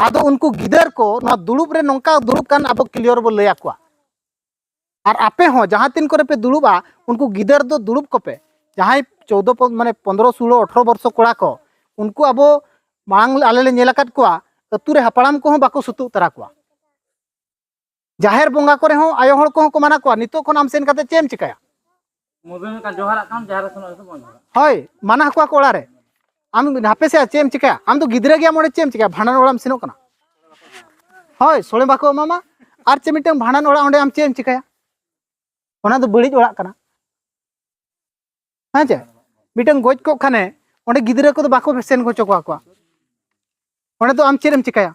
ᱟᱫᱚ ᱩᱱᱠᱩ ᱜᱤᱫᱟᱹᱨ ᱠᱚ ᱱᱚᱣᱟ ᱫᱩᱲᱩᱵ ᱨᱮ ᱱᱚᱝᱠᱟ ᱫᱩᱲᱩᱵ ᱠᱟᱱ ᱟᱵᱚ ᱠᱞᱤᱭᱟᱨ ᱵᱚ ᱞᱟᱹᱭ ᱟᱠᱚᱣᱟ᱾ ᱟᱨ ᱟᱯᱮ ᱦᱚᱸ ᱡᱟᱦᱟᱸ ᱛᱤᱱ ᱠᱚᱨᱮ ᱯᱮ ᱫᱩᱲᱩᱵᱼᱟ, ᱩᱱᱠᱩ ᱜᱤᱫᱟᱹᱨ ᱫᱚ ᱫᱩᱲᱩᱵ ᱠᱚᱯᱮ᱾ ᱡᱟᱦᱟᱸᱭ ᱪᱳᱫᱽᱫᱳ ᱯᱚ-, ᱢᱟᱱᱮ ᱯᱚᱱᱫᱽᱨᱚ, ᱥᱳᱞᱳ, ᱟᱴᱷᱨᱚ ᱵᱚᱨᱥᱚ ᱠᱚᱲᱟ ᱠᱚ, ᱩᱱᱠᱩ ᱟᱵᱚ ᱢᱟᱲᱟᱝ ᱟᱞᱮ ᱞᱮ ᱧᱮᱞ ᱟᱠᱟᱫ ᱠᱚᱣᱟ, ᱟᱹᱛᱩ ᱨᱮ ᱦᱟᱯᱲᱟᱢ ᱠᱚᱦᱚᱸ ᱵᱟᱠᱚ ᱥᱩᱛᱩᱜ ᱛᱟᱨᱟ ᱠᱚᱣᱟ᱾ ᱡᱟᱦᱮᱨ ᱵᱚᱸᱜᱟ ᱠᱚᱨᱮ ᱦᱚᱸ ᱟᱭᱳ ᱦᱚᱲ ᱠᱚᱦᱚᱸ ᱠᱚ ᱢᱟᱱᱟ ᱠᱚᱣᱟ, ᱱᱤᱛᱚᱜ ᱠᱷᱚᱱ ᱟᱢ ᱥᱮᱱ ᱠᱟᱛᱮ ᱪᱮᱫ ᱮᱢ ᱪᱤᱠᱟᱹᱭᱟ? ᱢᱩᱫᱟᱹ ᱞᱮᱠᱟ ᱡᱚᱦᱟᱨᱟᱜ ᱠᱷᱟᱱ ᱡᱟᱦᱮᱨ ᱨᱮ ᱥᱮᱱᱚᱜ ᱦᱩᱭᱩᱜ ᱛᱟᱵᱚᱱᱟ᱾ ᱦᱳᱭ, ᱢᱟᱱᱟ ᱠᱚᱣᱟ ᱠᱚ ᱚᱲᱟᱜ ᱨᱮ, ᱟᱢ ᱦᱟᱯᱮ ᱥᱮ ᱪᱮᱫ ᱮᱢ ᱪᱤᱠᱟᱹᱭᱟ? ᱟᱢ ᱫᱚ ᱜᱤᱫᱽᱨᱟᱹ ᱜᱮᱭᱟᱢ, ᱚᱸᱰᱮ ᱪᱮᱫ ᱮᱢ ᱪᱤᱠᱟᱹᱭᱟ? ᱵᱷᱟᱸᱰᱟᱱ ᱚᱲᱟᱜ ᱮᱢ ᱥᱮᱱᱚᱜ ᱠᱟᱱᱟ? ᱦᱳᱭ, ᱥᱳᱲᱮ ᱵᱟᱠᱚ ᱮᱢᱟᱢᱟ, ᱟᱨ ᱪᱮᱫ ᱢᱤᱫᱴᱟᱝ ᱵᱷᱟᱸᱰᱟᱱ ᱚᱲᱟᱜ, ᱚᱸᱰᱮ ᱟᱢ ᱪᱮᱫ ᱮᱢ ᱪᱤᱠᱟᱹᱭᱟ? ᱚᱱᱟ ᱫᱚ ᱵᱟᱹᱲᱤᱡ ᱚᱲᱟᱜ ᱠᱟᱱᱟ᱾ ᱦᱮᱸ ᱪᱮ? ᱢᱤᱫᱴᱟᱝ ᱜᱚᱡ ᱠᱚᱜ ᱠᱷᱟᱱᱮ ᱚᱸᱰᱮ ᱜᱤᱫᱽᱨᱟᱹ ᱠᱚᱫᱚ ᱵᱟᱠᱚ ᱥᱮᱱ ᱦᱚᱪᱚ ᱠᱚᱣᱟ ᱠᱚᱣᱟ᱾ ᱚᱸᱰᱮ ᱫᱚ ᱟᱢ ᱪᱮᱫ ᱮᱢ ᱪᱤᱠᱟᱹᱭᱟ?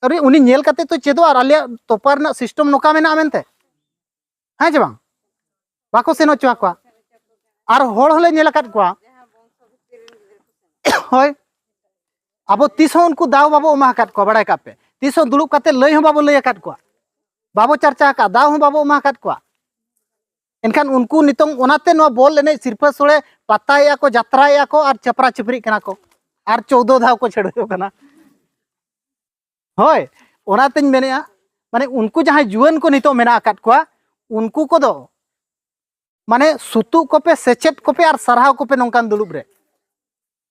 ᱟᱨᱮ, ᱩᱱᱤ ᱧᱮᱞ ᱠᱟᱛᱮ ᱛᱚ ᱪᱮᱫᱚᱜᱼᱟ, ᱟᱨ ᱟᱞᱮᱭᱟᱜ ᱛᱚᱯᱟ ᱨᱮᱱᱟᱜ ᱥᱤᱥᱴᱮᱢ ᱱᱚᱝᱠᱟ ᱢᱮᱱᱟᱜᱼᱟ ᱢᱮᱱᱛᱮ᱾ ᱦᱮᱸ ᱪᱮ ᱵᱟᱝ? ᱵᱟᱠᱚ ᱥᱮᱱ ᱦᱚᱪᱚ ᱟᱠᱚᱣᱟ᱾ ᱟᱨ ᱦᱚᱲ ᱦᱚᱸᱞᱮ ᱧᱮᱞ ᱟᱠᱟᱫ ᱠᱚᱣᱟ᱾ ᱦᱳᱭ, ᱟᱵᱚ ᱛᱤᱥ ᱦᱚᱸ ᱩᱱᱠᱩ ᱫᱟᱣ ᱵᱟᱵᱚ ᱮᱢᱟ ᱟᱠᱟᱫ ᱠᱚᱣᱟ, ᱵᱟᱲᱟᱭ ᱠᱟᱜ ᱯᱮ᱾ ᱛᱤᱥ ᱦᱚᱸ ᱫᱩᱲᱩᱵ ᱠᱟᱛᱮ ᱞᱟᱹᱭ ᱦᱚᱸ ᱵᱟᱵᱚ ᱞᱟᱹᱭ ᱟᱠᱟᱫ ᱠᱚᱣᱟ, ᱵᱟᱵᱚ ᱪᱟᱨᱪᱟ ᱟᱠᱟᱫ, ᱫᱟᱣ ᱦᱚᱸ ᱵᱟᱵᱚ ᱮᱢᱟ ᱟᱠᱟᱫ ᱠᱚᱣᱟ᱾ ᱮᱱᱠᱷᱟᱱ ᱩᱱᱠᱩ ᱱᱤᱛᱚᱝ ᱚᱱᱟᱛᱮ ᱱᱚᱣᱟ ᱵᱚᱞ ᱮᱱᱮᱡ, ᱥᱤᱨᱯᱟᱹ ᱥᱳᱲᱮ, ᱯᱟᱛᱟᱭᱮᱫᱼᱟ ᱠᱚ, ᱡᱟᱛᱨᱟᱭᱮᱫᱼᱟ ᱠᱚ ᱟᱨ ᱪᱟᱯᱨᱟ ᱪᱤᱯᱨᱤᱜ ᱠᱟᱱᱟ ᱠᱚ ᱟᱨ ᱪᱳᱣᱫᱚ ᱫᱷᱟᱣ ᱠᱚ ᱪᱷᱟᱹᱲᱟᱹᱣ ᱠᱟᱱᱟ᱾ ᱦᱳᱭ, ᱚᱱᱟᱛᱮᱧ ᱢᱮᱱᱮᱫᱼᱟ, ᱢᱟᱱᱮ ᱩᱱᱠᱩ ᱡᱟᱦᱟᱸᱭ ᱡᱩᱣᱟᱹᱱ ᱠᱚ ᱱᱤᱛᱚᱜ ᱢᱮᱱᱟᱜ ᱟᱠᱟᱫ ᱠᱚᱣᱟ, ᱩᱱᱠᱩ ᱠᱚᱫᱚ ᱢᱟᱱᱮ ᱥᱩᱛᱩᱜ ᱠᱚᱯᱮ, ᱥᱮᱪᱮᱫ ᱠᱚᱯᱮ ᱟᱨ ᱥᱟᱨᱦᱟᱣ ᱠᱚᱯᱮ ᱱᱚᱝᱠᱟᱱ ᱫᱩᱲᱩᱵ ᱨᱮ᱾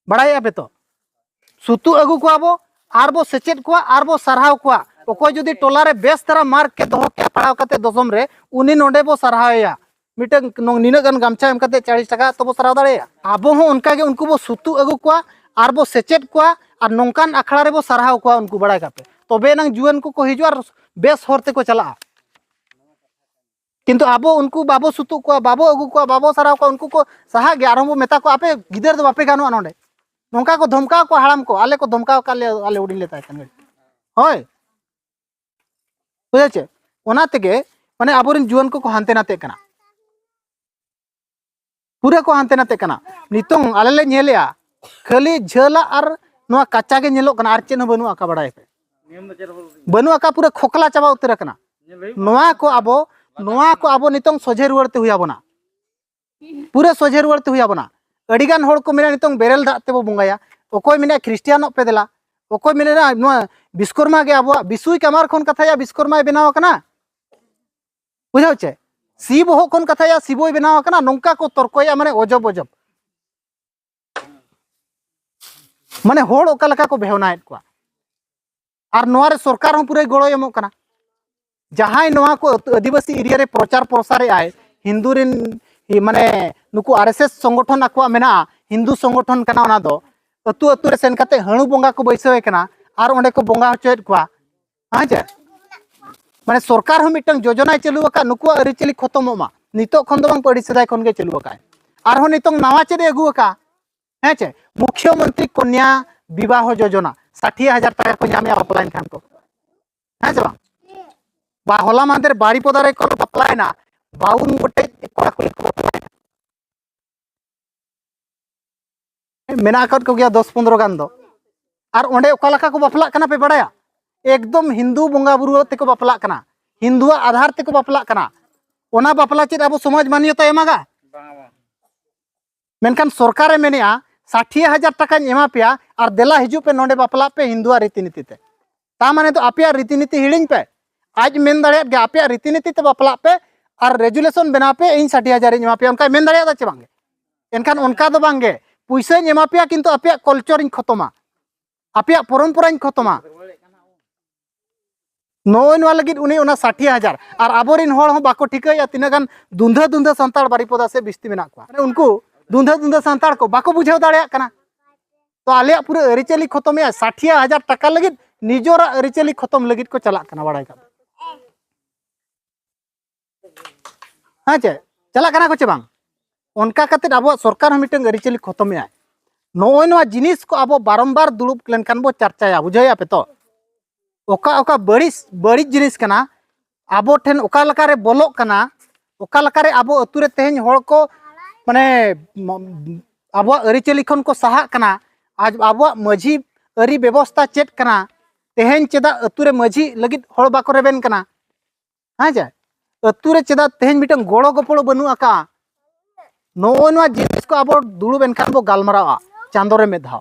ᱵᱟᱲᱟᱭᱮᱫᱼᱟ ᱯᱮ ᱛᱚ? ᱥᱩᱛᱩᱜ ᱟᱹᱜᱩ ᱠᱚᱣᱟ ᱵᱚ, ᱟᱨ ᱵᱚ ᱥᱮᱪᱮᱫ ᱠᱚᱣᱟ, ᱟᱨ ᱵᱚ ᱥᱟᱨᱦᱟᱣ ᱠᱚᱣᱟ᱾ ᱚᱠᱚᱭ ᱡᱩᱫᱤ ᱴᱚᱞᱟ ᱨᱮ ᱵᱮᱥ ᱫᱷᱟᱨᱟ ᱢᱟᱨᱠ ᱮ ᱫᱚᱦᱚ ᱠᱮᱜᱼᱟ ᱯᱟᱲᱦᱟᱣ ᱠᱟᱛᱮ ᱫᱚᱥᱚᱢ ᱨᱮ, ᱩᱱᱤ ᱱᱚᱰᱮ ᱵᱚ ᱥᱟᱨᱦᱟᱣ ᱮᱭᱟ᱾ ᱢᱤᱫᱴᱟᱝ ᱱᱚ-, ᱱᱤᱱᱟᱹᱜ ᱜᱟᱱ ᱜᱟᱢᱪᱷᱟ ᱮᱢ ᱠᱟᱛᱮ ᱪᱟᱲᱤᱥ ᱴᱟᱠᱟ ᱛᱚᱵᱚ ᱥᱟᱨᱦᱟᱣ ᱫᱟᱲᱮᱭᱟᱜᱼᱟ᱾ ᱟᱵᱚ ᱦᱚᱸ ᱚᱱᱠᱟ ᱜᱮ ᱩᱱᱠᱩ ᱵᱚ ᱥᱩᱛᱩᱜ ᱟᱹᱜᱩ ᱠᱚᱣᱟ ᱟᱨ ᱵᱚ ᱥᱮᱪᱮᱫ ᱠᱚᱣᱟ ᱟᱨ ᱱᱚᱝᱠᱟᱱ ᱟᱠᱷᱲᱟ ᱨᱮᱵᱚ ᱥᱟᱨᱦᱟᱣ ᱠᱚᱣᱟ ᱩᱱᱠᱩ, ᱵᱟᱲᱟᱭ ᱠᱟᱯᱮ᱾ ᱛᱚᱵᱮ ᱮᱱᱟᱝ ᱡᱩᱣᱟᱹᱱ ᱠᱚᱠᱚ ᱦᱤᱡᱩᱜᱼᱟ ᱟᱨ ᱵᱮᱥ ᱦᱚᱨ ᱛᱮᱠᱚ ᱪᱟᱞᱟᱜᱼᱟ᱾ ᱠᱤᱱᱛᱩ ᱟᱵᱚ ᱩᱱᱠᱩ ᱵᱟᱵᱚ ᱥᱩᱛᱩᱜ ᱠᱚᱣᱟ, ᱵᱟᱵᱚ ᱟᱹᱜᱩ ᱠᱚᱣᱟ, ᱵᱟᱵᱚ ᱥᱟᱨᱦᱟᱣ ᱠᱚᱣᱟ, ᱩᱱᱠᱩ ᱠᱚ ᱥᱟᱦᱟᱜ ᱜᱮᱭᱟ᱾ ᱟᱨᱦᱚᱸ ᱵᱚ ᱢᱮᱛᱟ ᱠᱚᱣᱟ, "ᱟᱯᱮ ᱜᱤᱫᱟᱹᱨ ᱫᱚ ᱵᱟᱯᱮ ᱜᱟᱱᱚᱜᱼᱟ ᱱᱚᱰᱮ᱾" ᱱᱚᱝᱠᱟ ᱠᱚ ᱫᱷᱚᱢᱠᱟᱣ ᱠᱚᱣᱟ ᱦᱟᱲᱟᱢ ᱠᱚ, ᱟᱞᱮ ᱠᱚ ᱫᱷᱚᱢᱠᱟᱣ ᱟᱠᱟᱫ ᱞᱮᱭᱟ, ᱟᱞᱮ ᱦᱩᱰᱤᱧ ᱞᱮ ᱛᱟᱦᱮᱸ ᱠᱟᱱ ᱜᱷᱟᱹᱲᱤᱡ᱾ ᱦᱳᱭ, ᱵᱩᱡᱷᱟᱹᱣ ᱪᱮ? ᱚᱱᱟ ᱛᱮᱜᱮ ᱢᱟᱱᱮ ᱟᱵᱚᱨᱮᱱ ᱡᱩᱣᱟᱹᱱ ᱠᱚᱠᱚ ᱦᱟᱱᱛᱮ ᱱᱟᱛᱮᱜ ᱠᱟᱱᱟ, ᱯᱩᱨᱟᱹ ᱠᱚ ᱦᱟᱱᱛᱮ ᱱᱟᱛᱮᱜ ᱠᱟᱱᱟ᱾ ᱱᱤᱛᱚᱝ ᱟᱞᱮ ᱞᱮ ᱧᱮᱞᱮᱜᱼᱟ, ᱠᱷᱟᱹᱞᱤ ᱡᱷᱟᱹᱞᱟᱜ ᱟᱨ ᱱᱚᱣᱟ ᱠᱟᱪᱟ ᱜᱮ ᱧᱮᱞᱚᱜ ᱠᱟᱱᱟ, ᱟᱨ ᱪᱮᱫ ᱦᱚᱸ ᱵᱟᱹᱱᱩᱜ ᱟᱠᱟ, ᱵᱟᱲᱟᱭ ᱯᱮ᱾ ᱵᱟᱹᱱᱩᱜ ᱟᱠᱟ, ᱯᱩᱨᱟᱹ ᱠᱷᱚᱠᱞᱟ ᱪᱟᱵᱟ ᱩᱛᱟᱹᱨ ᱟᱠᱟᱱᱟ᱾ ᱱᱚᱣᱟ ᱠᱚ ᱟᱵᱚ, ᱱᱚᱣᱟ ᱠᱚ ᱟᱵᱚ ᱱᱤᱛᱚᱝ ᱥᱚᱡᱷᱮ ᱨᱩᱣᱟᱹᱲ ᱛᱮ ᱦᱩᱭ ᱟᱵᱚᱱᱟ, ᱯᱩᱨᱟᱹ ᱥᱚᱡᱷᱮ ᱨᱩᱣᱟᱹᱲ ᱛᱮ ᱦᱩᱭ ᱟᱵᱚᱱᱟ᱾ ᱟᱹᱰᱤ ᱜᱟᱱ ᱦᱚᱲ ᱠᱚ ᱢᱮᱱᱟ, "ᱱᱤᱛᱚᱝ ᱵᱮᱨᱮᱞ ᱫᱟᱜ ᱛᱮᱵᱚ ᱵᱚᱸᱜᱟᱭᱟ", ᱚᱠᱚᱭ ᱢᱮᱱᱟ, "ᱠᱷᱨᱤᱥᱴᱤᱭᱟᱱᱚᱜ ᱯᱮ ᱫᱮᱞᱟ", ᱚᱠᱚᱭ ᱢᱮᱱᱟ, "ᱱᱚᱣᱟ ᱵᱤᱥᱠᱚᱨᱢᱟ ᱜᱮ ᱟᱵᱚᱣᱟᱜ, ᱵᱤᱥᱩᱭ ᱠᱟᱢᱟᱨ ᱠᱷᱚᱱ ᱠᱟᱛᱷᱟᱭᱟ ᱵᱤᱥᱠᱚᱨᱢᱟᱭ ᱵᱮᱱᱟᱣ ᱟᱠᱟᱱᱟ", ᱵᱩᱡᱷᱟᱹᱣ ᱪᱮ? ᱥᱤ ᱵᱚᱦᱚᱜ ᱠᱷᱚᱱ ᱠᱟᱛᱷᱟᱭᱟ ᱥᱤᱵᱚᱭ ᱵᱮᱱᱟᱣ ᱟᱠᱟᱱᱟ, ᱱᱚᱝᱠᱟ ᱠᱚ ᱛᱚᱨᱠᱚᱭᱟ, ᱢᱟᱱᱮ ᱚᱡᱚᱵ ᱚᱡᱚᱵ᱾ ᱢᱟᱱᱮ ᱦᱚᱲ ᱚᱠᱟ ᱞᱮᱠᱟ ᱠᱚ ᱵᱮᱦᱚᱱᱟᱭᱮᱫ ᱠᱚᱣᱟ᱾ ᱟᱨ ᱱᱚᱣᱟ ᱨᱮ ᱥᱚᱨᱠᱟᱨ ᱦᱚᱸ ᱯᱩᱨᱟᱹᱭ ᱜᱚᱲᱚᱭ ᱮᱢᱚᱜ ᱠᱟᱱᱟ᱾ ᱡᱟᱦᱟᱸᱭ ᱱᱚᱣᱟ ᱠᱚ ᱟᱹᱛᱩ-, ᱟᱹᱫᱤᱵᱟᱹᱥᱤ ᱮᱨᱤᱭᱟ ᱨᱮ ᱯᱨᱚᱪᱟᱨ ᱯᱨᱚᱥᱟᱨᱮᱫ ᱟᱭ, ᱦᱤᱱᱫᱩ ᱨᱮᱱ, ᱢᱟᱱᱮ ᱱᱩᱠᱩ ᱟᱨ ᱮᱥ ᱮᱥ ᱥᱚᱝᱜᱚᱴᱷᱚᱱ ᱟᱠᱚᱣᱟᱜ ᱢᱮᱱᱟᱜᱼᱟ, ᱦᱤᱱᱫᱩ ᱥᱚᱝᱜᱚᱴᱷᱚᱱ ᱠᱟᱱᱟ ᱚᱱᱟ ᱫᱚ, ᱟᱹᱛᱩ ᱟᱹᱛᱩ ᱨᱮ ᱥᱮᱱ ᱠᱟᱛᱮ ᱦᱟᱹᱬᱩ ᱵᱚᱸᱜᱟ ᱠᱚ ᱵᱟᱹᱭᱥᱟᱹᱣᱮ ᱠᱟᱱᱟ ᱟᱨ ᱚᱸᱰᱮ ᱠᱚ ᱵᱚᱸᱜᱟ ᱦᱚᱪᱚᱭᱮᱫ ᱠᱚᱣᱟ᱾ ᱦᱮᱸ ᱪᱮ? ᱢᱟᱱᱮ ᱥᱚᱨᱠᱟᱨ ᱦᱚᱸ ᱢᱤᱫᱴᱟᱝ ᱡᱳᱡᱚᱱᱟᱭ ᱪᱟᱹᱞᱩ ᱟᱠᱟᱫ, ᱱᱩᱠᱩᱣᱟᱜ ᱟᱹᱨᱤᱪᱟᱹᱞᱤ ᱠᱷᱚᱛᱚᱢᱚᱜ ᱢᱟ᱾ ᱱᱤᱛᱚᱜ ᱠᱷᱚᱱ ᱫᱚ ᱵᱟᱝ, ᱟᱹᱰᱤ ᱥᱮᱫᱟᱭ ᱠᱷᱚᱱ ᱜᱮ ᱪᱟᱹᱞᱩ ᱟᱠᱟᱫ᱾ ᱟᱨᱦᱚᱸ ᱱᱤᱛᱚᱝ ᱱᱟᱣᱟ ᱪᱮᱫ ᱮ ᱟᱹᱜᱩ ᱟᱠᱟᱫ? ᱦᱮᱸ ᱪᱮ? ᱢᱩᱠᱷᱭᱚᱢᱚᱱᱛᱨᱤ ᱠᱚᱱᱭᱟ ᱵᱤᱵᱟᱦᱚ ᱡᱳᱡᱚᱱᱟ, ᱥᱟᱴᱷᱤ ᱦᱟᱡᱟᱨ ᱴᱟᱠᱟ ᱠᱚ ᱧᱟᱢᱮᱜᱼᱟ ᱵᱟᱯᱞᱟᱭᱮᱱ ᱠᱷᱟᱱ ᱠᱚ᱾ ᱦᱮᱸ ᱪᱮ ᱵᱟᱝ? ᱵᱟ, ᱦᱚᱞᱟ ᱢᱟᱦᱫᱮᱨ ᱵᱟᱨᱤᱯᱚᱫᱟ ᱨᱮ ᱠᱚ ᱵᱟᱯᱞᱟᱭᱮᱱᱟ, ᱵᱟᱣᱩᱱ ᱜᱚᱴᱮᱡ ᱠᱚᱲᱟ ᱠᱩᱲᱤ ᱠᱚ ᱵᱟᱯᱞᱟᱭᱮᱱᱟ᱾ ᱢᱮᱱᱟᱜ ᱟᱠᱟᱫ ᱠᱚᱜᱮᱭᱟ ᱫᱚᱥ ᱯᱚᱱᱨᱚ ᱜᱟᱱ ᱫᱚ᱾ ᱟᱨ ᱚᱸᱰᱮ ᱚᱠᱟ ᱞᱮᱠᱟ ᱠᱚ ᱵᱟᱯᱞᱟᱜ ᱠᱟᱱᱟ ᱯᱮ ᱵᱟᱲᱟᱭᱟ? ᱮᱠᱫᱚᱢ ᱦᱤᱱᱫᱩ ᱵᱚᱸᱜᱟ ᱵᱩᱨᱩ ᱛᱮᱠᱚ ᱵᱟᱯᱞᱟᱜ ᱠᱟᱱᱟ, ᱦᱤᱱᱫᱩᱣᱟᱜ ᱟᱫᱷᱟᱨ ᱛᱮᱠᱚ ᱵᱟᱯᱞᱟᱜ ᱠᱟᱱᱟ᱾ ᱚᱱᱟ ᱵᱟᱯᱞᱟ ᱪᱮᱫ ᱟᱵᱚ ᱥᱚᱢᱟᱡᱽ ᱢᱟᱱᱭᱚᱛᱟᱭ ᱮᱢᱟᱜᱟ? ᱵᱟᱝᱟ, ᱵᱟᱝ᱾ ᱢᱮᱱᱠᱷᱟᱱ ᱥᱚᱨᱠᱟᱨᱮ ᱢᱮᱱᱮᱜᱼᱟ, "ᱥᱟᱴᱷᱤ ᱦᱟᱡᱟᱨ ᱴᱟᱠᱟᱧ ᱮᱢᱟ ᱯᱮᱭᱟ ᱟᱨ ᱫᱮᱞᱟ ᱦᱤᱡᱩᱜ ᱯᱮ ᱱᱚᱰᱮ ᱵᱟᱯᱞᱟᱜ ᱯᱮ ᱦᱤᱱᱫᱩᱣᱟᱜ ᱨᱤᱛᱤ ᱱᱤᱛᱤ ᱛᱮ᱾" ᱛᱟ ᱢᱟᱱᱮ ᱫᱚ ᱟᱯᱮᱭᱟᱜ ᱨᱤᱛᱤ ᱱᱤᱛᱤ ᱦᱤᱲᱤᱧ ᱯᱮ, ᱟᱡ ᱢᱮᱱ ᱫᱟᱲᱮᱭᱟᱜ ᱜᱮᱭᱟ, ᱟᱯᱮᱭᱟᱜ ᱨᱤᱛᱤ ᱱᱤᱛᱤ ᱛᱮ ᱵᱟᱯᱞᱟᱜ ᱯᱮ ᱟᱨ ᱨᱮᱡᱩᱞᱮᱥᱚᱱ ᱵᱮᱱᱟᱣ ᱯᱮ, ᱤᱧ ᱥᱟᱴᱷᱤ ᱦᱟᱡᱟᱨ ᱤᱧ ᱮᱢᱟ ᱯᱮᱭᱟ, ᱚᱱᱠᱟᱭ ᱢᱮᱱ ᱫᱟᱲᱮᱭᱟᱜᱼᱟ ᱪᱮ ᱵᱟᱝᱜᱮ? ᱮᱱᱠᱷᱟᱱ ᱚᱱᱠᱟ ᱫᱚ ᱵᱟᱝᱜᱮ, ᱯᱩᱭᱥᱟᱹᱧ ᱮᱢᱟ ᱯᱮᱭᱟ ᱠᱤᱱᱛᱩ ᱟᱯᱮᱭᱟᱜ ᱠᱚᱞᱪᱚᱨᱤᱧ ᱠᱷᱚᱛᱚᱢᱟ, ᱟᱯᱮᱭᱟᱜ ᱯᱚᱨᱚᱢᱯᱚᱨᱟᱧ ᱠᱷᱚᱛᱚᱢᱟ᱾ ᱱᱚᱜᱼᱚᱭ ᱱᱚᱣᱟ ᱞᱟᱹᱜᱤᱫ ᱩᱱᱤ ᱚᱱᱟ ᱥᱟᱴᱷᱤ ᱦᱟᱡᱟᱨ, ᱟᱨ ᱟᱵᱚᱨᱮᱱ ᱦᱚᱲ ᱦᱚᱸ ᱵᱟᱠᱚ ᱴᱷᱤᱠᱟᱹᱭᱮᱫᱼᱟ ᱛᱤᱱᱟᱹᱜ ᱜᱟᱱ ᱫᱩᱱᱫᱷᱟᱹ ᱫᱩᱱᱫᱷᱟᱹ ᱥᱟᱱᱛᱟᱲ ᱵᱟᱨᱤᱯᱚᱫᱟ ᱥᱮ ᱵᱤᱥᱛᱤ ᱢᱮᱱᱟᱜ ᱠᱚᱣᱟ᱾ ᱢᱟᱱᱮ ᱩᱱᱠᱩ ᱫᱩᱱᱫᱷᱟᱹ ᱫᱩᱱᱫᱷᱟᱹ ᱥᱟᱱᱛᱟᱲ ᱠᱚ ᱵᱟᱠᱚ ᱵᱩᱡᱷᱟᱹᱣ ᱫᱟᱲᱮᱭᱟᱜ ᱠᱟᱱᱟ᱾ ᱛᱚ ᱟᱞᱮᱭᱟᱜ ᱯᱩᱨᱟᱹ ᱟᱹᱨᱤᱪᱟᱹᱞᱤ ᱠᱷᱚᱛᱚᱢᱮᱜᱼᱟ, ᱥᱟᱴᱷᱤ ᱦᱟᱡᱟᱨ ᱴᱟᱠᱟ ᱞᱟᱹᱜᱤᱫ ᱱᱤᱡᱚᱨᱟᱜ ᱟᱹᱨᱤᱪᱟᱹᱞᱤ ᱠᱷᱚᱛᱚᱢ ᱞᱟᱹᱜᱤᱫ ᱠᱚ ᱪᱟᱞᱟᱜ ᱠᱟᱱᱟ, ᱵᱟᱲᱟᱭ ᱠᱟᱜ ᱯᱮ᱾ ᱦᱮᱸ ᱪᱮ? ᱪᱟᱞᱟᱜ ᱠᱟᱱᱟ ᱠᱚ ᱪᱮ ᱵᱟᱝ? ᱚᱱᱠᱟ ᱠᱟᱛᱮᱫ ᱟᱵᱚᱣᱟᱜ ᱥᱚᱨᱠᱟᱨ ᱦᱚᱸ ᱢᱤᱫᱴᱟᱝ ᱟᱹᱨᱤᱪᱟᱹᱞᱤ ᱠᱷᱚᱛᱚᱢᱮᱜᱼᱟᱭ᱾ ᱱᱚᱜᱼᱚᱭ ᱱᱚᱣᱟ ᱡᱤᱱᱤᱥ ᱠᱚ ᱟᱵᱚ ᱵᱟᱨᱚᱢᱵᱟᱨ ᱫᱩᱲᱩᱵ ᱞᱮᱱᱠᱷᱟᱱ ᱵᱚ ᱪᱟᱨᱪᱟᱭᱟ, ᱵᱩᱡᱷᱟᱹᱣᱮᱜᱼᱟ ᱯᱮ ᱛᱚ? ᱚᱠᱟ ᱚᱠᱟ ᱵᱟᱹᱲᱤᱡ, ᱵᱟᱹᱲᱤᱡ ᱡᱤᱱᱤᱥ ᱠᱟᱱᱟ, ᱟᱵᱚ ᱴᱷᱮᱱ ᱚᱠᱟ ᱞᱮᱠᱟᱨᱮ ᱵᱚᱞᱚᱜ ᱠᱟᱱᱟ, ᱚᱠᱟ ᱞᱮᱠᱟᱨᱮ ᱟᱵᱚ ᱟᱹᱛᱩ ᱨᱮ ᱛᱮᱦᱮᱧ ᱦᱚᱲ ᱠᱚ, ᱢᱟᱱᱮ, ᱢ-, ᱟᱵᱚᱣᱟᱜ ᱟᱹᱨᱤᱪᱟᱹᱞᱤ ᱠᱷᱚᱱ ᱠᱚ ᱥᱟᱦᱟᱜ ᱠᱟᱱᱟ, ᱟᱡ ᱟᱵᱚᱣᱟᱜ ᱢᱟᱹᱡᱷᱤ ᱟᱹᱨᱤ ᱵᱮᱵᱚᱥᱛᱷᱟ ᱪᱮᱫ ᱠᱟᱱᱟ, ᱛᱮᱦᱮᱧ ᱪᱮᱫᱟᱜ ᱟᱹᱛᱩ ᱨᱮ ᱢᱟᱹᱡᱷᱤ ᱞᱟᱹᱜᱤᱫ ᱦᱚᱲ ᱵᱟᱠᱚ ᱨᱮᱵᱮᱱ ᱠᱟᱱᱟ? ᱦᱮᱸ ᱪᱮ? ᱟᱹᱛᱩ ᱨᱮ ᱪᱮᱫᱟᱜ ᱛᱮᱦᱮᱧ ᱢᱤᱫᱴᱟᱝ ᱜᱚᱲᱚ ᱜᱚᱯᱚᱲᱚ ᱵᱟᱹᱱᱩᱜ ᱟᱠᱟᱫᱼᱟ? ᱱᱚᱜᱼᱚᱭ ᱱᱚᱣᱟ ᱡᱤᱱᱤᱥ ᱠᱚ ᱟᱵᱚ ᱫᱩᱲᱩᱵ ᱮᱱᱠᱷᱟᱱ ᱵᱚ ᱜᱟᱞᱢᱟᱨᱟᱣᱟ ᱪᱟᱸᱫᱚ ᱨᱮ ᱢᱤᱫ ᱫᱷᱟᱣ᱾